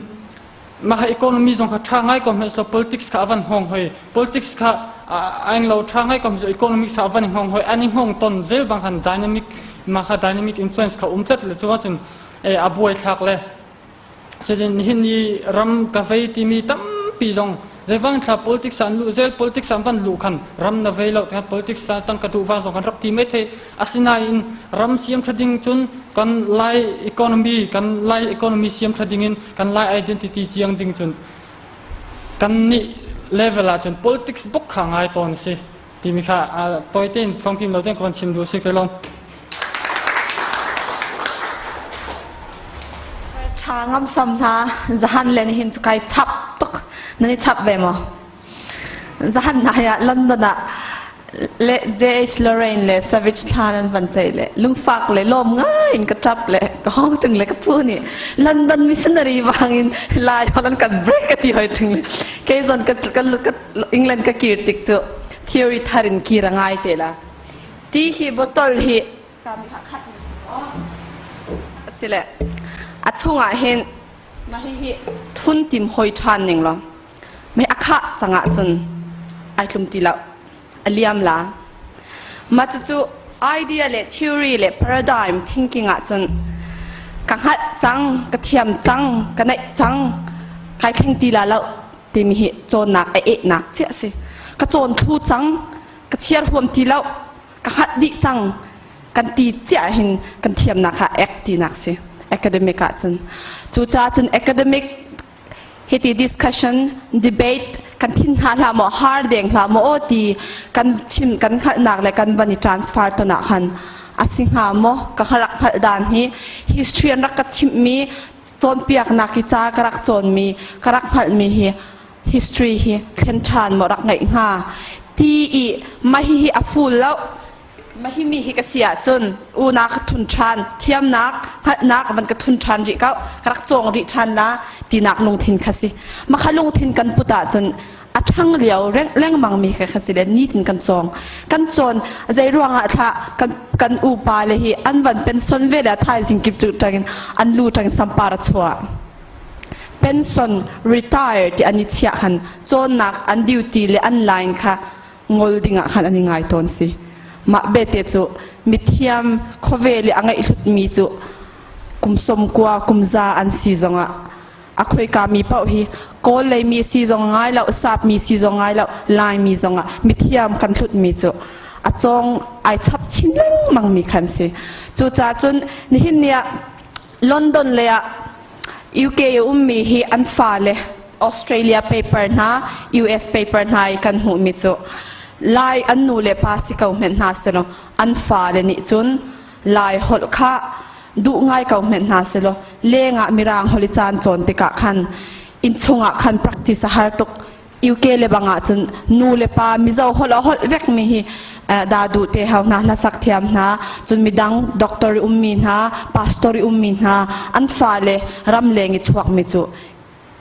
Speaker 13: mah economy zong kha ṭha ngai ko hmanh politics kha a van hngong hoi. Politics kha a englo ṭha ngai ko hmanh economics kha a van hngong hoi. An i hngong ton zel bang khan dynamic mah kha dynamic influence kha um tlat le cu cun a buai thlak le Cutin nihin ni ram ka vei timi tampi zong zeivang thla politics an luh zel politics an van luh khan ram na vei lo kan politics tang ka duh va zong kan rak ti mai thei. Asinain ram siam tha ding cun kan Lai economy kan Lai economy siam tha ding in kan Lai identity chiang ding cun kan nih level ah cun politics bok kha ngai tawn si timi kha toi tein fongkim lo tein ka van chim duh si ke long.
Speaker 11: Tha ngam sam hna zahan len hin kai chap tuk nan i chap ve maw? Zahan na ya London ah le JH Lorraine le Savage thla nan van chei le lungfak le lom ngai in ka tap le ka hong tung le ka pu nih London missionary wangin lai holan kan break ka ti hoi tung le kei zon ka ka England ka kir tik cu theory thar in kir a ngai te la. Ti hi bottle hi kami kha khat mi si maw? Asile a chungah hin mah hihi thun tim hoi ṭhan ning law mei a khah cangah cun ai tlum ti lo a liam la. Mah cucu idea le theory le paradigm thinking ah cun ka hngalh cang, ka thiam cang, ka neih cang, kai thleng ti la lo timi hi cawnnak a ehnak chiah a si. Ka cawn thlu cang, ka chiar huam ti lo, ka hngalh dih cang kan ti ciah hin kan thiamnak kha ek tinak si academic ah cun. Cucaah cun academic hiti discussion, debate kan thin hna hlah maw, har deng hlah maw aw ti kan chim kan hngalhnak le kan van i transfer ton ah khan a si hnga maw ka rak hngalh dan hi history an rak ka chimhmi cawnpiaknak i ca ka rak cawnmi ka rak hngalhmi hi history hi thlen ṭhan maw rak ngeih hnga ti i mah hihi a ful lo mah hi mi hi ka si ahcun una ka thun ṭhan thiamnak hngalhnak van ka thun ṭhan rih ko ka rak cawng rih ṭhan la tinak lungthin kha si mah kha lungthin kan put ahcun a ṭhang lio lengmang mi kha si le nitin kan cawng kan cawn zei ruangah thlah kan kan upa le hi an van pension ve le thaizing kip cu ṭangin an lu ṭang sampar a chuah pension retire ti an i chiah khan cawnnak an duty le an line kha ngol dingah khan an i ngai tawn si mah bete cu mithiam khawvel i a ngeih hlutmi cu kum som kua kum za an si zongah a khoika mi paoh hi kawl lei mi si zong ngai lo sap mi si zong ngai lo lai mi zongah mithiam kan hlutmi cu a cawng ai chap chin lengmang mi khan si cucaah cun nihin ni ah London lei ah UK i ummi hi an fale Australia paper hna US paper hna i kan hmuhmi cu Lai an nu le pa si ko hmenh hna selaw an fale nih cun Lai holh kha duh ngai ko hmenh hna selaw lengah Mirang holh i caan cawn tikah khan innchung ah khan practice a har tuk. UK le bang ah cun nu le pa Mizo holh a holh vekmi hi dadu te hau hna hlasak thiam hna cun midang doctor i ummi hna pastor i ummi hna an fale ramleng i chuakmi cu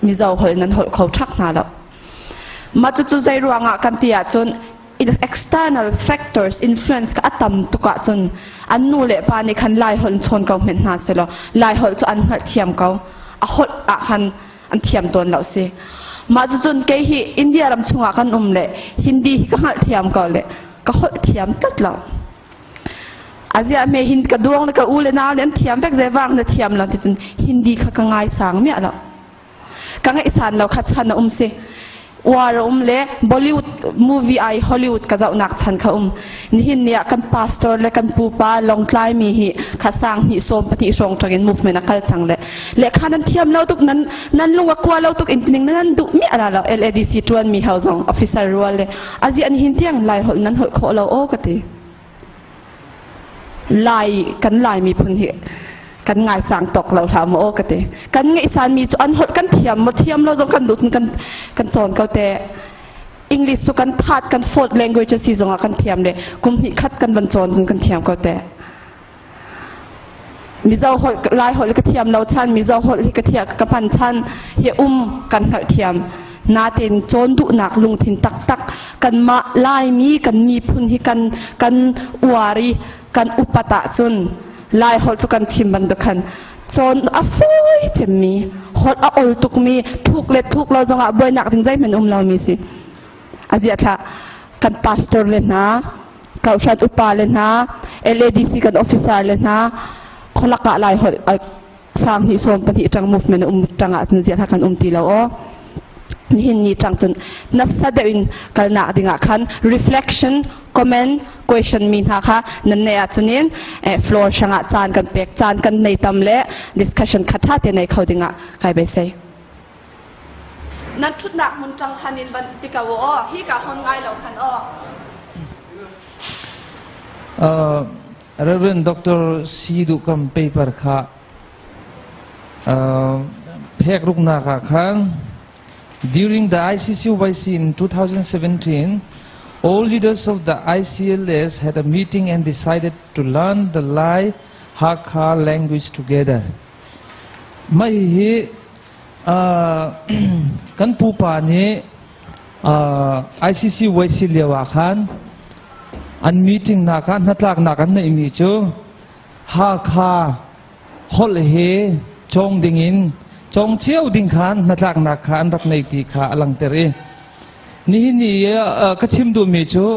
Speaker 11: Mizo holh in an holh kho ṭhak hna lo. Mah cucu zei ruangah kan ti ahcun external factors influence ka a tam tuk ahcun an nu le pa nih khan Lai holh in chawn ko hmenh hna selaw Lai holh cu an hngalhthiam ko a holh ah khan an thiam tawn lo si. Mah cucun kei hi India ram chungah kan um le Hindi hi ka hngalhthiam ko le ka holh thiam tlat lo. Aziah me hin ka duang le ka u le nau le an thiam vek zei vang na thiam lo ti cun Hindi kha ka ngai sang miah lo. Ka ngaihsan lo kha chan a um si. War a um le Bollywood movie ai Hollywood ka zohnak chan kha um. Nihin ni ah kan pastor le kan pupa longtlai mi hi kha sang hnih sawm pahnih hrawng tangin movement a kal cang le le kha nan thiam lo tuk nan nan lung a kua lo tuk in ning nan duh mi ala lo LADC tuan mi ho zong officer rual le azi an hin tiang lai holh nan holh khawh lo o ka ti. Lai kan Lai miphun hi kan ngaisang tok lo hlah mu aw ka ti. Kan ngaihsan mi cu an holh kan thiam maw thiam lo zong kan duh kan kan cawn ko te. English cu kan that kan fourth language si zongah kan thiam le kum hnih khat kan van cawn cun kan thiam ko te. Mizo holh Lai holh ka thiam lo chan Mizo holh hi ka thiam ka hman chan hi um kan hngalh thiam natin cawn duhnak lungthin taktak kanmah Laimi kan miphun hi kan kan uar i kan upat ahcun. Lai holh cu kan chim bantuk khan cawn a fawi cemmi holh a ol tukmi thuk le thuk lo zongah buainak ding zeihmanh um lomi si. Aziah thlah kan pastor le hna kauhran upa le hna LADC kan officer le hna kholak ah lai holh sang hnih sawm pahnih ṭang movement um ṭang ah cun ziah kan um ti lo aw. Nihin ni ṭang cun nasa deuh in kalnak dingah khan reflection, comment, question mi hna kha nan nei ahcun in floor hrangah caan kan pek, caan kan nei tam le discussion kha ṭha te nei kho dingah kai beisei. Nan ṭhutnak hmun ṭang khan in van ti ko aw, hi ka hon ngai lo khan aw.
Speaker 14: Reverend Dr. Si Duh Kam paper kha phek ruknak ah khan during the ICCYC in 2017 all leaders of the ICLS had a meeting and decided to learn the Lai Hakha language together. Mah hihi kan pupa nih ICCYC lio ah khan an meeting nak ah hnatlaknak an neihmi cu Hakha holh he cawng dingin cawng cio ding khan hnatlaknak kha an rak nei ti kha a langter i nihin ni ka chim duhmi cu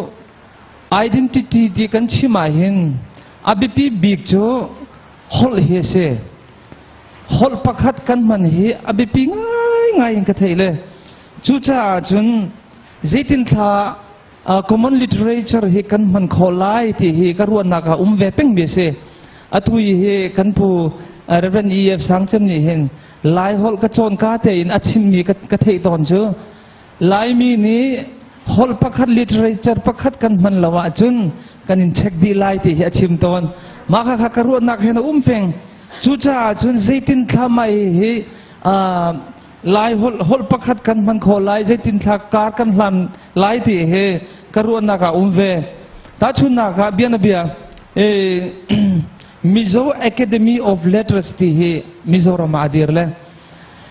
Speaker 14: identity ti kan chim ah hin a biapi bik cu holh hi a si. Holh pakhat kan hman hi a biapi ngaingai in ka theih le cucaah cun zeitin thla common literature hi kan hman khawh lai ti hi ka ruahnak ah um ve pengmi a si. Atu hi kan pu Reverend E.F. Sangcem nih hin Lai holh ka cawn ka tein a chimmi ka theih tawn cu Laimi nih holh pakhat literature pakhat kan hman lo ahcun kan in check dih lai ti hi a chim tawn. Mah kha ka ruahnak hen a um peng. Cucaah cun zeitin thla mai hi Lai holh holh pakhat kan hman khawh lai, zeitin thla kar kan hlan lai ti hi ka ruahnak ah um ve. Tahchunnak ah bianabia Mizo Academy of Letters ti hi Mizoram ah a dir le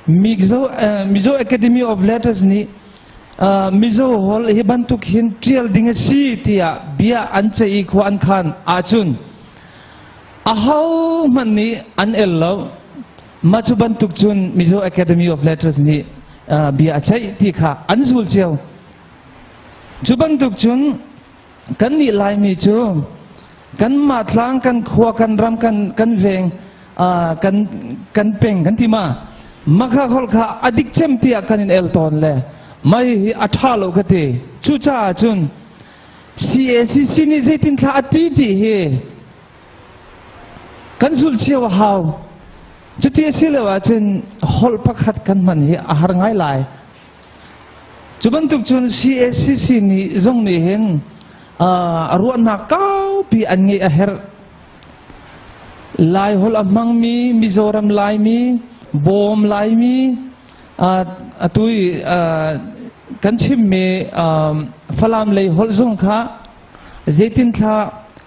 Speaker 14: Mizo Academy of Letters nih Mizo holh hi bantuk hin ṭial ding a si tiah bia an ceih i khua an khan ahcun ahohmanh nih an el lo. Mah cu bantuk cun Mizo Academy of Letters nih bia a ceih ti kha an zul cio. Cu bantuk cun kannih Laimi cu kanmah tlang, kan khua, kan ram, kan veng, kan peng kan ti ma makha holh kha a dik cem tiah kan in el tawn le mai hi a ṭha lo ka ti. Cucaah cun CACC nih zeitin thla a ti ti hi kan zulh cio a hau. Cuti a si lo ahcun holh pakhat kan hman hi a har ngai lai. Cu bantuk cun CACC nih zong nih hin ruahnak kaupi an ngeih a herh. Lai holh a hmangmi, Mizoram Laimi, Bawm Laimi, atu i kan chimmi Falam lei holh zong kha zeitin thla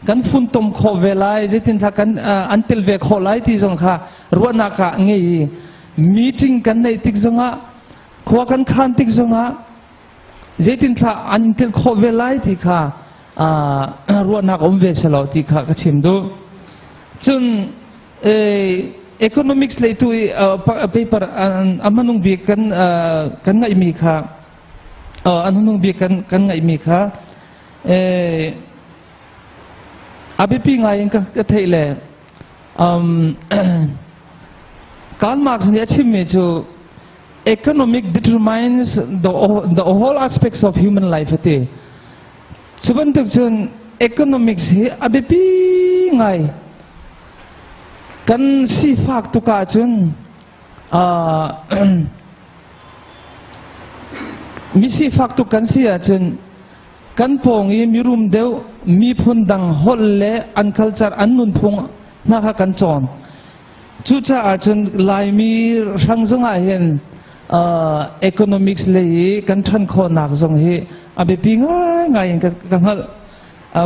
Speaker 14: kan funtom khawh ve lai, zeitin thla kan an tel ve khawh lai ti zong kha ruahnak ah ngei i meeting kan neih tik zongah khua kan khan tik zongah zeitin thla an in tel khawh ve lai ti kha ruahnak um ve selaw ti kha ka chim duh. Cun economics lei tu i paper a hmanung bik kan kan ngaihmi kha an hmanung bik kan kan ngaihmi kha a biapi ngai in ka theih le Karl Marx nih a chimmi cu economic determines the whole aspects of human life a ti. Cu bantuk cun economics hi a biapi ngai. Kan sifak tuk ahcun mi sifak tuk kan si ahcun kan pawng i mirum deuh miphun dang holh le an culture an nunphung hna kha kan cawn. Cucaah cun Laimi hrang zongah hin economics lei i kan ṭhan khawhnak zong hi a biapi ngaingai in ka hngalh.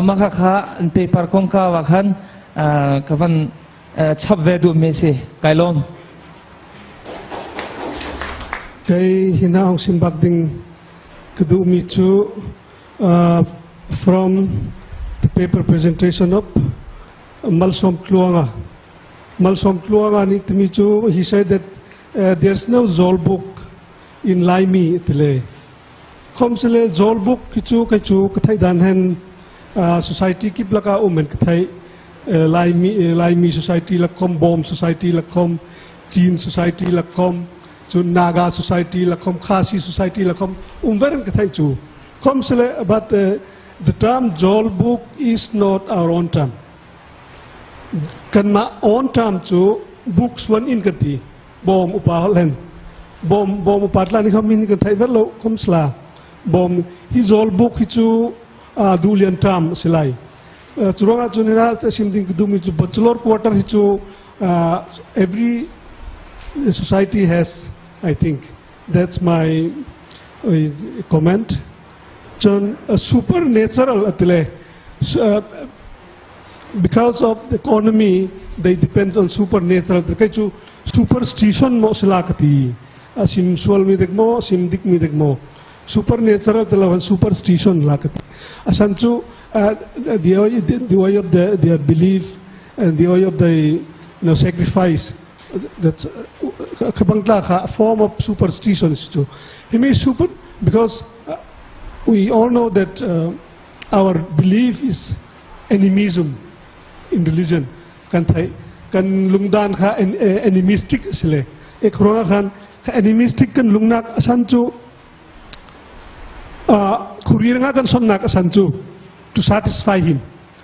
Speaker 14: Mah kha paper kongkau ah khan ka van chap ve duhmi a si. Kai lawm.
Speaker 7: Kei hina ong sim bak ding ka duhmi cu from the paper presentation of Malsom Tluanga. Malsom Tluanga nih timi cu he said that there's no Zawlbuk in Laimi tile. Khomsile Zawlbuk khi cu kai cu ka theih dan hen society kip laka um en ka theih Laimi Laimi society lakhom Bawm society lakhom Chin society lakhom cun Naga society lakhom Khasi society lakhom um ver ka theih cu. Khomsile but the term Zawlbuk is not our own term. Kanmah own term cu buk suan in kan ti. Bawm upa holh hen. Bawm bawm upa tla ni khom in kan theih vet lo khom sla. Bawm hi Zawlbuk hi cu duhlian term si lai. Cu ruangah cun hina sim ding duhmi cu bachelor quarter hi cu every society has I think that's my comment. Cun supernatural atile because of the economy they depends on supernatural kai cu superstition mo sila ka ti asim sual mi dek mo sim dik mi dek mo supernatural te lawan superstition la ka ti asan cu the way of the, their belief and the way of the sacrifice that's kabangtla kha form of superstition chu himi super because we all know that our belief is animism in religion kan thai kan lungdan kha animistic sile e khronga khan animistic kan lungnak asan chu khurir nga kan sonnak asan chu to satisfy him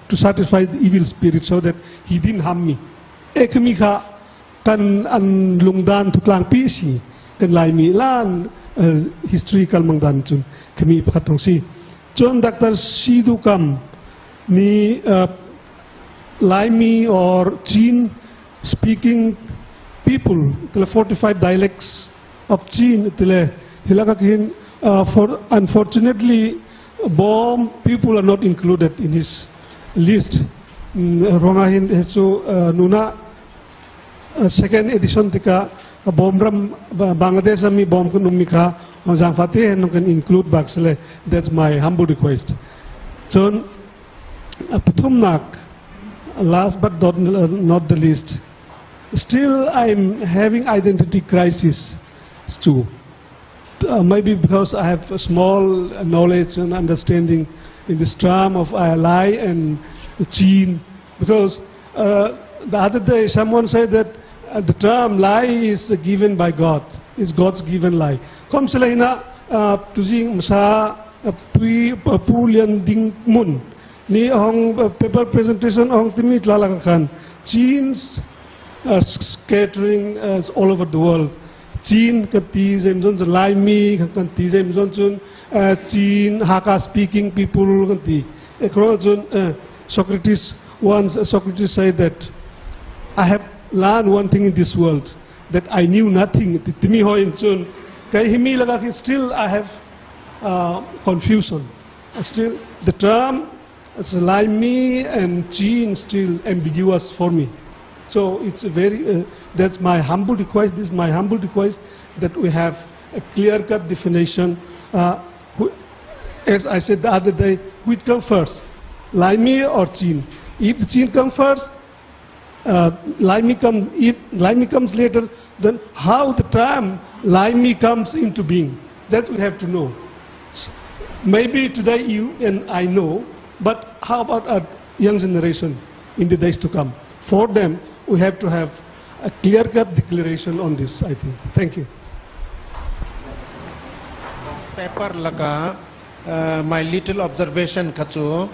Speaker 7: to satisfy the evil spirit so that he didn't harm me ekmi kha kan an lungdan thutlang pi si kan laimi lan history kal mang dan chun khami pakhat thong si chun Dr. Sidu Kam ni Laimi or Chin speaking people tele 45 dialects of Chin tele hilaka kin for unfortunately Bawm people are not included in his list ruangah hin cu nuna second edition tikah bawm ram Bangladesh mi bawm kan ummi kha zaangfah te hen kan include bak sile that's my humble request cun pathumnak last but not the least still I'm having identity crisis too maybe because I have a small knowledge and understanding in this term of ILI and Chin because the other day someone said that the term Lai is given by God is God's given Lai kom sila hina tuzing masa pui pu lian ding mun ni hong paper presentation hong timi tla khan Chins are scattering all over the world Chin kan ti zeimzon cun Laimi kan ti zeimzon cun Chin Hakka speaking people kan ti ekro cun Socrates once Socrates said that I have learned one thing in this world that I knew nothing timi hoi in cun kai himi laka khi still I have confusion still the term it's Laimi and Chin still ambiguous for me so it's very that's my humble request this is my humble request that we have a clear-cut definition who, as I said the other day which come first Laimi or Chin if the Chin come first Laimi comes if Laimi comes later then how the term Laimi comes into being that we have to know maybe today you and I know but how about our young generation in the days to come for them we have to have a clear-cut declaration on this I think thank you
Speaker 15: paper laka my little observation khachu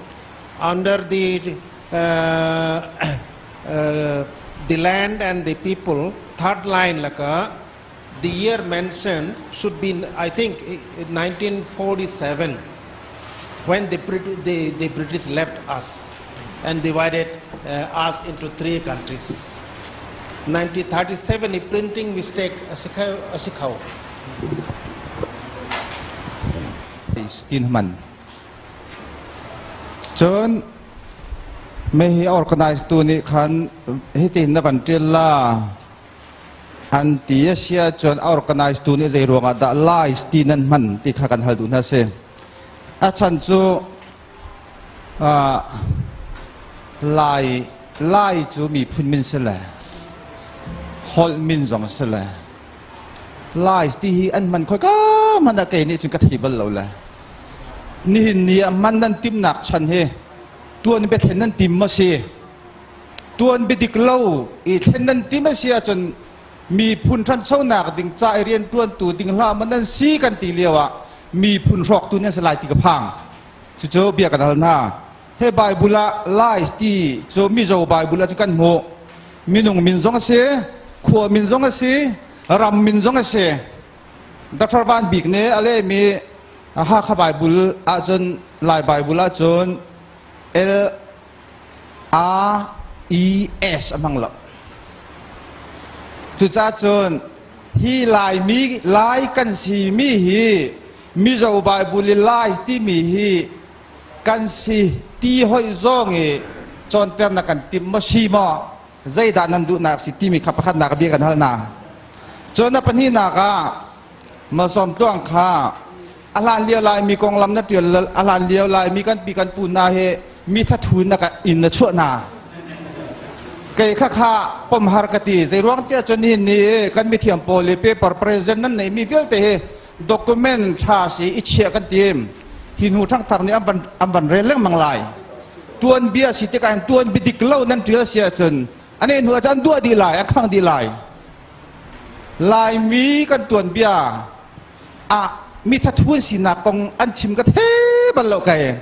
Speaker 15: under the the land and the people third line laka the year mentioned should be I think 1947 when the, the, the British left us and divided us into three countries 1937 a printing mistake asikhau
Speaker 12: tin man cun me hi organize tu nih khan hitin na van ṭial la an ti a sia cun organize tu nih zei ruangah dah lies ti nan hman ti kha kan hal duh hna si a chan cu lai.
Speaker 16: Lai cu miphun min si le holh min zong si le Lai ti hi an hman khoi ka hmanh ah kei nih cun ka thei bal lo le nihin ni ah hman nan timnak chan hi tuan biathlen nan tim maw si? Tuan biadik lo i thlen nan tim a si ahcun miphun ṭhanchonak ding ca i rianṭuantu ding hlah maw nan si kan ti lio ah miphun hrawktu nan si lai ti ka phang. Cucu bia kan hal hna. He Bible ah lies ti cu Mizo Bible ah cu kan hmuh. Minung min zong a si, khua min zong a si, ram min zong a si. Dr. Van Bik nih a lehmi Hakha Bible ahcun Lai Bible ahcun L A E S a hmang lo. Cucaah cun hi Laimi Lai kan simi hi Mizo Bible i Lai timi hi kan si ti hoih zong i cawnternak kan timh maw si maw, zeidah nan duhnak si timi kha pakhatnak bia kan hal hna. Cun a pahnihnak ah Malsawm Tluang kha a hlan lio Laimi konglam na ṭial, a hlan lio Laimi kan pi kan pu hna hi mi thathu na in na chuah hna. Kei kha kha pom har ka ti. Zei ruang tiah cun nihin ni kan mithiam pawl i paper present nan neihmi vialte hi document ṭha si i chiah kan tim. Hi hnu ṭhangthar nih an van rel lengmang lai. Tuanbia si tikah hin tuanbia dik lo nan ṭial si ahcun ane hnu ah cun an duah dih lai, a khang dih lai. Laimi kan tuanbia ah mi thathun sinak kong an chim ka the bal lo. Kai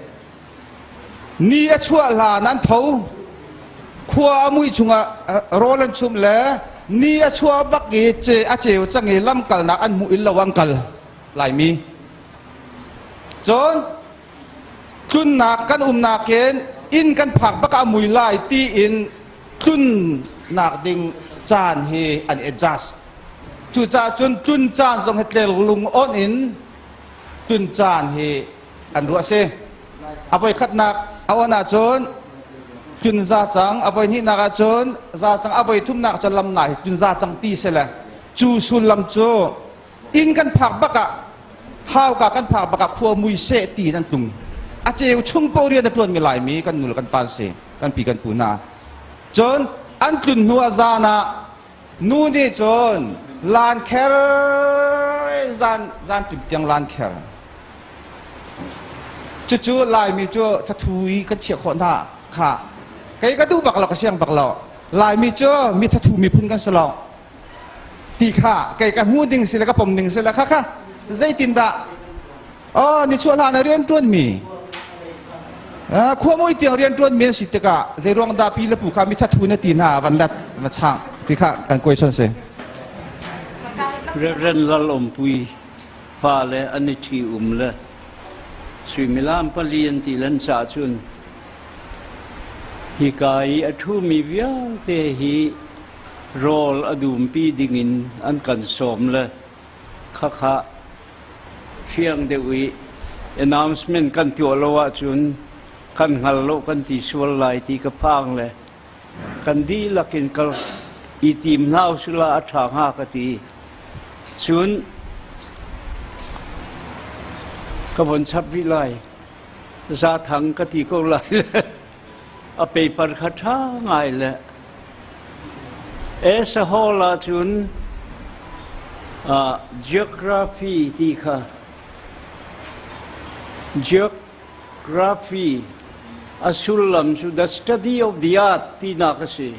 Speaker 16: ni a chuah hlan an tho, khua a mui chungah rawl an chum le ni a chuah bak i ce a ceu cang i lamkalnak an hmuh in lo an kal Laimi. Cun tlunnak kan umnak in inn kan phak bak a mui lai ti in tlunnak ding caan hi an adjust. Cucaah cun tlun caan zong hi tlel lung on in tlun caan hi an ruah si. A voi khatnak a on ahcun tlun za cang, a voi hnihnak ahcun za cang, a voi thumnak cun lam nai tlun za cang ti si le cu sullam cu inn kan phak bak ah, hauka kan phak bak ah khua mui seh ti in an tlung. A ceu chung paoh rian a ṭuanmi Laimi kan nul kan pan si, kan pi kan pu hna. Cun an tlun hnu ah zan ah nu nih cun lan kher, zan zan ṭim tiang lan kher. Cucu Laimi cu thathu i kan chiah khawh hna kha kei ka duh bak lo, ka siang bak lo. Laimi cu mi thathu miphun kan si lo ti kha kei ka hmu ding si le ka pom ding si le kha kha zeitindah oh ni chuah hlan ah rian ṭuan mi, khua mui tiang rian ṭuan mi an si tikah zei ruang dah pi le pu kha mi thathu na ti hna van let va chang ti kha kan question si.
Speaker 4: Reverend Lal Ompui fale an i ṭhi um le suimilam 4 an ti lan ca cun hika i a ṭhumi vialte hi rawl a dumpi dingin an kan sawm le khakha fiang deuh i announcement kan tuah lo ahcun kan hngal lo kan ti sual lai ti ka phang le kan dihlak in kal i tim hna usila a ṭha hnga ka ti. Cun ka von chap rih lai. Zathang ka ti ko lai le a paper kha ṭha ngai le Esa Hall ah cun geography ti kha geography a sullam cu the study of the earth tinak a si.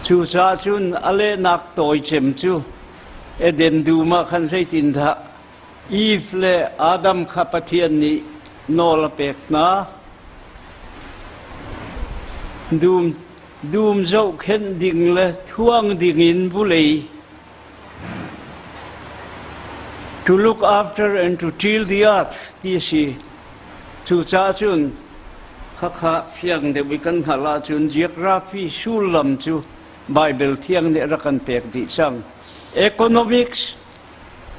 Speaker 4: Cucaah cun a lehnak tawi cem cu Eden dum ah khan zeitindah Eve le Adam kha Pathian nih nawl a pek hna. Dum, dum zohkhenh ding le thuang ding in vulei to look after and to till the earth ti a si. Cucaah cun khakha fiang deuh i kan hngalh ahcun geography sullam cu Bible thiang nih rak kan pek dih cang. Economics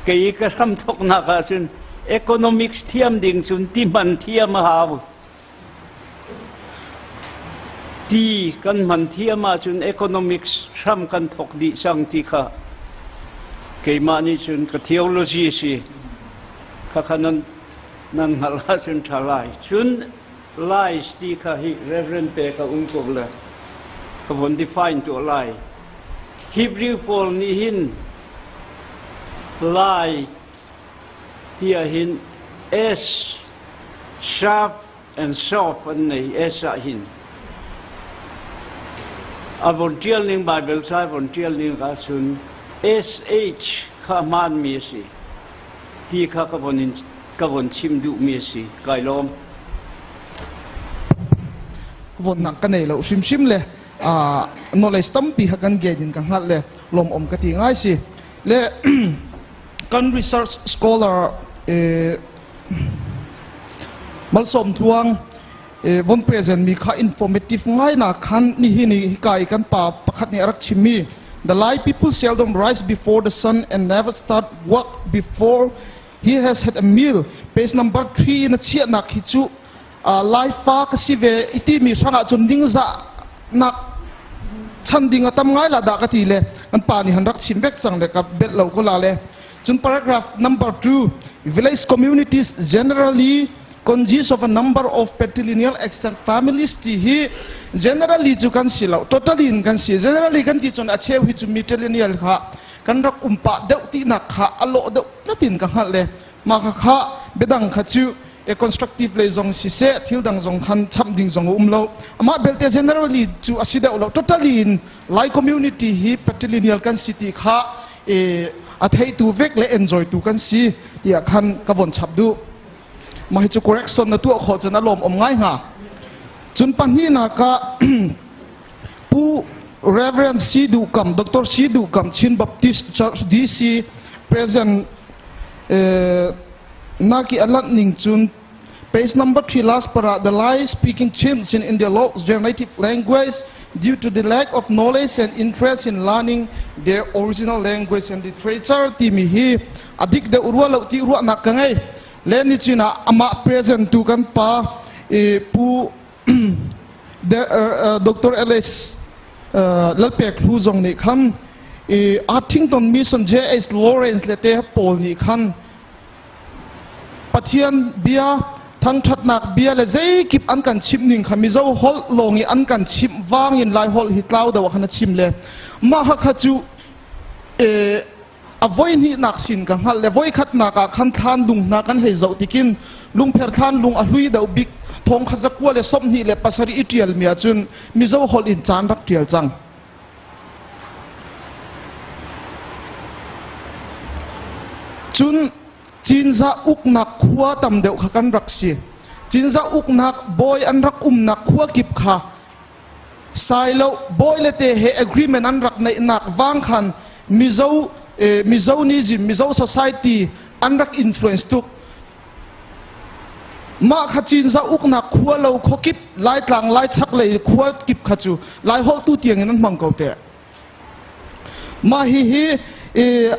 Speaker 4: kei ka hramthoknak ahcun economics thiam ding cun ti hman thiam a hau. Ti kan hman thiam ahcun economics hram kan thok dih cang ti kha keimah nih cun ka theology si. Khakha nan nan hngalh ahcun ṭha lai. Cun. Lies ti kha hi Reverend pe ka um ko le ka von define tuah lai. Hebrew pawl nih hin lai tiah hin S sharp and soft an nei S ah hin a von tial ning Bible sa von tial ning ah cun SH kha hmaan mi a si ti kha ka von in ka von chim duh mi a si kai lawm.
Speaker 16: Von nak ka nei lo hrimhrim le knowledge tampi kha kan gain in ka hngalh le lawm om ka ti ngai si le kan research scholar malsawm thuang von present mi kha informative ngai na khan ni hi ni hika i kan pa pakhat nih a rak chimmi the Lai people seldom rise before the sun and never start work before he has had a meal. Page number 3 in a chiahnak hi cu Laifa ka si ve iti mi hrangah cun ningzah nak chan ding a tam ngai la dah ka ti le kan pa nih han rak chim vek cang le ka belh lo ko la le. Cun paragraph number 2, village communities generally consist of a number of patrilineal extant families ti hi generally cu kan si lo, totally in kan si. Generally kan ti cun a cheu hi cu matrilineal kha kan rak um pah deuh tinak kha a lawh deuh tlatin ka hngalh le mah kha kha biadang kha cu a constructive lei zong siseh thil dang zong khan chamh ding zong a um lo. Amah belte generally cu a si deuh lo, totally in Lai community hi patrilineal kan si ti kha a theitu vek le enjoy tu kan si tiah khan ka von chap duh. Mah hi cu correction na tuah khawh cun a lawm om ngai hnga. Cun pahnihnak ah Pu Reverend Si Duh Kam, Dr. Si Duh Kam, Chin Baptist Church DC President naki alat ning cun page number 3 last para, the Lai speaking Chins in India lost their native language due to the lack of knowledge and interest in learning their original language and literature timi hi adik deuh rua lo ti ruahnak ka ngei. Le ni chin ah amah present tu kan pa Pu Dr. Alex Lalpek Hlu zong nih khan Arthington Mission J.H. Lawrence le te pawl nih khan Pathian bia thangṭhatnak bia le zeikip an kan chimh ning kha Mizo holh lawng i an kan chimh vang in Lai holh hi tlau deuh ah khan a chim le mah kha cu a voi hnihnak sin ka hngalh le voi khatnak ah khan thlan lung hna kan hei zoh tikin lungpher thlan lung a hlui deuh bik thong kha 127 i ṭial mi ahcun Mizo holh in caan rak ṭial cang. Cun Cinzah uknak khua tam deuh kha kan rak si. Cinzah uknak bawi an rak umnak khua kip kha Sailo bawi le te he agreement an rak neihnak vang khan Mizo Mizonism Mizo society an rak influence tuk. Mah kha Cinzah uknak khua lo khuakip Laitlang Laichak lei khua kip kha cu Lai holh tu tiang in an hmang ko te. Mah hihi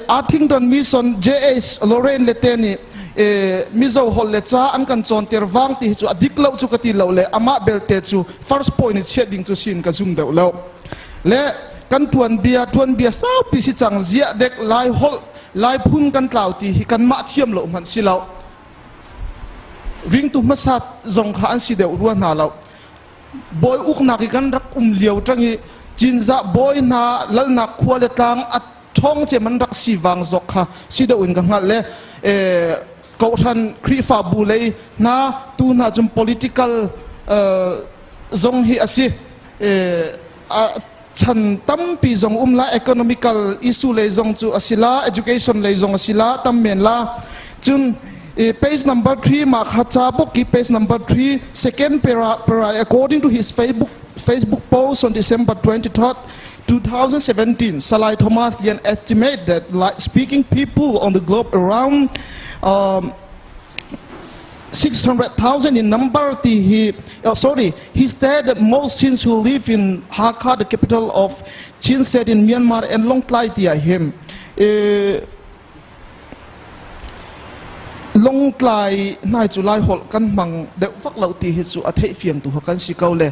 Speaker 16: Arthington Mission J.H. Lorraine le te nih Mizo holh le ca an kan cawnter vang ti hi cu a dik lo cu ka ti lo le amah belte cu first point i chiah ding cu sin ka zum deuh lo. Le kan tuanbia tuanbia saupi si cang ziah dek Lai holh Lai phun kan tlau ti hi kanmah thiam lo hmanh si lo. Ringtu hmasa zong kha an si deuh rua hna lo. Bawi uknak i kan rak um lio ṭang i Cinzah bawi hna lalnak khua le tlang a ṭhawng cem an rak si vang zawk kha si deuh in ka hngalh le kawhhran Khrihfabu lei hna tu hna cun political zong hi a si chan tampi zong um la, economical issue lei zong cu a si la, education lei zong a si la, tam men la. Cun page number 3 ma kha cha bok ki page number 3 second para para, according to his Facebook post on December 23rd 2017, Salai Thomas Lian estimate that like speaking people on the globe around 600,000 in number ti hi, sorry, he said that most Chins who live in Hakha, the capital of Chin State in Myanmar and Longtlai ti him. Longtlai nai cu Lai holh kan hmang deuh vak lo ti hi cu a theih fiang tu kan si ko le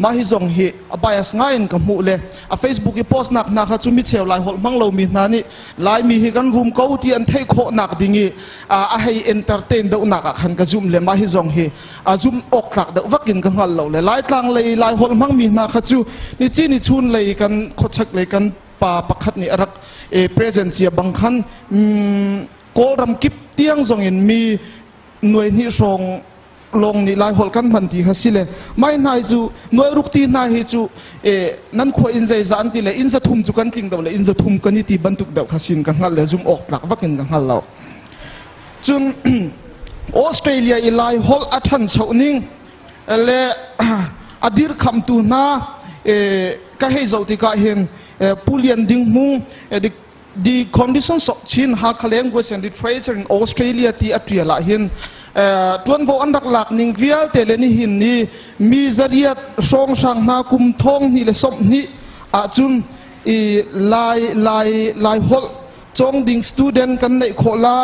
Speaker 16: mah hi zong hi a bias ngai in ka hmuh le a Facebook i post nak hna kha cu mi cheu Lai holh hmang lomi hna nih Laimi hi kan rum ko ti an theih khawh nak ding i a hei entertain deuh nak ah khan ka zum le mah hi zong hi a zum awk tlak deuh vak in ka hngal lo le Laitlang lei Lai holh hmangmi hna kha cu ni ci ni chun lei kan khuachak lei kan pa pakhat nih a rak present cia bang khan Kawlram kip tiang zong in mi nuai hnih hrawng lawng nih Lai holh kan hman ti kha si le mai hnai cu nuai ruk ti hna hi cu nan khua inn zeizah an ti le inn zathum cu kan tling do le inn zathum kan i ti bantuk deuh kha sin ka hngal le zum awk tlak vak in ka hngal lo. Cun Australia i Lai holh a ṭhancho ning le a dirkhamtu hna ka hei zoh tikah hin Pu Lian Ding Hmung The Conditions of Chin Hakha Language and Literature in Australia ti a ṭial ah hin ṭuanvo an rak lak ning vialte le nihin ni mi zariat hrawnghrang hna kum thong hnih le sawmhnih ahcun i lai lai lai holh cawng ding student kan neih khawh la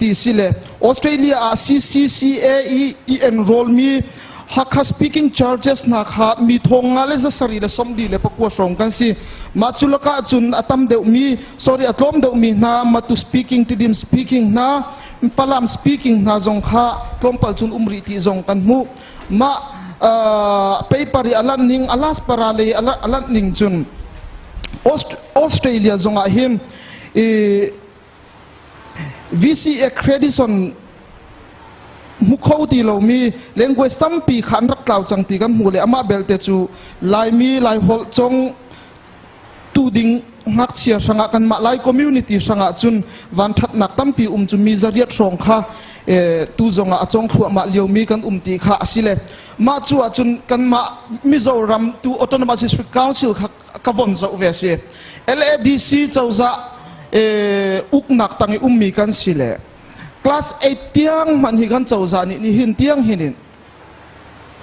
Speaker 16: ti si le Australia ah CCCA i i enroll mi Hakha speaking churches hna kha mi thong nga le zasarih le sawmli le pakua hrawng kan si. Mah cu lakah cun a tam deuhmi, sorry, a tlawm deuhmi hna Matu speaking, Tidim speaking hna, Falam speaking hna zong kha tlawmpal cun um rih ti zong kan hmuh. Mah paper i a lanh ning, a last para lei a lanh ning cun Australia zong ah hin VC accreditation hmu kho ti lomi language tampi kha an rak tlau cang ti kan hmuh le amah belte cu Laimi Laiholh cong tu ding ngakchia hrangah kanmah Lai community hrangah cun vanthatnak tampi um cu mi zariat hrawng kha tu zongah a cong thluahmah liomi kan um ti kha a si le mah cu ahcun kanmah Mizoram tu Autonomous District Council kha ka von zoh ve si. LADC cozah uknak tang i ummi kan si le class 8 tiang hmanh hi kan cozah nih nihin tiang hin in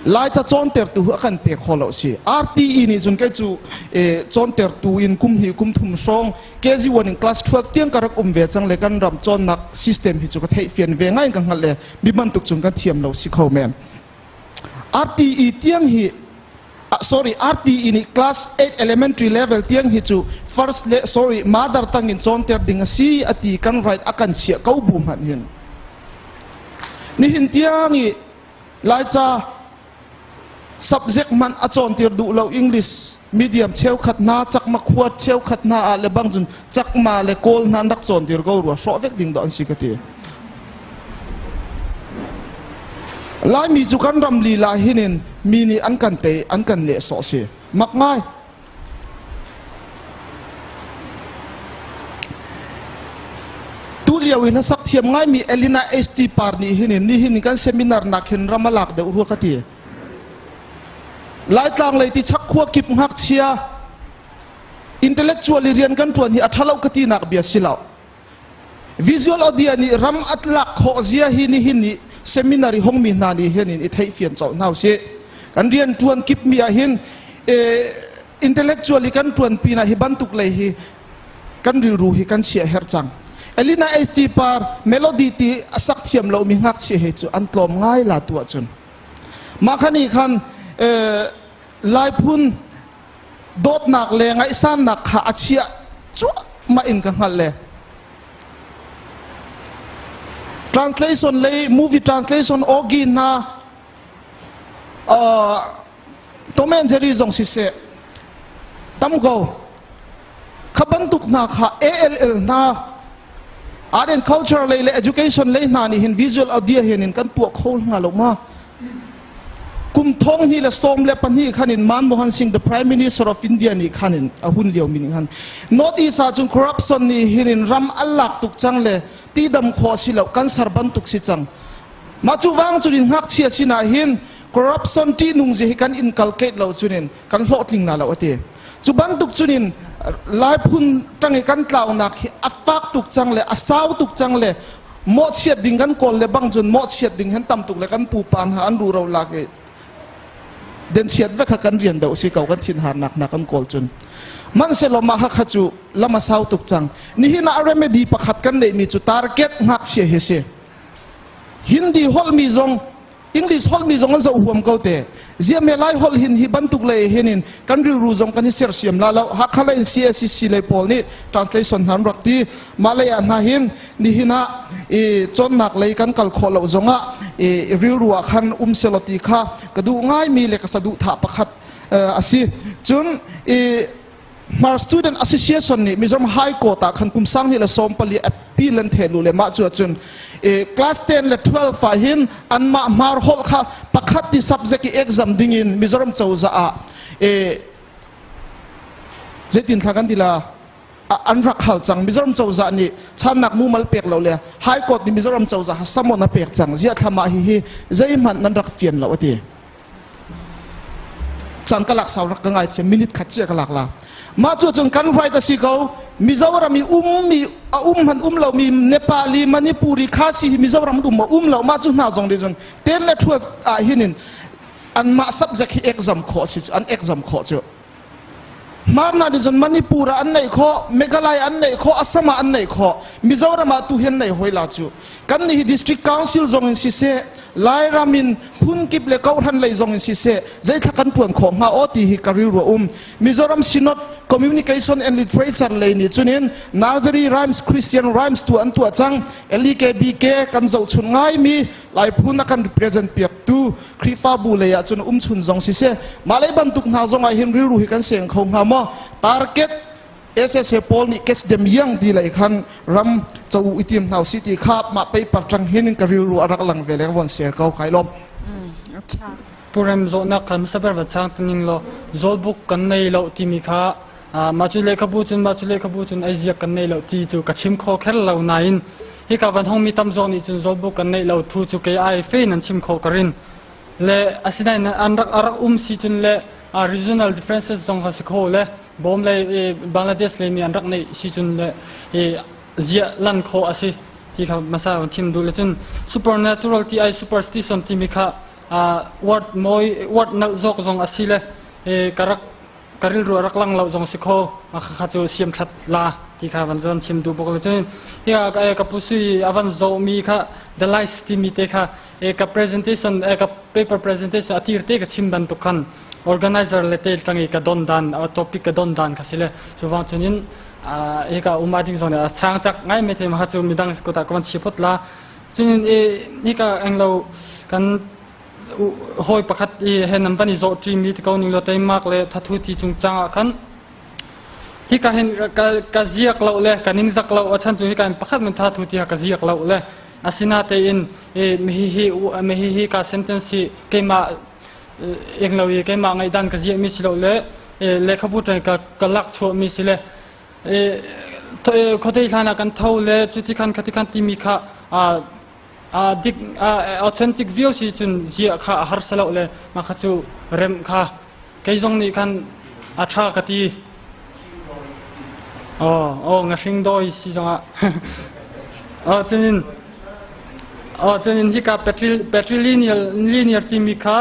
Speaker 16: Laica cawntertu a kan pe kho lo si. RTE nih cun kei cu cawntertu in kum hnih kum thum hrawng KG1 in class 12 tiang ka rak um ve cang le kan ram cawnnak system hi cu ka theih fian ve ngai in ka hngalh le mi bantuk cun kan thiam lo si kho men. RTE tiang hi sorry RTE nih class 8 elementary level tiang hi cu first le sorry mother tang in cawnter ding a si a ti kan right a kan chiah ko bu hmanh hin nihin tiang i Laica subject hmanh a cawntir duh lo English medium cheukhat hna chakma khua cheukhat hna ah le bang cun chakma le kawl hna an rak cawntir ko rua hrawh vek ding dawh an si ka ti. Laimi cu kan ram lila hinin mi nih an kan tei an kan nehsawh si. Mak ngai. Tu lio i hlasak thiam ngaimi Elina HT Par nih hinin nihin kan seminar nak hin ram a lak deuh rua ka ti. Laitlang lei ti chak khua kip ngakchia intellectual i rian kan ṭuan hi a ṭhalo ka ti nak bia si lo. Visual audio nih ram at lak khawh zia hi nihin ni seminary hongmi hna nih hin in i theihfian colh hna usih. Kan rian ṭuan kip mi ah hin intellectually kan ṭuan pinah hi bantuk lei hi kan rilru hi kan chiah herh cang. Elina HT par melody ti a sak thiam lomi ngakchia he cu an tlawm ngai la tu ahcun. Mah khan nih khan Laiphun dawtnak le ngaihsannak kha a chiah cuahmah in ka hngalh le translation lei movie translation ogi hna Tom and Jerry zong siseh tam ko kha bantuk hna kha ALL hna art and culture lei le education lei hna nih hin visual audio hin in kan tuah kho hna lo ma Kum thong hnih le sawm le pahnih khan in Manmohan Singh, the Prime Minister of India nih khan in a hun lio mi nih khan North East ah cun corruption nih hin in ram a lak tuk cang le ti dam khawh si lo cancer bantuk si cang. Mah cu vang cun in ngakchia sinah hin corruption ṭihnung zi hi kan inculcate lo cun in kan hlawhtling na lo a ti. Cu bantuk cun in Lai phun ṭang i kan tlaunak hi a fak tuk cang le a sau tuk cang le mawhchiat ding kan kawl le bang cun mawhchiat ding hen tam tuk le kan pupa hna an ruro lak i denchiat ve kha kan rian deuh si ko kan thinharnak hna kan kawl cun manhsehlaw mah kha cu lam a sau tuk cang nihin ah remedy pakhat kan neihmi cu target ngakchia hi si. Hindi holh mi zong English holh mi zong an zoh huam ko te. Ziame Lai holh hin hi bantuk lei hin in kan rilru zong kan i sersiam la lo. Hakha lei in CACC lei pawl nih translation hna an rak ti. Mah lei ah hna hin nihin ah i cawnnak lei kan kal khawh lo zong ah i rilru ah khan um selaw ti kha ka duh ngaimi le ka saduhthah pakhat a si. Cun i Hmar Student Association nih Mizoram High Court ah khan kum sang hnih le 14 appeal an theh lu le mah cu ahcun class 10 le 12 ah hin anmah Hmar holh kha pakhat ti subject i exam ding in Mizoram cozah ah zeitin thla kan ti la an rak hal cang. Mizoram cozah nih channak mumal pek lo le High Court nih Mizoram cozah summon a pek cang. Ziah thlama hi hi zeihmanh nan rak fian lo ati. Caan ka lak sau rak ka ngai thiam, minute khat cia ka lak la. Mah cu cun kan right a si ko. Mizoram i um mi a um han um lo mi Nepali, Manipuri, Khasi hi Mizoram um a um lo. Mah cu hna zong nih cun 10 le 12 ah hin in anmah subject hi exam khawh si cu, an exam khawh cu. Hmar nih cun Manipur ah an neih khawh, Meghalaya an neih khawh, Assam ah an neih khawh. Mizoram ah tu hi an neih hoi la cu. Kan nih hi district council zong in siseh, Lairam in phunkip le kohhran lei zong in siseh, zeithla kan ṭuan khawh hnga aw ti hi ka rilru a um. Mizoram Synod Communication and Literature lei nih cun in Nursery Rhymes, Christian Rhymes tu an tuah cang. LEKBK kan zohchun ngaimi Lai phun a kan represent piaktu Khrihfabu lei ah cun umchun zong siseh, mah lei bantuk hna zong ah hin rilru hi kan seng kho hnga maw? Target SSA pawl nih catch them young ti lei khan ram cho i tim hna si ti kha mah paper tang hin ka rilru a rak lang ve le von share ko kai lom.
Speaker 13: Purem zawhnak kha hmasaber va chang tuning law zawlbuk kan nei lo timi kha mah cu lehkhabu cun mah cu lehkhabu cun ei ziak kan nei lo ti cu ka chim kho kher lo nain hika van hong mi tam zawk nih cun zawlbuk kan neih lo thu cu kei ai fe nan chim kho ka rin le asinain an rak a rak um si cun le regional differences zong kha si kho le bawm le Bangladesh le mi an rak neih si cun le ziah lan kho a si ti kha masa van chim duh le cun supernatural ti ai superstition timi kha word moi word nalh zawk zong a si le ka rak ka rilru a rak lang lo zong si kho kha cu siam that la ti kha van zon chim duh bok le cun hi ka ka pu sui avan zo mi kha the lies ti mi te kha e ka presentation e ka paper presentation atir te ka chim bantuk khan organizer le te tangi ka don dan topic ka don dan kha sile chuwang chunin e ka uma ding zong a chang chak ngai me the ma chu midang ko ta kan chipot la chunin e hi ka englo kan hawi pakhat i he nan van i zawhṭimi ti ko ning law teimak le thathu ti cungcang ah khan hika hin ka, ka ziak lo le ka ningzak lo a chan cu hika in pakhat man thathu ti ka ziak lo le asinatein e hi hi hi hi ka sentence hi keimah eng lo i keimah ngaihdan ka ziah mi si lo le lehkhabu ṭan ka ka lak chuah mi si le khuadei hlan ah kan tho le cuti khan khati khan timi kha dik authentic view si cun zia kha a harsa lo le mah kha cu rem kha kei zong nih khan a tha ka ti. Oh oh, ngahring doi si zongah. Oh, cunin oh cunin hika patrilineal linear timi kha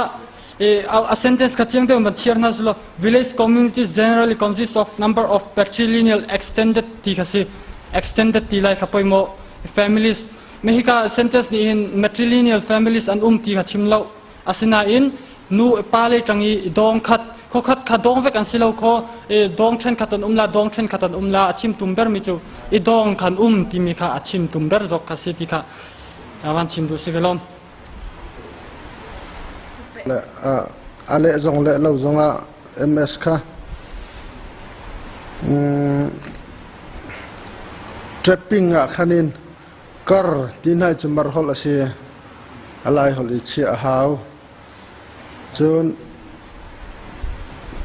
Speaker 13: a sentence kha chiang deuh ban thiar hna sulo village community generally consists of number of patrilineal extended ti kha si. Extended ti lai kha poimo families. Hika sentence nih hin matrilineal families an um ti kha chim lo. Asinain nu pa le ṭang i dawng khat khokhat kha dawng vek an si lo kho dawng ṭhen khat an um la, dawng ṭhen khat an um la. A chim tum ber mi cu i dawng khan um timi kha a chim tum ber zok kha si ti kha van chim duh si ve lom.
Speaker 7: Le a leh zong le lo zong ah MS kha trapping ah khanin Kar ti hna cu mar holh a si. A lai holh i chiah a hau. Cun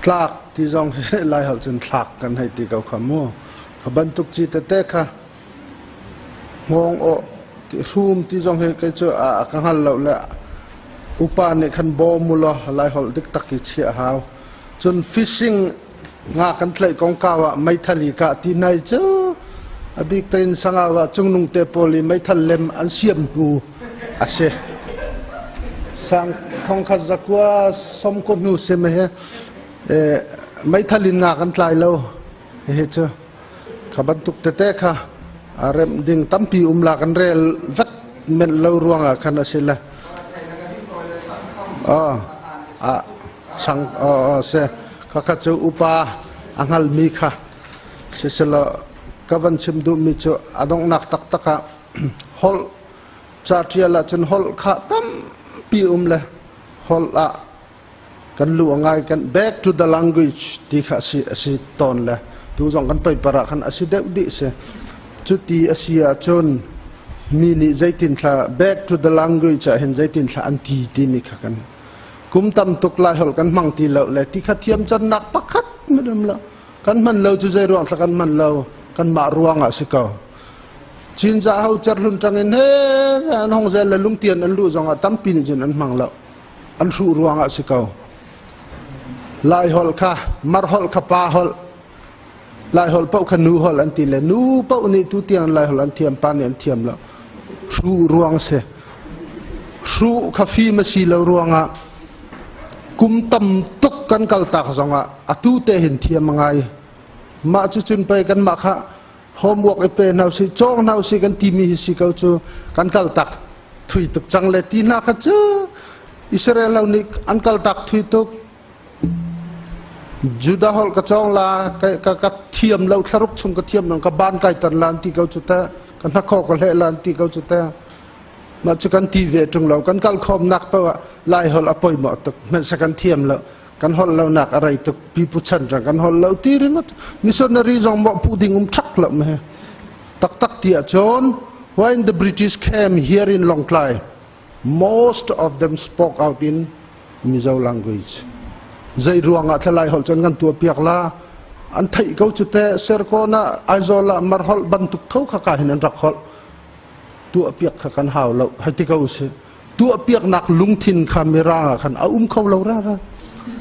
Speaker 7: tlak ti zong hi lai holh cun thlak kan hei ti ko kha mu. Kha bantuk ci tete kha hngawng awh ti hrum ti zong hi kei cu a ka hngal lo le upa nih khan bawm u law lai holh dik tak i chiah a hau. Cun fishing Nga kan tlaih kongkau ah meithal i kah ti nai cu a bik tein Sangau ah cungnung te pawl i meithal lem an siam hnu a si. Sang thongkhat zakua som ko hnu sim he meithal in nga kan tlai lo. Hihi cu kha bantuk tete kha a remh ding tampi um la kan rel vet. men lo ruangah khan a si le. Oh, a chang oh, oh se khakha cu upa a hngalmi kha siselaw ka van chim duhmi cu a donghnak taktak ah holh ca ṭial ahcun holh kha tampi um le holh ah kan lu a ngai kan back to the language ti kha si a si tawn le tu zong kan paper ah khan a si deuh dih si. Cuti a si ahcun mi nih zeitin thla back to the language ah hin zeitin thla an ti timi kha kan kum tam tuk lai holh kan hmang ti lo le ti kha thiam cannak pakhat men um lo. Kan hman lo cu zei ruang thla kan hman lo? Kan mah ruang ah si ko. Cinza ho cerhlun tangin he an hong zel le lungtian an luh zong ah tampi nih cun an hmang lo. An hruh ruang ah si ko. Lai holh kha mar holh kha pa holh, Lai holh paoh kha nu holh an ti le nu paoh nih tu tiang Lai holh an thiam, pa nih an thiam lo. Hruh ruang si. Hruh kha fim a si lo ruangah kum tam tuk kan kal tak zongah atu te hin thiam a ngai. Mah cu cun pei kanmah kha homework i pe hna usih, cawng hna usih kan timi hi si ko cu. Kan kal tak thui tuk cang le ti hna kha cu Israel lo nih an kal tak thui tuk. Judah holh ka cawng la, ka ka thiam lo, thlaruk chung ka thiam lo, ka ban kai tan lan ti ko cu ta, ka hnakhaw ka hleh lan ti ko cu ta. Mah cu kan ti ve ṭung lo. Kan kal khawmnak paoh ah Lai holh a poi maw tuk hmanh sa kan thiam lo, kan holh lo nak a rei tuk, pipu chan rang kan holh lo ti ringot. Missionary zong mawh pu ding um ṭhak lo me. Taktak ti ahcun when the British came here in Lawngtlai, most of them spoke out in Mizo language. Zei ruangah thlalai holh cun kan tuah piak la? An theih ko cu te. Serkawn ah, Aizawl ah mar holh bantuk tho kha ka hin an rak holh. Tuah piak kha kan hau lo hei ti ko si. Tuah piaknak lungthin kha mirang ah khan a um kho lo ra ra.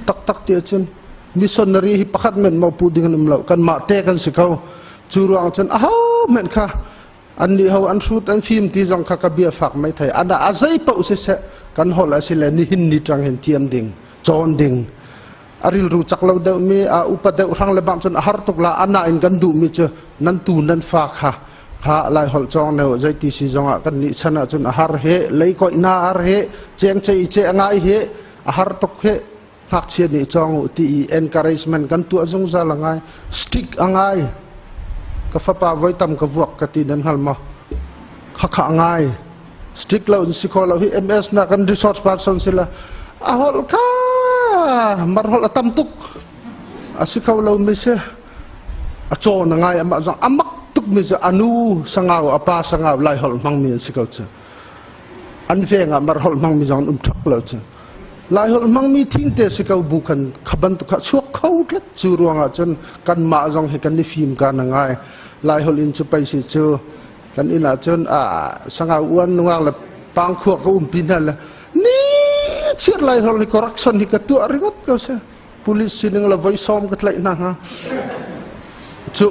Speaker 7: Taktak ti ahcun missionary hi pakhat men mo pu ding an um lo, kan mah te kan si ko. Cu ruang cun aho men kha an nih ho an hrut an fim ti zong kha ka bia fak mai thei ana a zei paoh siseh, kan holh a si le nihin ni tang hin thiam ding, cawn ding. A rilru cak lo deuh mi, a upa deuh hrang le bang cun a har tuk la. Ana in kan duh mi cu nan tu nan fa kha kha Lai holh cawng ne. Zeiti si zongah kan nih chan ah cun a har he, lei koih na har he, cheng chei che ngai he, a har tuk he. Ngakchia nih cawng u ti i encouragement kan tuah zungzal a ngai, stick a ngai. Ka fapa voi tam ka vuak ka ti nan hngal maw? Kha kha ngai stick lo in si kho lo hi. MS na kan resource person si la, a holh kha mar holh a tam tuk a si kho lo mi si. A cawn a ngai. Amah zong amak tuk mi cu anu Sangau, apa Sangau, Lai holh hmang mi an si ko cu. An veng ah mar holh hmang mi zong an um thak lo cu. Lai holh hmang mi thing te si ko bu khan kha bantuk kha chuak kho tlat. Cu ruangah cun kan mah zong hi kan i fim ka na ngai. Lai holh in cu pei si cu. Kan inn ah cun a Sangau uan nungak le pangkhua ka umpi hna le ni chiat Lai holh hi correction hi ka tuah ringot ko se. Police sining le voi sawm ka tlaih hna hnga cu.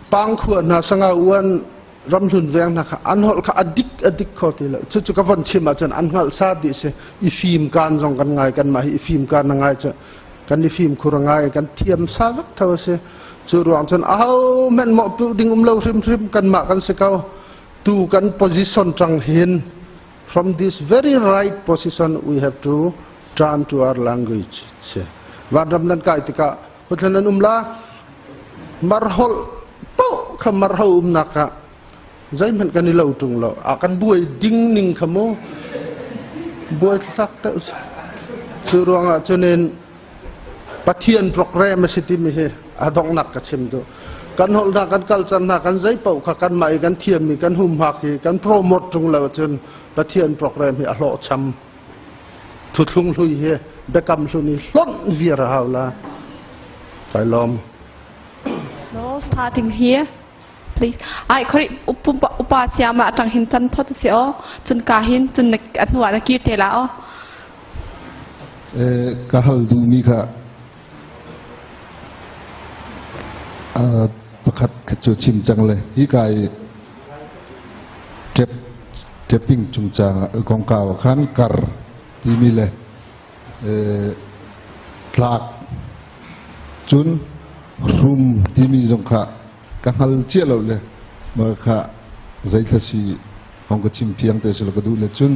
Speaker 7: Pangkhua hna, Sangau uan, Ramhlun Veng hna kha an holh kha adik adik kho ti lo. Cucu ka von chim ahcun an hngalh sa dih si. I fim kan zong kan ngai. Kan mah hi i fim kan na ngai cu kan i fim khur ngai, kan thiam sa vek tho si. Cu ruang cun aho hmenh mawh pu ding um lo hrimhrim, kan mah kan si ko. Tu kan position tang hin, from this very right position we have to turn to our language si. Vanram nan kai tikah khuthlan an um la, mar holh paoh kha mar ho umnak ah zeihmanh kan i lo ṭung lo a. Kan buai ding ning kha mu buai thlak deuh. Cu ruangah cunin Pathian program a si timi hi a donghnak ka chim duh. Kan holh hna, kan culture hna, kan zei paoh kha kan mah i kan thiammi kan humhak hi kan promote ṭung lo ahcun Pathian program hi a hlawhcham. Thuthlung hlui hi, biakam hlun hi hlonh viar a hau la. Kai lawm.
Speaker 11: No, starting here. Please. Ai khori upa siama atang hin chan phot si o. Chun ka hin chun na hnu na kir te la o.
Speaker 17: Ka hal duhmi kha pakhat kha cu chim cang le hi ka i tep tapping chungchang kongkau ah khan kar timi le tlak cun hrum timi zong kha ka hngal cia lo le mah kha zeithla si. Hong ka chim fiang te sila ka duh le cun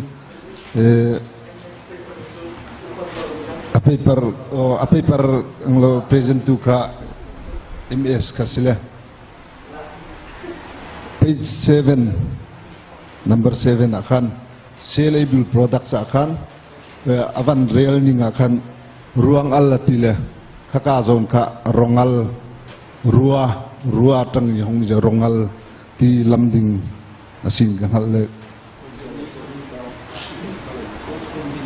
Speaker 17: a paper a paper lo present tu kha MS kha sile page 7 number 7 ah khan saleable products ah khan avan rel ning ah khan ruang al ati le khaka zone kha rongal rua rua tang hong je rongal ti lam ding asin ka hngal le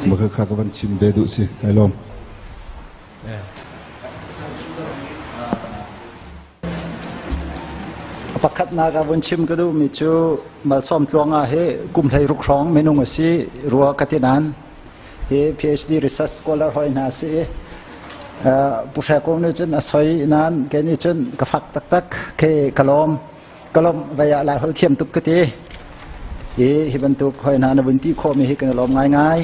Speaker 17: maka kha ka van chim ve duh si kai lom.
Speaker 3: Pakhatnak ah vun chim ka duhmi cu Malsawm Tluanga hi kum 16 hrawng minung a si rua ka ti nain hi PhD research scholar hoi hna a si i Pu Hre Kung nih cun a soi nain kei nih cun ka fak taktak khi ka lawm ka lawmh vei ah Laiholh thiam tuk ka ti i hi bantuk hoi hna na vun ti khawhmi hi kan i lawm ngaingai.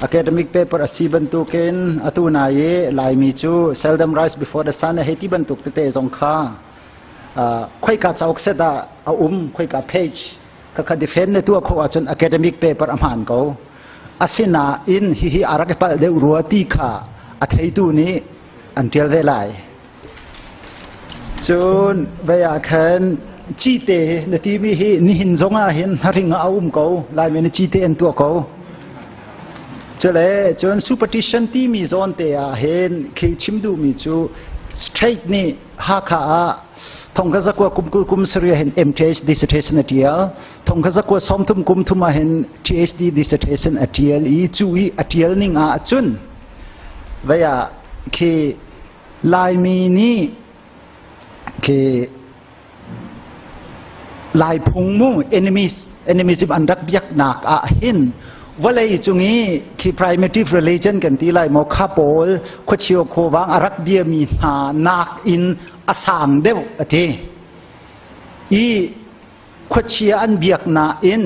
Speaker 3: Academic paper a si bantukin atu na i Laimi cu seldom rise before the sun hei ti bantuk tete zong kha khoika cauk set ah a um khoika page khakha defend ne tuah khawh ahcun academic paper a hmaan ko. Asinain hihi a rak i palh deuh rua ti kha a theitu nih an ṭial ve lai. Cun vei ah khan cite na timi hi nihin zong ah hin hnaring ah a um ko. Laimi nih cite an tuah ko. Cule cun superstition timi zawn te ah hin khi chim duhmi cu state nih Hakha ah thongkhat zakua kum 20 kum sarih ah hin MTH dissertation a ṭial. Thongkhat zakua 30 kum thum ah hin PhD dissertation a ṭial i cu i a ṭial ning ah cun vei ah khi Laimi nih khi Laiphung mu enemies enemism an rak biaknak ah hin vawlei cung i khi primitive religion kan ti lai maw kha pawl khuachio khuavang a rak biami hna nak in a sang deuh a ti i khuachia an biak nain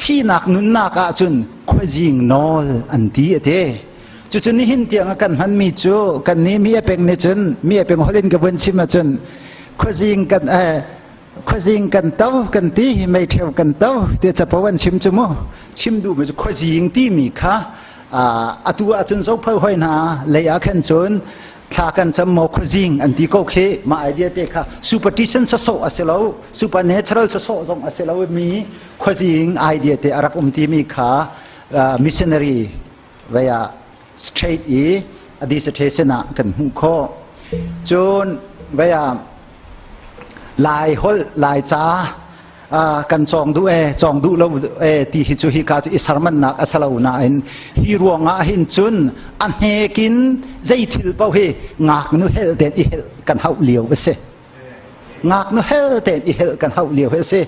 Speaker 3: thihnak nunnak ahcun khuazing nawl an ti a ti. Cucu nihin tiang a kan hmanmi cu kan nih mi a peng nih cun mi a peng holh in ka vun chim ahcun khuazing kan khuazing kan to kan ti meitheu kan to ti capo an chim cu mu chim duhmi cu khuazing timi kha atu ahcun zophoi hoi hna lei ah khan cun thla kan cam maw khuazing an ti ko khi mah idea te kha superstition sawsawh a si lo supernatural sawsawh zong a si lo mi khuazing idea te a rak um timi kha missionary vei ah straight i a dissertation ah kan hmuh khawh cun vei ah lai holh lai ca kan cawng duh e cawng duh lo e ti hi cu hi ka cu i sarmannak a salo nain hi ruangah hin cun a hnekin zei thil paoh hi ngaknu hel ten i hel kan hauh lio a si ngaknu hel ten i hel kan hauh lio a si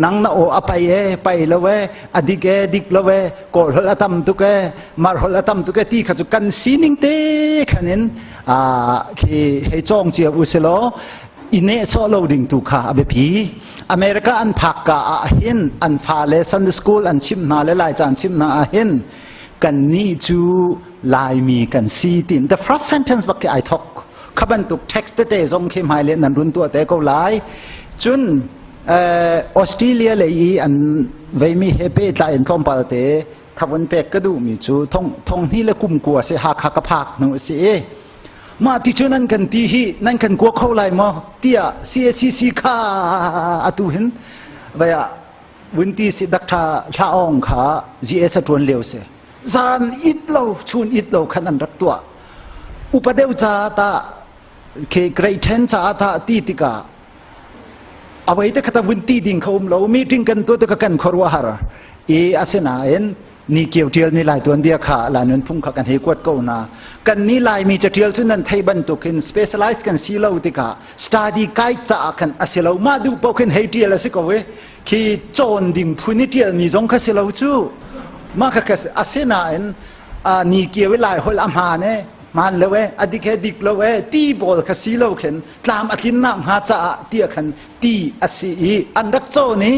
Speaker 3: nang na aw a pai e pai lo e a dik e dik lo e kawl holh a tam tuk e mar holh a tam tuk e ti kha cu kan sining te khanin a khi hei cawng cia u si law i nehsawh lo ding tu kha a biapi. America an phak ka ah hin an fale Sunday school an chimh hna le Laica an chimh hna ah hin kannih cu Laimi kan si tiin the first sentence bak khi ai thok. Kha bantuk text tete zong khi hmai le nan run tuah te ko lai. Cun Australia lei i an veimi he pehtlai in tlawmpal te khavun pek ka duhmi cu thong thong hnih le kum kua si Hakha ka phak hnu a si i Mah ti cu nan kan ti hi nan kan kua kho lai maw tiah CACC kha atu hin vai ah vunti si dakṭha hla awng kha GS a ṭuan lio si. Zan it lo chun it lo khan an rak tuah. Upa deuh ca ta khi grade 10 ca ta ti tikah awei te khata vun ti ding kha um lo meeting kan tuah tikah kan khuaruahhar i asinain ni kio ṭial mi lai tuanbia kha lai nunphung kha kan hei kuat ko na kan ni laimi caṭial cu nan thei bantukin specialize kan si lo tikah study guide caah khan a si lo mah duh paoh khin hei ṭial a si ko i khi cawn ding phun i ṭial mi zong kha si lo cu mah kha kha asinain ni kio i lai holh a hmaan e hmaan lo e a dik he dik lo e ti pawl kha si lo khin tlam a tlinnak hnga caah tiah khan ti a si i an rak cawn i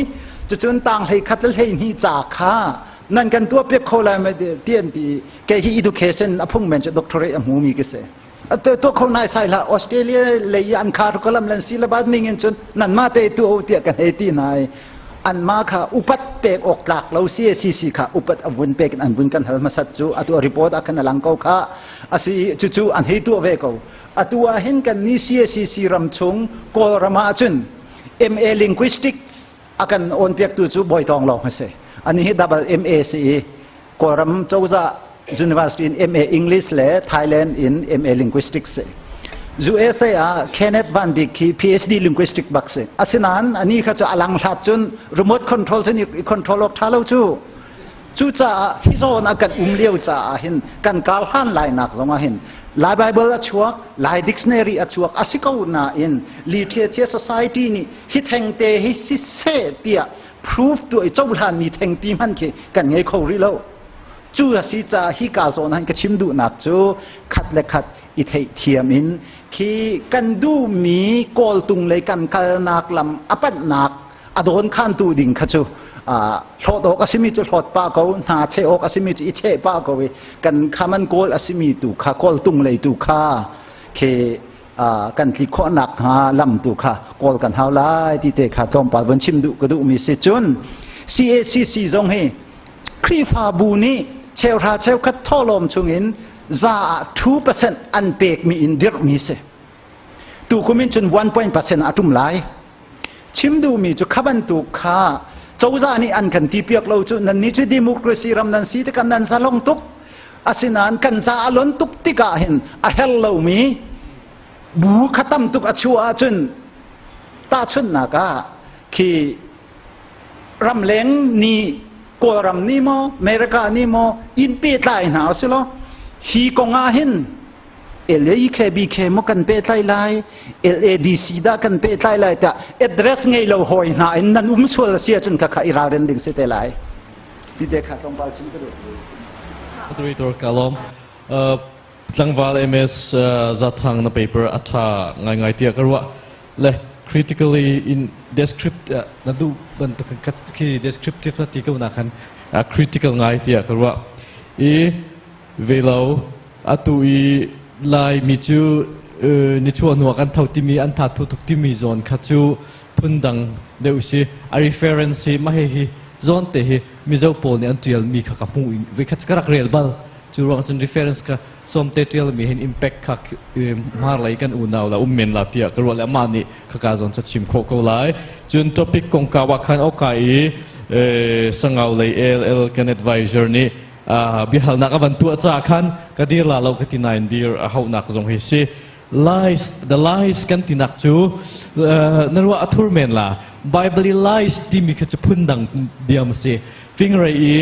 Speaker 3: cucun tang hlei khat le hlei hnih ca kha nan kan tuah piak kho lai ti an ti kei hi education a phung men cu doctorate a hmu mi ka si tuah kho nai sai hlah Australia lei an curriculum lan si le ba ning in cun nan ma te tu o tiah kan hei ti nai. Anmah kha upat pek awk tlak lo CACC kha upat a vun pek in an vun kan hal hmasat cu atu a report ah khan a lang ko kha. Asi cucu an hei tuah ve ko. Atu ah hin kan ni CACC ram chung Kawlram ah cun MA Linguistics a kan on piaktu cu Bawi Tawng lawng a si. Ani hi double MA si i Kawlram cozah University in MA English le Thailand in MA Linguistics si. USA ah Kenneth Van Bik khi PhD Linguistic bak si. Asinain ani kha cu alang hlat cun remote control cun i control awk tha lo cu. Cucaah hi zawn ah kan um lio caah hin kan kar hlan lai nak zong ah hin Lai Bible a chuak, Lai Dictionary a chuak a si ko nain Literature Society nih hi thengte hi siseh tiah proof tuah i cohlan mi thengti hman khi kan ngei kho rih lo. Cu a si caah hi ka zawn han ka chim duhnak cu khat le khat i theihthiam in khi kan duhmi kawltung lei kan kalnak lam a panhnak a dawn khantu ding kha cu hlawt awk a simi cu hlawt pah ko hna cheh awk a simi cu i cheh pah ko i kan khaman kawl a simi tu kha kawltung lei tu kha khi kan tli khawhnak hnga lam tu kha kawl kan hau lai ti te kha tlawmpal von chim duh ka duhmi si. Cun CACC zong hi Khrihfabu nih cheuhra cheukhat thawhlawm chungin za ah 2% an pekmi in dirhmi si. Tu kum in cun 1% a tum lai. Chim duhmi cu kha bantuk kha cozah nih an kan ti piak lo cu nan nih cu democracy ram nan si tikah nan zalong tuk. Asinain kan za a lon tuk tikah hin a her lomi bu kha tam tuk a chuah ahcun, tahchunhnak ah khi ramleng nih Kawlram nih maw America nih maw in pehtlai hna usilaw, hi kong ah hin LAKBK maw kan pehtlai lai, LADC dah kan pehtlai lai tiah address ngei lo hawi hna in nan um sual a si ahcun kha kha i ralrin ding si te lai ti te kha tlawmpal chim ka duh.
Speaker 2: Moderator Kalom, tlangval MS Zathang na paper a tha ngaingai tiah ka ruah. Le critically in descript na duh bantuk khi descriptive na ti ko na khan critical ngai tiah ka ruah. I velo atu i Lai mi cu nichuah hnuah kan tho timi an tha thu tuk timi zawn kha cu phundang deuh si. A reference hi mah hi zawn te hi Mizo pawl nih an tial mi kha ka hmuh in voi khat ka rak rel bal. Cu ruang cun reference kha sawmte tial mi hin impact kha hmar lei kan unau la um men la tiah ka ruah le amah nih khaka zawn cu chim khawh ko lai. Cun topic kongkau ah khan oka i sangau lei LL kan advisor nih biahalnak a van tuah ca khan ka dir la lo ka ti nain dir a hauhnak zong hi si. Lies, the lies kan tinak cu na ruah a thur men la. Bible i lies timi kha cu phundang diam a si. Fingrei i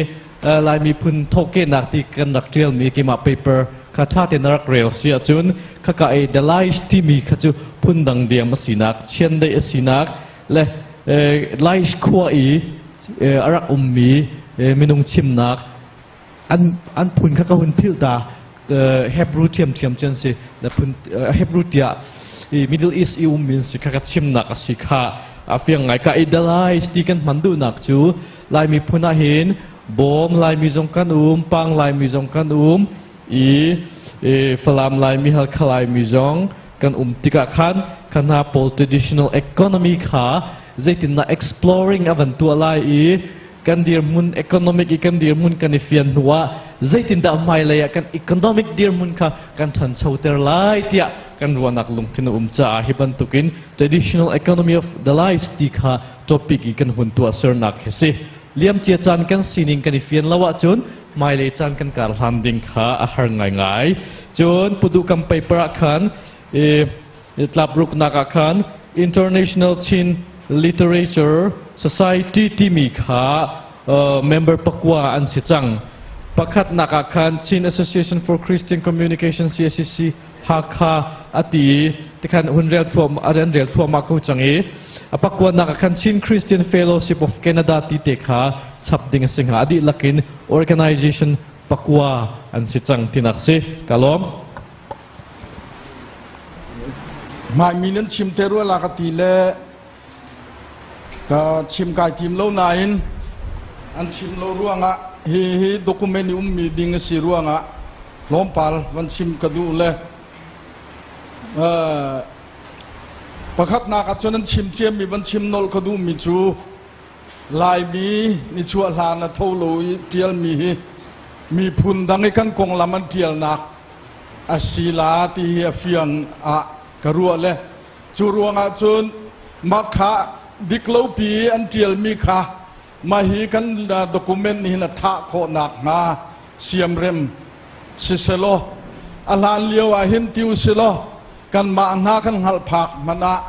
Speaker 2: Laimi phun thawhkehnak ti kan rak ṭialmi keimah paper kha ṭha tein na rak rel si ahcun khaka i the lies timi kha cu phundang diam a sinak, chiandeih a sinak le lies khua i a rak ummi minung chimnak an phun kha ka hun philh ta. Hebrew ṭhiamṭhiam cu an si. Phun Hebrew tiah Middle East i ummi an si kha ka chimnak a si kha a fiang ngai. Ka idolize ti kan hman duhnak cu Laimi phun ah hin Bawm Laimi zong kan um, Pang Laimi zong kan um i Falam Laimi, Halkha Laimi zong kan um tikah khan kan hna pawl traditional economy kha zeitindah exploring a van tuah lai i kan dirhmun economic i kan dirhmun kan i fian hnu ah zeitindah hmailei ah kan economic dirhmun kha kan ṭhanchoter lai tiah kan ruahnak lungthin a um caah hi bantukin traditional economy of the lies ti kha topic i kan hun tuah sernak hi si. Liamcia caan kan sining kan i fian lo ahcun hmailei caan kan kar hlan ding kha a har ngaingai. Cun Pudu kam paper ah khan tlapruknak ah khan International Chin Literature Society timi kha member pakua an si cang. Pakhatnak ah khan Chin Association for Christian Communication CACC Hakha a ti i tikhan hun rel thuam an rel thluahmah ko cang i a pakuanak ah khan Chin Christian Fellowship of Canada ti te kha chap ding a si hnga. A dihlak in organization pakua an si cang tinak si. Ka lawm.
Speaker 7: Hmaimi nan chim te rua la ka ti le ka chim kai tim lo nain an chim lo ruangah hi hi document i ummi ding a si ruangah tlawmpal van chim ka duh le pakhatnak ah cun an chim ciami van chim nolh ka duhmi cu. Laimi nichuah hlan a tho lo i ṭialmi hi miphun dang i kan konglam an ṭialnak a si la ti hi a fiang ah ka ruah le cu ruangah cun mah kha dik lopi an ṭialmi kha mah hi kan document nih hin a thah khawh nakhnga siamrem siselaw a hlan lio ah hin ti usilaw kanmah hna kan hngalh phak hmanh ah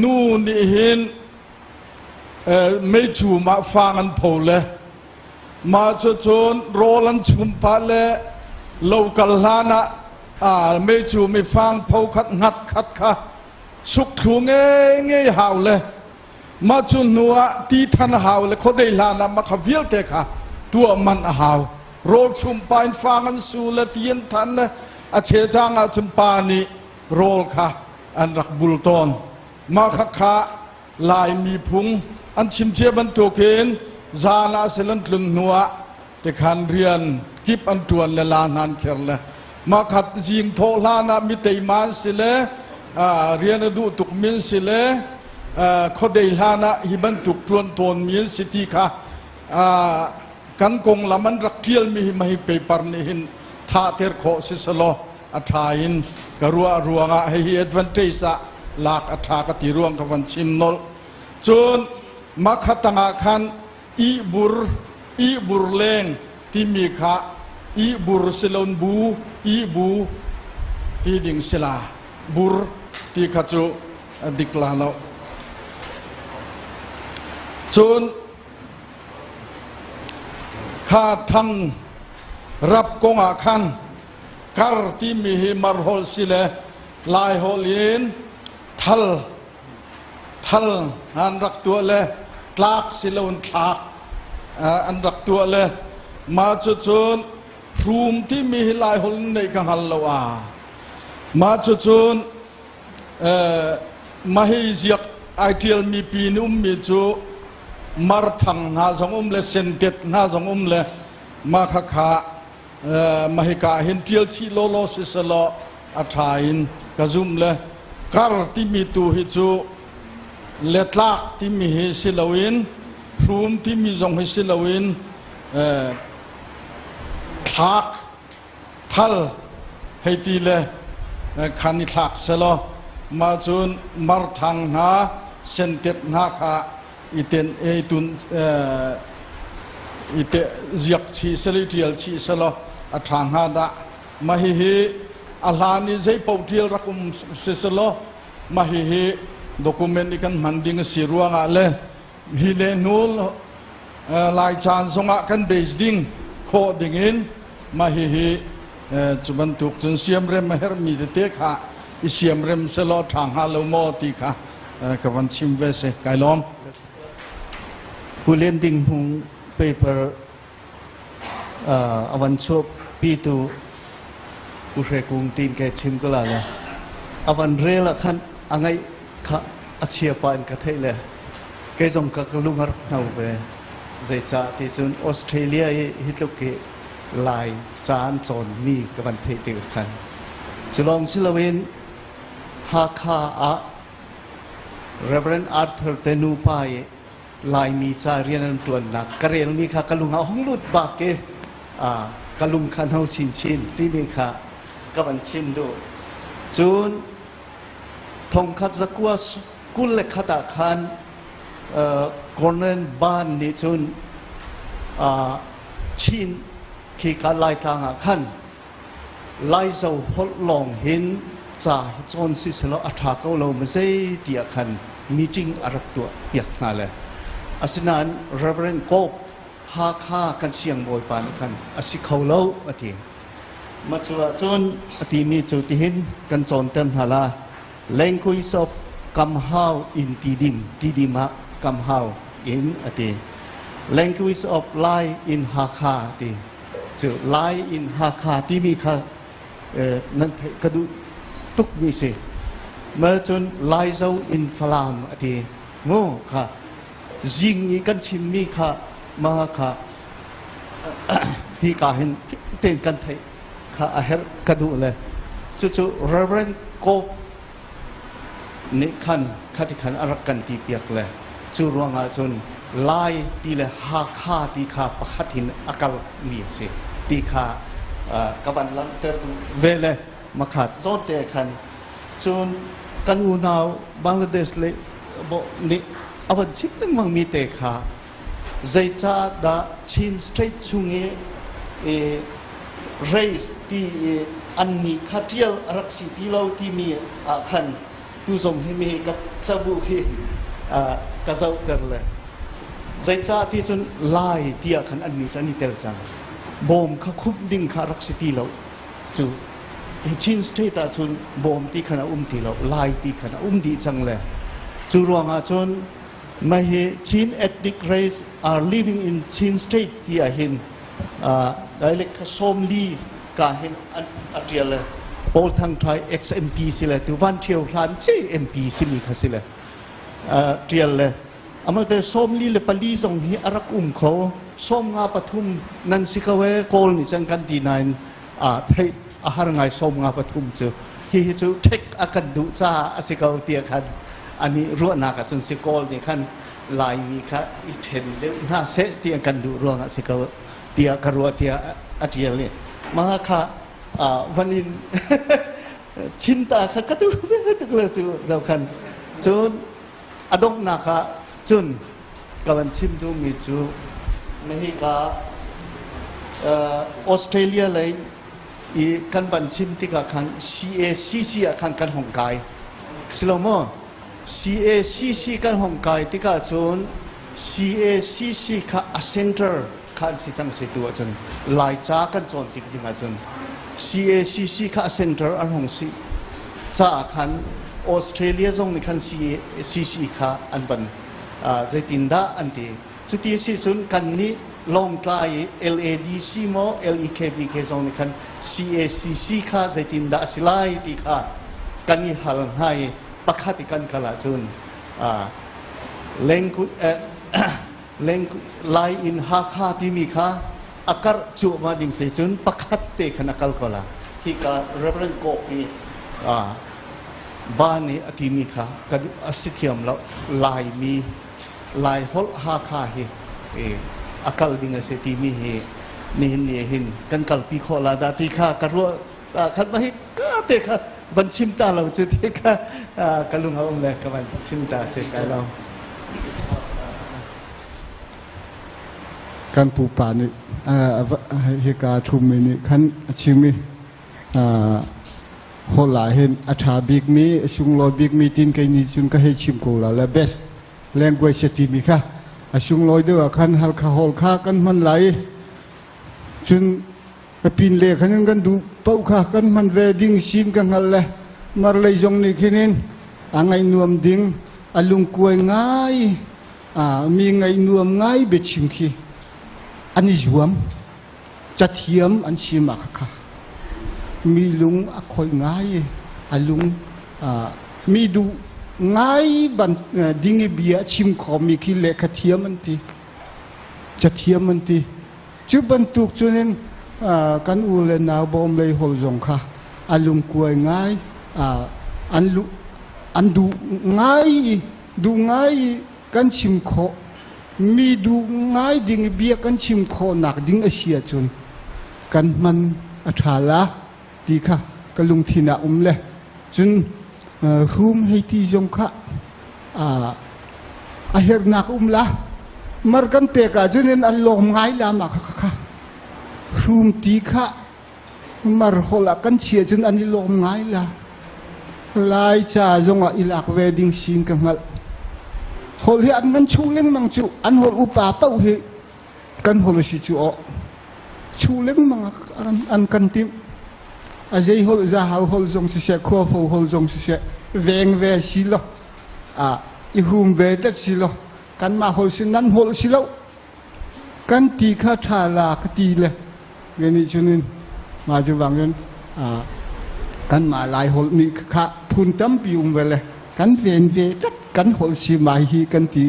Speaker 7: nu nih hin meicu mah fang an pho le mah cu cun rawl an chum pah le lo kal hlan ah meicu mi fang pho khat ngat khat kha suk thlu nge nge hau le mah cu hnu ah ti than hau le khuadei hlan ah mah kha vialte kha tuah man a hau. Rawl chum pa in fang an su le ti an than le a chechang ah cun pa nih rawl kha an rak bul tawn. Mah khakha Lai miphung an chim cia bantukin zan ah sel an tlun hnu ah tikhan rian kip an ṭuan le la hna an kher le mah khat zing thawh hlan ah mi teima an si le rian a duh tukmi an si le khuadei hlan ah hi bantuk ṭuan tawnmi an si ti kha kan konglam an rak ṭialmi hi mahi paper nih hin thahter khawh si selaw a ṭha in ka ruah ruangah hihi advantage ah lak a ṭha ka ti ruang ka van chim nolh. Cun makha tangah khan ihbur ihbur leng timi kha ihbur silon bu ihbu ti ding sila bur ti kha cu a dik la lo. Cun kha thang rap kongah khan Kar timi hi Mar holh si le Lai holh in thal thal an rak tuah le tlak si loin thlak an rak tuah le mah cu cun hrum timi hi Lai holh in neih ka hngal lo a. Mah cu cun mahi ziak ai ṭialmi pi in ummi cu marthang hna zong um le sentet hna zong um le mah khakha Mahika hin ṭial chih lawlaw si selaw a ṭha in ka zumh le kar timi tu hi cu letlak timi hi si loin hrum timi zong hi si loin thlak thal hei ti le khan i thlak selaw mah cun marthang hna sentet hna kha i ten i tun i te ziak chih sel i ṭial chih selaw a ṭha hnga dah. Mah hihi a hlan i zei paoh ṭial rak um si selaw mah hihi document i kan hman ding a si ruangah le hi le hnu lai caan zongah kan base ding khawh ding in mah hihi cu bantuk cun siamrem a herhmi tete kha i siamrem selaw ṭha hnga lo maw ti kha ka van chim ve si. Kai lawm.
Speaker 8: Pu Lian Ding Hmung paper a van chuah pitu Pu Hre Kung tin ke chim ko la le a van rel ah khan a ngaih kha a chia pa in ka theih le kei zong ka lung a rak hno ve. Zeicah ti cun Australia i hi tluk hi Lai ca an cawnmi ka van theih tik khan cu lawng si loin Hakha ah Reverend Arthur te nupa i Laimi ca rian an ṭuannak ka relmi kha ka lung ah hung lut bak i ka lung kha hno chinchin timi kha ka van chim duh. Cun thongkhat zakua 21 ah khan Colonel Ban nih cun Chin khika Laitlang ah khan Laizo holh lawng hin ca hi cawn si selaw a ṭha ko lo maw zei ti ah khan meeting a rak tuah piak hna le asinain Reverend Cope Hakha kan siangbawipa nih khan a si kho lo a ti. Mah cu ahcun a timi cu tihin kan cawnter hna la. Language of Kamhau in Tidim, Tidim ah Kamhau in a ti. Language of Lai in Hakha a ti. Cu Lai in Hakha timi kha nan theih ka duh tukmi si. Ma cun Laizo in Falam a ti. Mu kha zing i kan chimmi kha ma kha hi ka hin tein kan theih kha a herh ka duh le cucu Reverend Cope nih khan khati khan a rak kan ti piak le cu ruangah cun. Lai ti le Hakha ti kha pakhat in a kal mi a si ti kha ka van langhter ve le makhat zawn te khan cun kan unau Bangladesh le nih a van chim lengmang mi te kha zeicah dah Chin State chung i race ti i annih kha ṭial a rak si ti lo timi ah khan tu zong hi mi ka cabu khi ka zohter le zeicah ti cun Lai ti ah khan annih cu an i tel cang. Bawm kha khumh ding kha rak si ti lo. Cu Chin State ah cun bawm ti khan a um ti lo, Lai ti khan a um dih cang le cu ruangah cun Mah hi Chin ethnic race are living in Chin state ti ah hin dialect kha 40 ka hin a ṭial le Paul Thang Thai ex MP si le tu Van Ṭhio Hlan ce MP simi kha si le ṭial le amalte 44 zong hi a rak um kho 53 nan si ko e Kawl nih cun kan ti nain theih a har ngai 53 cu hihi cu ṭhek a kan duh caah a si ko tiah khan ani ruahnak ahcun si Kawl nih khan Laimi kha i ṭhen deuh hna seh ti an kan duh ruangah si ko tiah ka ruah tiah a ṭial i mah kha van in chim ta kha ka tu tuk le tu zo khan cun a donghnak ah cun ka van chim duhmi cu hika Australia lei i kan van chim tikah khan CACC ah khan kan hong kai silo maw CACC kan hong kai tikah cun CACC kha a center kha an si cang si tu ahcun Laica kan cawn tik ding ahcun CACC kha a center an hong si caah khan Australia zong nih khan CACC kha an van zeitindah an ti cuti a si cun kannih Lawngtlai i LADC maw LEKBK zong nih khan CACC kha zeitindah a si lai ti kha kan i hal hna i pakhat i kan kal ahcun Lai in Hakha timi kha a karh cuahmah ding si cun pakhat te khan a kal ko la hika Reverend Kok hi ba nih a timi kha kan a si thiam lo Laimi Lai holh Hakha hi a kal ding a si timi hi nihin ni hin kan kalpi khawh la dah ti kha ka ruah khan ma hi ka te kha van chim ta lo cu ti kha ka lung a um le ka van chim ta si kai lo.
Speaker 6: Kan pupa nih hika ṭhumi nih khan a chim i holh ah hin a ṭha bikmi a sunglawi bikmi tin kei nih cun ka hei chim ko la le best language a timi kha a sunglawi deuh ah khan Halkha holh kha kan hman lai i cun ka pin le khan in kan duh paoh kha kan hman ve ding sin ka hngal le mar lei zong nih khin in a ngaih nuam ding a lungkuai ngai mi ngaih nuam ngai biachim khi an i zuam cathiam an si ma kha mi lung a khoi ngai a lung mi duh ngai ban ding i bia chim kho mi khi lehkha thiam an ti cathiam an ti cu bantuk cunin kan u le nau bawm lei hol zong kha a lungkuai ngai an lu an duh ngai duh ngai kan chim khawh mi duh ngai ding bia kan chim khawh nak ding a si ahcun kan hman a ṭha la ti kha ka lungthin ah um le cun hrum hei ti zong kha a hernak um la mar kan pek ahcun in an lawm ngai la ma kha kha hrum ti kha mar hol ah kan chia cun an i lawm ngai la lai ca zong ah i lak ve ding sin ka hngalh hol hi an kan chu lengmang cu an hol upa paoh hi kan hol si cu aw chu lengmang an kan timh a zei hol za hau hol zong siseh khua fo hol zong siseh veng ve si lo a i hum ve tat si lo kanmah hol si nan hol si lo kan ti kha ṭha la ka ti le nih cunin mah cu bangin kanmah lai holh nih kha phun tampi um ve le kan ven ve tat kan holh si mai hi kan ti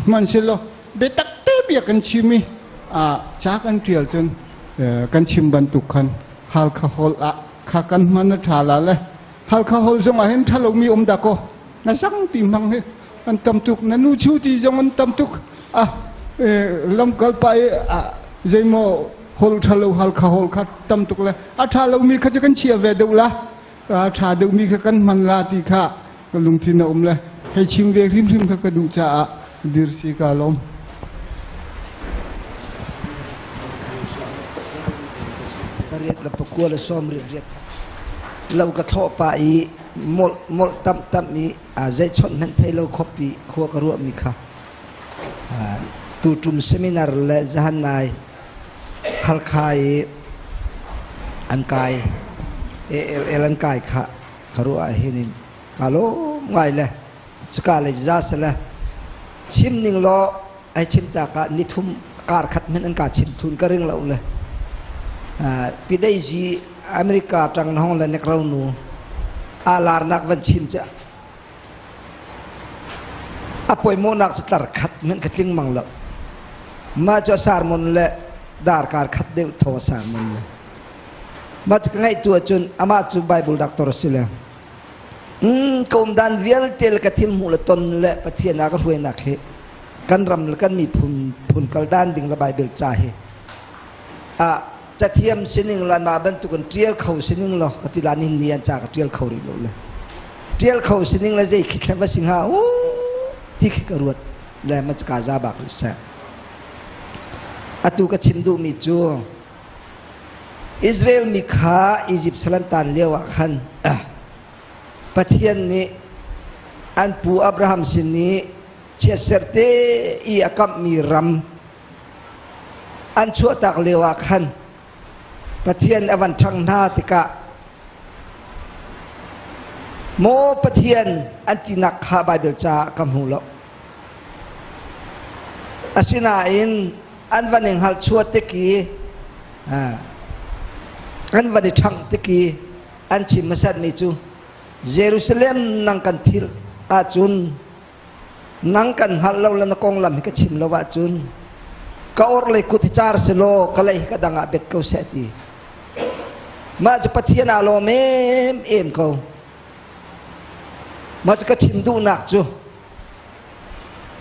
Speaker 6: hmanhsehlaw biatak te bia kan chim i ca kan ṭial cun kan chim bantuk khan Halkha holh ah kha kan hman a ṭha la le Halkha holh zong ah hin ṭha lomi um dah kaw na sang ti hmang hi an tam tuk na nu chu ti zong an tam tuk. Ah lamkal pa i zeimaw hol ṭha lo hal kha hol kha tam tuk le a ṭha lomi kha cu kan chia ve deuh la a ṭha deuhmi kha kan hman la ti kha ka lungthin a um le hei chim ve hrimhrim kha ka duh caah dir si ka lawm.
Speaker 10: Pariat le pakua le sawm riat riat lo ka thlawh pa i molh molh tam tam i zei chawnh hmanh thei lo khop i khua ka ruah mi kha tutum seminar le zahan nai Halkha i an kai ALL an kai kha ka ruah ah hin in ka lawm ngai le cuka le za sale chim ning law ai chim ta ka nithum kar khat men an ka chim thun ka ring lo le pidei ji America tang hong le nek ro nu a lar nak van chim cha A poimawhnak cu tlar khat hmanh ka tling mang lo. Mah cu a sermon le darkar khat deuh thaw a sermon le. Mah cu ka ngaih tu ahcun amah cu Bible doctor a si le. Ka um dan vialte le ka thil hmuh le ton le Pathian ah ka hruainak hi kan ram le kan miphun phun kal dan ding le Bible ca hi ah cathiam sining la mah bantukin ṭial kho sining law ka ti la nihin ni an ca ka ṭial kho rih lo le ṭial kho sining le zei khi thleng va si hnga u ti khi ka ruat le ma ka za bak rih seh. Atu ka chim duhmi cu Israel mi kha Egypt salan tan lio ah khan Pathian nih an pu Abraham sin i chiatserh te i a kamhmi ram An chuahtak lio ah khan Pathian a van ṭhang hna tikah Maw Pathian an tinak kha Baibal caah ka hmu lo. Asinain an van i hngalh chuah tik i an van i ṭhangh tik i an chim hmasatmi cu Jerusalem nang kan philh ahcun Nang kan hngalh lo le na konglam hi ka chim lo ahcun ka orhlei kut hi car selaw ka lei hi ka dang ah bet ko seh ti. Mah cu Pathian aa lawm em em ko. Mah cu ka chim duhnak cu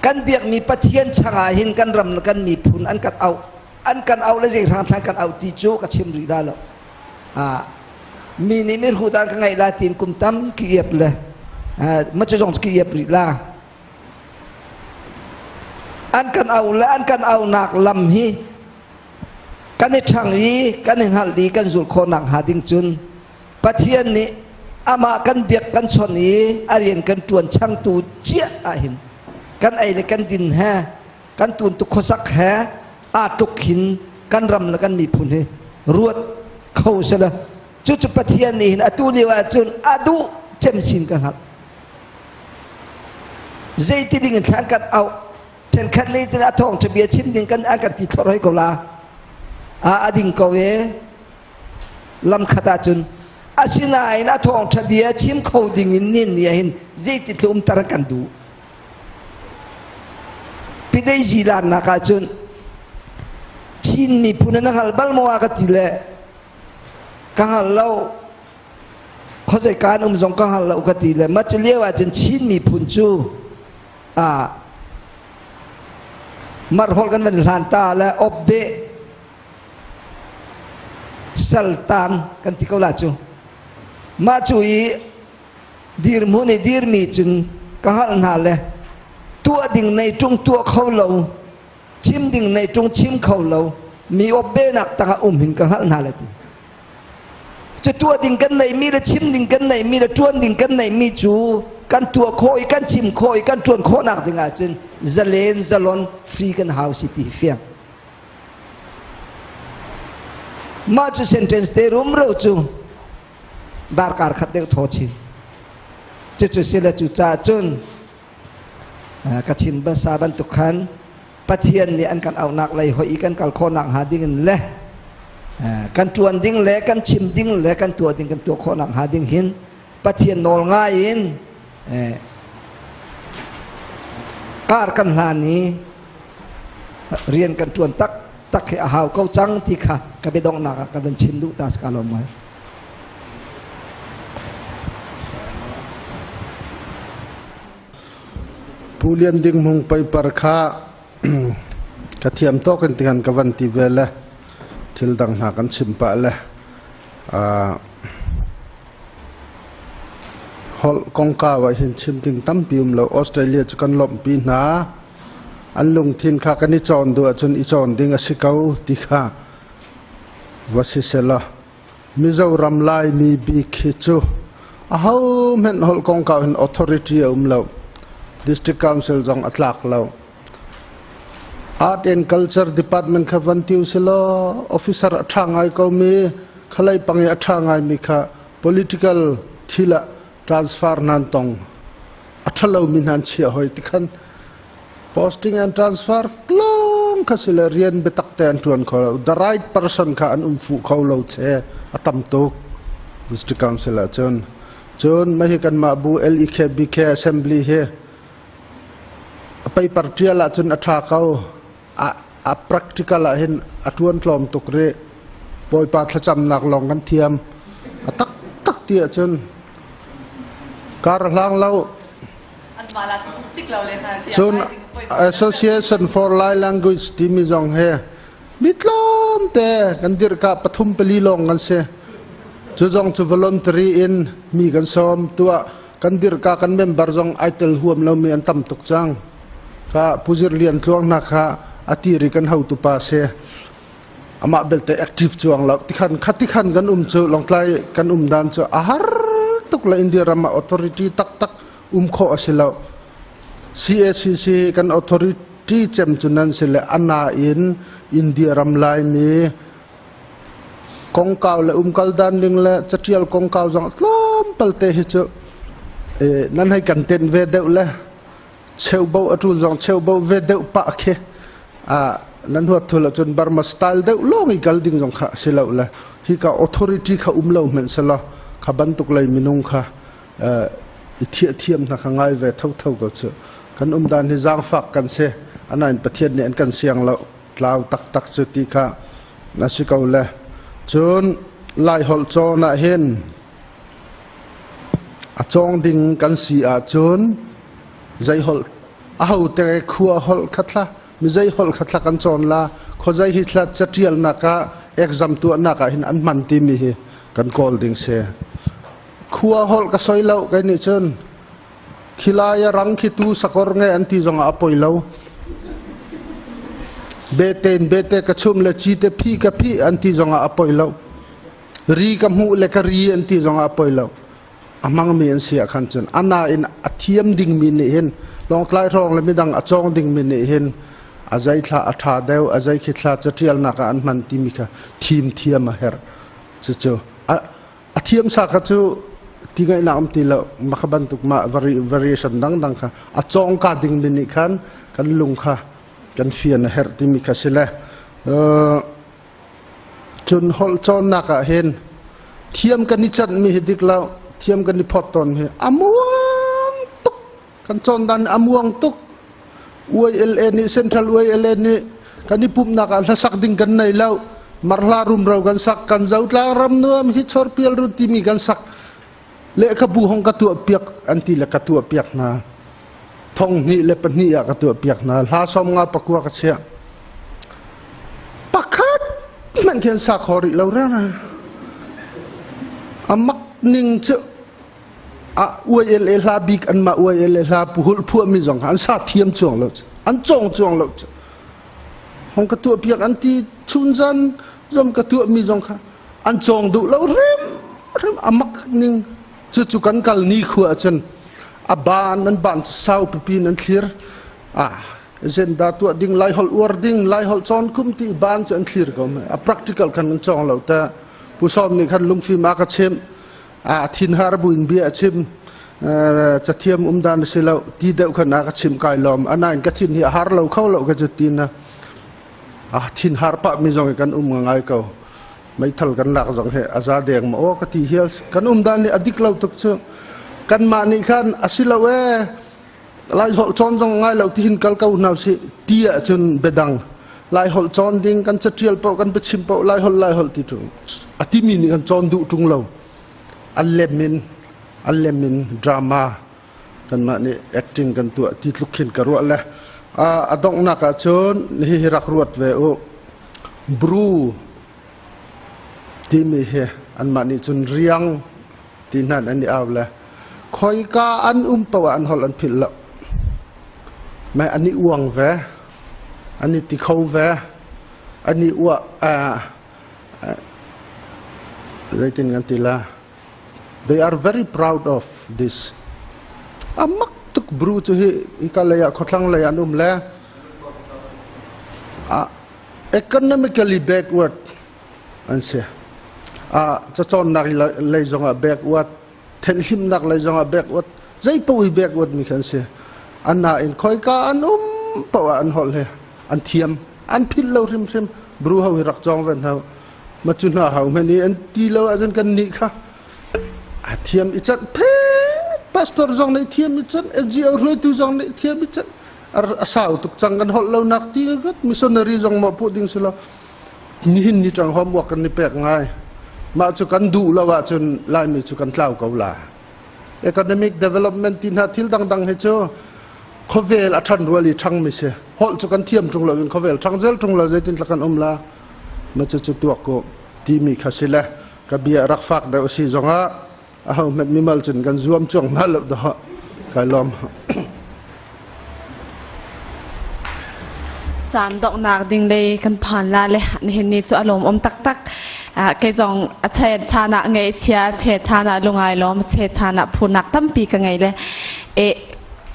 Speaker 10: kan biakmi Pathian changah hin kan ram le kan miphun an kan auh an kan auh le zei hrang thlan kan auh ti cu ka chim rih dah lo. Ah, mi nih mirhu dan ka ngaih la tiin kum tam ki iap le ma cu zong ki iap rih la. An kan au le an kan aunak lam hi kan i ṭhang i kan i hngalh i kan zulh khawhnak hnga ding cun Pathian nih amah kan biak kan chawnh i a rian kan ṭuan changtu ciah ahhin kan ei le kan din he kan tun tu khuasak he aa tluk hin kan ram le kan miphun hi ruat kho sela. Cucu Pathian nih hin atu lio ahcun a duh cem sin ka hngalh. Zeiti ding in thlan kan auh ṭhenkhat nih cun a thawngṭha bia chim ding kan an kan ti thlorh hoi ko la. A a ding ko e lam khat ahcun. Asinain a thawngṭha bia chim kho ding in nin ni ahhin zeiti tlum tar kan duh. Pidei zilannak ahcun Chin miphun na hngal bal maw a ka ti le ka hngal lo, khuazei kaan um zong ka hngal lo ka ti le. Mah cu lio ahcun Chin miphun cu ah marhol kan van hlan ta le opbe saltan kan ti ko la cu. Mah cu i dirhmun i dirmi cun ka hngalh hna le tuah ding nei ṭung tuah kho lo, chim ding nei ṭung chim kho lo, mi opbenak tangah um hin ka hngalh hna le ti. Cu tuah ding kan neihmi le chim ding kan neihmi le ṭuan ding kan neihmi cu kan tuah khawh i kan chim khawh i kan ṭuan khawhnak ding ahcun zalen zalon free kan hau si ti fiang. Mah cu sentence te rumro cu darkar khat deuh thaw chin. Cucu si le cu caah cun ka chim basa bantuk khan Pathian nih an kan auhnak lei hoi i kan kal khawhnak hnga ding in le kan ṭuan ding le kan chim ding le kan tuah ding kan tuah khawhnak hnga ding hin Pathian nawl ngai in kar kan hlan i rian kan ṭuan tak tak hi a hau ko cang ti kha ka biadonghnak ah ka van chim duh ta ka lawm ngai.
Speaker 7: Pu Lian Ding Hmung paper kha. Ka thiam tawk in tihan ka van ti ve le thil dang hna kan chim pah le holh kongkau ah hin chim ding tampi um lo. Australia cu kan lawmhpi hna. An lungthin kha kan i cawn duh ahcun i cawn ding a si ko ti kha va si selaw Mizoram Laimi bik hi cu ahohmanh holh kongkau hin authority a um lo. District Council zong a tlak lo. Art and Culture Department kha van tiu selaw officer a ṭha ngai ko mi, khalei pang i a ṭha ngai mi kha political thil ah transfer nan tong. A ṭhalo mi hna an chiah hoi tikhan posting and transfer tlawng kha si le rian biatak te an ṭuan kho lo. The right person kha an um fuh kho lo che a tam tuk. District Council ah cun. Cun mah hi kanmah bu LEKBK Assembly hi a paper ṭial ahcun a ṭha ko. A, a practical ah hin a ṭuan tlawm tuk rih. Bawipa thlacamnak lawng kan thiam. A taktak ti ahcun kar hlang lo. Cun Association for Lai Language timi zong hi mi tlawmte kan dirhka pathum pali lawng kan si. Cu zong cu voluntary in mi kan sawm tuah kan dirhka kan member zong ai tel huam lomi an tam tuk cang. Kha Pu Zir Lian Tluang hna kha a tiri kan hotu pa si. Amah belte active chuang lo tikhan khatikhan kan um cu Lawngtlai kan um dan cu a har tuk le India ram ah authority taktak um khawh a si lo. CACC kan authority cem cu nan si le ana in India ram Laimi kongkau le umkal dan ding le catial kongkau zong tlawmpal te hi cu nan hei kan ten ve deuh le cheubo a tul zong cheubo ve deuh pah khi nan huat thul ahcun Burma style deuh lawng i kal ding zong kha si lo le hi ka authority kha um lo hmanh selaw kha bantuk lei minung kha i thiah thiam hna kha ngai ve thotho ko cu kan um dan hi zaangfak kan si anain Pathian nih an kan siang lo tlau taktak cu ti kha na si ko le cun lai holh cawn ah hin a cawng ding kan si ahcun zei holh a ho te khua holh kha thla mi zei holh kha thla kan cawn la khuazei hi thla catialnak ah exam tuahnak ah hin an hman timi hi kan kawl ding si khua holh ka soi lo kai nih cun khilai a rang khi tu sakor nge an ti zong ah a poi lo bete in bete ka chum le chi te phi ka phi an ti zong ah a poi lo ri ka hmuh le ka ri an ti zong ah a poi lo a hmangmi an si ah khan cun ana in a thiam dingmi nih hin Lawngtlai hrawng le midang a cawng dingmi nih hin a zei thla a ṭha deuh a zei khi thla catialnak ah an hman timi kha thim thiam a herh cucu a thiam sa kha cu ti ngaihnak um ti lo maka bantuk ma variation dangdang kha a cawng ka dingmi nih khan kan lung kha kan fian a herh timi kha si le Cun holh cawnnak ah hin thiam kan i canhmi hi dik lo, thiam kan i phawt tawn hi a muang tuk. Kan cawn dan a muang tuk. UILA nih Central UILA nih kan i pumhnak ah hlasak ding kan nei lo. Marhla rumro kan sak, kan zotlang ram nuam hi chorpial run timi kan sak. Lehkhabu hong ka tuah piak an ti le ka tuah piak hna. Thong hnih le pahnih ah ka tuah piak hna. Hla som nga pakua ka chiah. Pakhat hmanh khi an sa kho rih lo rara. A mak ning cu a UILA hla bik an mah UILA hla puhul phuahmi zong an sa thiam chuang lo an cawng chuang lo hong ka tuah piak an ti chun zan zom ka tuah mi zong kha an cawng duh lo hrim hrim a mak ning cucu kan kal ni khua ahcun a ban an ban cu sau pipi in an thlir ah agenda tuah ding lai holh uar ding lai holh cawn kum ti ban cu an thlir ko a practical khan an cawng lo ta pu sawm nih khan lungfim a ka chim a thinhar buin bia a chim cathiam um dan si lo ti deuh khan a ka chim kai lom anain ka thin hi a har lo kho lo ka cu tin na a thinhar pah mi zong kan um ngai ko meithal kan lak zong he a za deng ma aw ka ti hial kan um dan nih a dik lo tuk cu kanmah nih khan a si lo e lai holh cawn zong ngai lo ti hin kal ko hna si ti ahcun biadang lai holh cawn ding kan catial paoh kan biachim paoh lai holh lai holh ti ṭung a timi nih kan cawn duh ṭung lo a lem in a lem in drama kanmah nih acting kan tuah ti tluk khin ka ruah le. A donghnak ahcun hihi rak ruat ve u. Bru timi hi anmah nih cun riang ti hna an i au le khoika an um paoh ah an holh an philh lo. Mei an i uang ve, an i ti kho ve, an i uah zeitin kan ti la They are very proud of this. A mak tuk bru cu hi hika lei ah khuathlang lei an um le economically backward an si. Cacawnnak lei zongah backward, thenhlimnak lei zongah backward, zei paoh hi backward mi khi an si. An nain khoika an um paoh ah an holh hi an thiam, an philh lo hrimhrim. Bru ho hi rak cawng ve hna. Ma cu hna hau men i an ti lo ahcun kan nih kha a thiam i canh phe pastor zong nih thiam i canh NGO hruaitu zong nih thiam i canh a sau tuk cang kan holh lo nak ti gat missionary zong mah puh ding si lo nihin ni tang homework kan ni pek ngai mah cu kan duh lo ahcun laimi cu kan tlau ko la economic development ti hna thil dangdang hi cu khawvel a ṭhan rual i ṭhang mi si holh cu kan thiam ṭung lo in khawvel ṭhang zel ṭung lo zeitin tla kan um la ma cu cu tuak ko timi kha si le ka bia rak fak deuh si zongah a ho hmet mimal cun kan zuam cuang ma lo dah kai lawm.
Speaker 11: Caan donghnak ding lei kan phan la le nihin ni cu a lawm om taktak. Kei zong a che chan ah ngei chia che chan ah lungai lawm che chan ah phurnak tampi ka ngei le e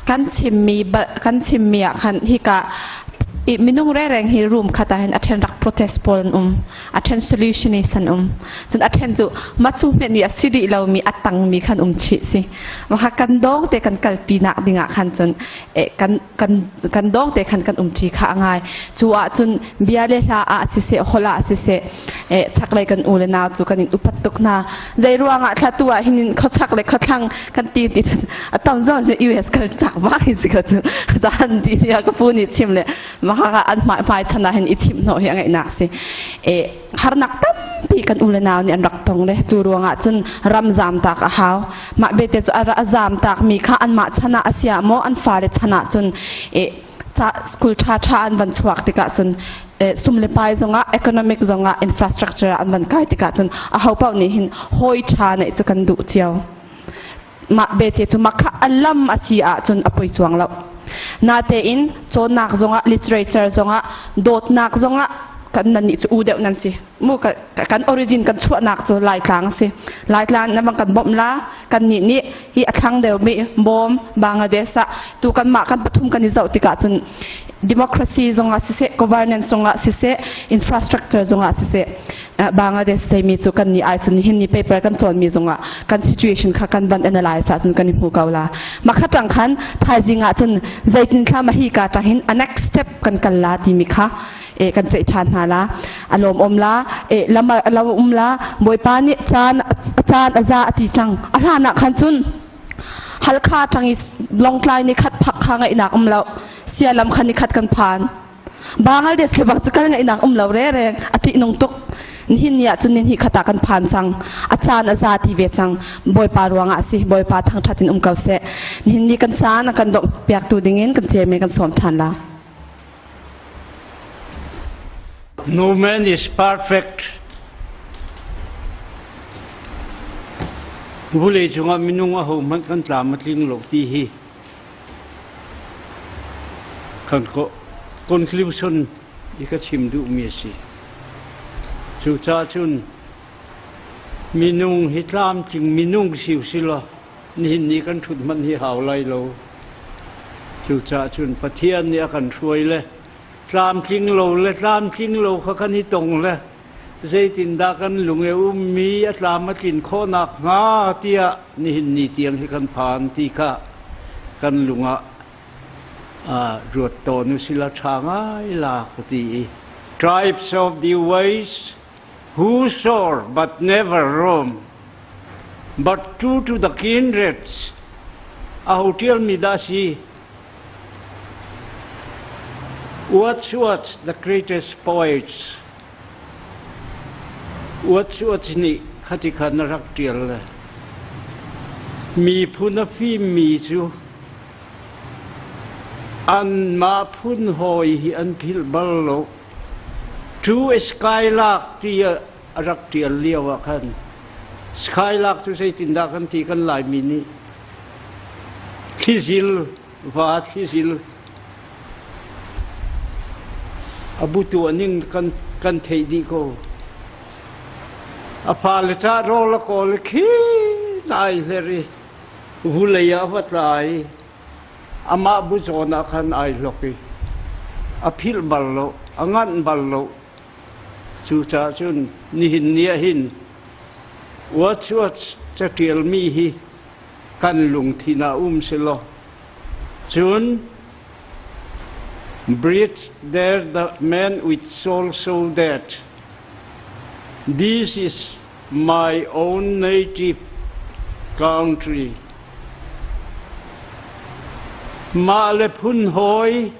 Speaker 11: kan chimmi kan chimmi ah khan hika i minung rereng hi room khat ah hin a then rak protest pawl an um a then solutionist an um cun a then cu macu hmet mi a si rih lo mi a tang mi khan um chih si maka kan dong te kan kalpi nak ding ah khan cun e kan kan kan dong te khan kan um ṭi kha a ngai cu ah cun bia le hla ah siseh holh ah siseh e chaklei kan u le nau cu kan in upat tuk hna zei ruangah thla tu ah hin khawchak le khawthlang kan ti ti a tam zon cu US kal chak bak hin si ka cu zan ti nia ka pu nih chim le maka an hmai hmai chan ah hin i chim hnawh hi a ngaihnak si e harnak tampi kan u le nau nih an rak tong le cu ruangah cun ram zam tak a hau mah bete cu a zam tak mi kha anmah chan ah a sia maw an fale chan ah cun e ca school tha tha an van chuak tikah cun sum le pai zongah economic zongah infrastructure an van kai tikah cun a ho paoh nih hin hawi tha neih cu kan duh cio mah bete cu makha alam a si ahcun a poi chuang lo natein cawnnak zongah literature zongah dawtnak zongah kan nan nih cu u deuh nan si mu kan origin kan chuahnak cu laitlang a si laitlang na bang kan bawmh la kan nih nih hi a thlang deuh mi bawm Bangladesh ah tu kan mah kan pathum kan i zoh tikah cun democracy zongah siseh governance zongah siseh infrastructure zongah siseh Bangladesh mi cu kan nih ai cun hin ni paper kan cawn mi zongah kan situation kha kan van analyze ah cun kan i hmu ko la makha tang khan thaizing ah cun zeitin thla ma hi ka tang hin a next step kan kal la timi kha e kan ceih ṭhan hna la a lawm um la e lam a lo um la bawipa nih caan caan a za a ti cang a hlan ah khan cun halkha ṭang i longtlai ni khat phak kha ngaihnak um lo sialam kha ni khat kan phan Bangladesh le bak cu kal ngaihnak um lo re re a ṭih nung tuk nihin ni ah cun nin hi khata kan phan cang a caan a za ti ve cang bawipa ruangah a si bawipa thangṭhat in um ko seh nihin ni kan caan a kan dongh piaktu dingin kan ceme kan sawm ṭhan la
Speaker 4: No man is perfect. Vulei cungah minung a hohmanh kan tlam a tling lo ti hi kan conclusion i ka chim duhmi a si. Cucaah cun minung hi tlamtling minung si usilaw nihin ni kan ṭhut hmanh hi hau lai lo. Cucaah cun Pathian nih a kan hruai le tlamtling lo le tlamtling lo kha kan i tong le zeitindah kan lung i ummi a tlam a tlin khawh nakhnga tiah nihin ni tiang hi kan phan ti kha kan lung ah ruat tawn usila ṭha ngai la ka ti i tribes of the ways who soar but never roam but true to the kindreds aho ṭialmi dah si Wordsworth, the greatest poets, Wordsworth nih khati khan a rak ṭial le miphun a fimmi cu Anmah phun hawi hi an philh bal lo. Cu Skylark ti a rak ṭial lio ah khan Skylark cu zeitindah kan ti kan Laimi nih thlizil va thlizil a bu tuah ning kan kan theih dih ko. A fale ca rawl a kawl i khi nai hler i vulei ah a va tla i amah bu zawn ah khan ai hlok i a philh bal lo, a nganh bal lo. Cucaah cun nihin ni ah hin Wordsworth caṭialmi hi kan lungthin ah um selaw cun Breathe there the man with soul so dead. This is my own native country. Mah le phun hawi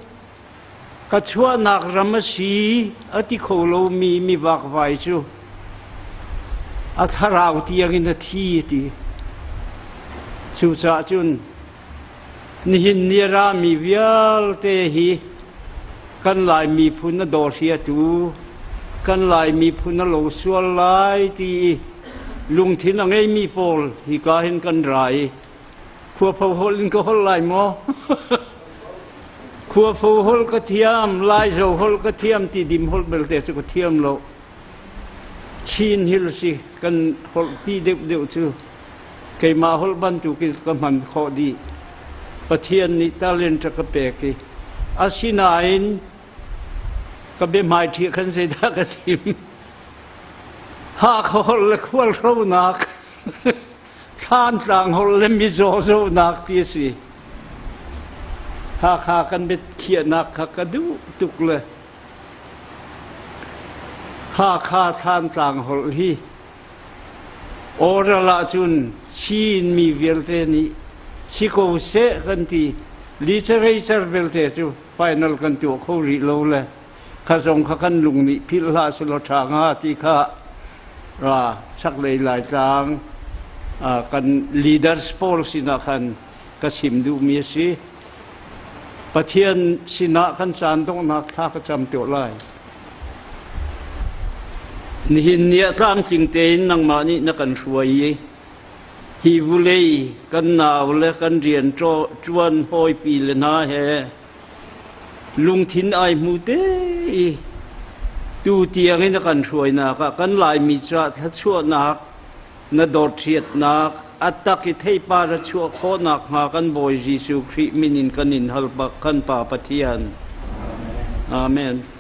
Speaker 4: ka chuahnak ram a si a ti kho lomi mi vakvai cu a thlarau tiangin a thi ti. Cucaah cun nihin ni a rami vialte hi kan Lai miphun a dawhriatu, kan Lai miphun a lo sual lai ti i lungthin a ngeimi pawl hika hin kan ra i khuapho holh in ka holh lai maw? Khuapho holh ka thiam, Laizo holh ka thiam ti dim holh belte cu ka thiam lo. Chin Hill si kan holh pi deuhdeuh cu keimah holh bantukin ka hman khawh dih. Pathian nih talent a ka pek i asinain ka biahmaiṭhi khan zeidah ka chim? Hakha holh le khualhronak, Thlantlang holh le mizaw zohnak ti a si. Hakha kan biakhiahnak kha ka duh tuk le Hakha Thlantlang holh hi Oral ahcun Chinmi vialte nih si ko seh kan ti. Literature belte cu final kan tuah kho rih lo le kha zong kha kan lung nih philh hlah selaw ṭha hnga ti kha ra chaklei Laitlang kan leaders pawl sinah khan ka chim duhmi a si. Pathian sinah kan caan donghnak thla ka cam tuah lai. Nihin ni ah tlamtling tein nangmah nih na kan hruai i hi vulei kan nau le kan rian ṭuan hawipi le hna he lungthin ai hmu te i tu tiang in na kan hruainak ah kan Laimi caah thluachuahnak na dawthiatnak a tak i theipar a chuah khawh nakhnga kan Bawi Jesuh Khrih min in kan in hal kan Pa Pathian. Amen.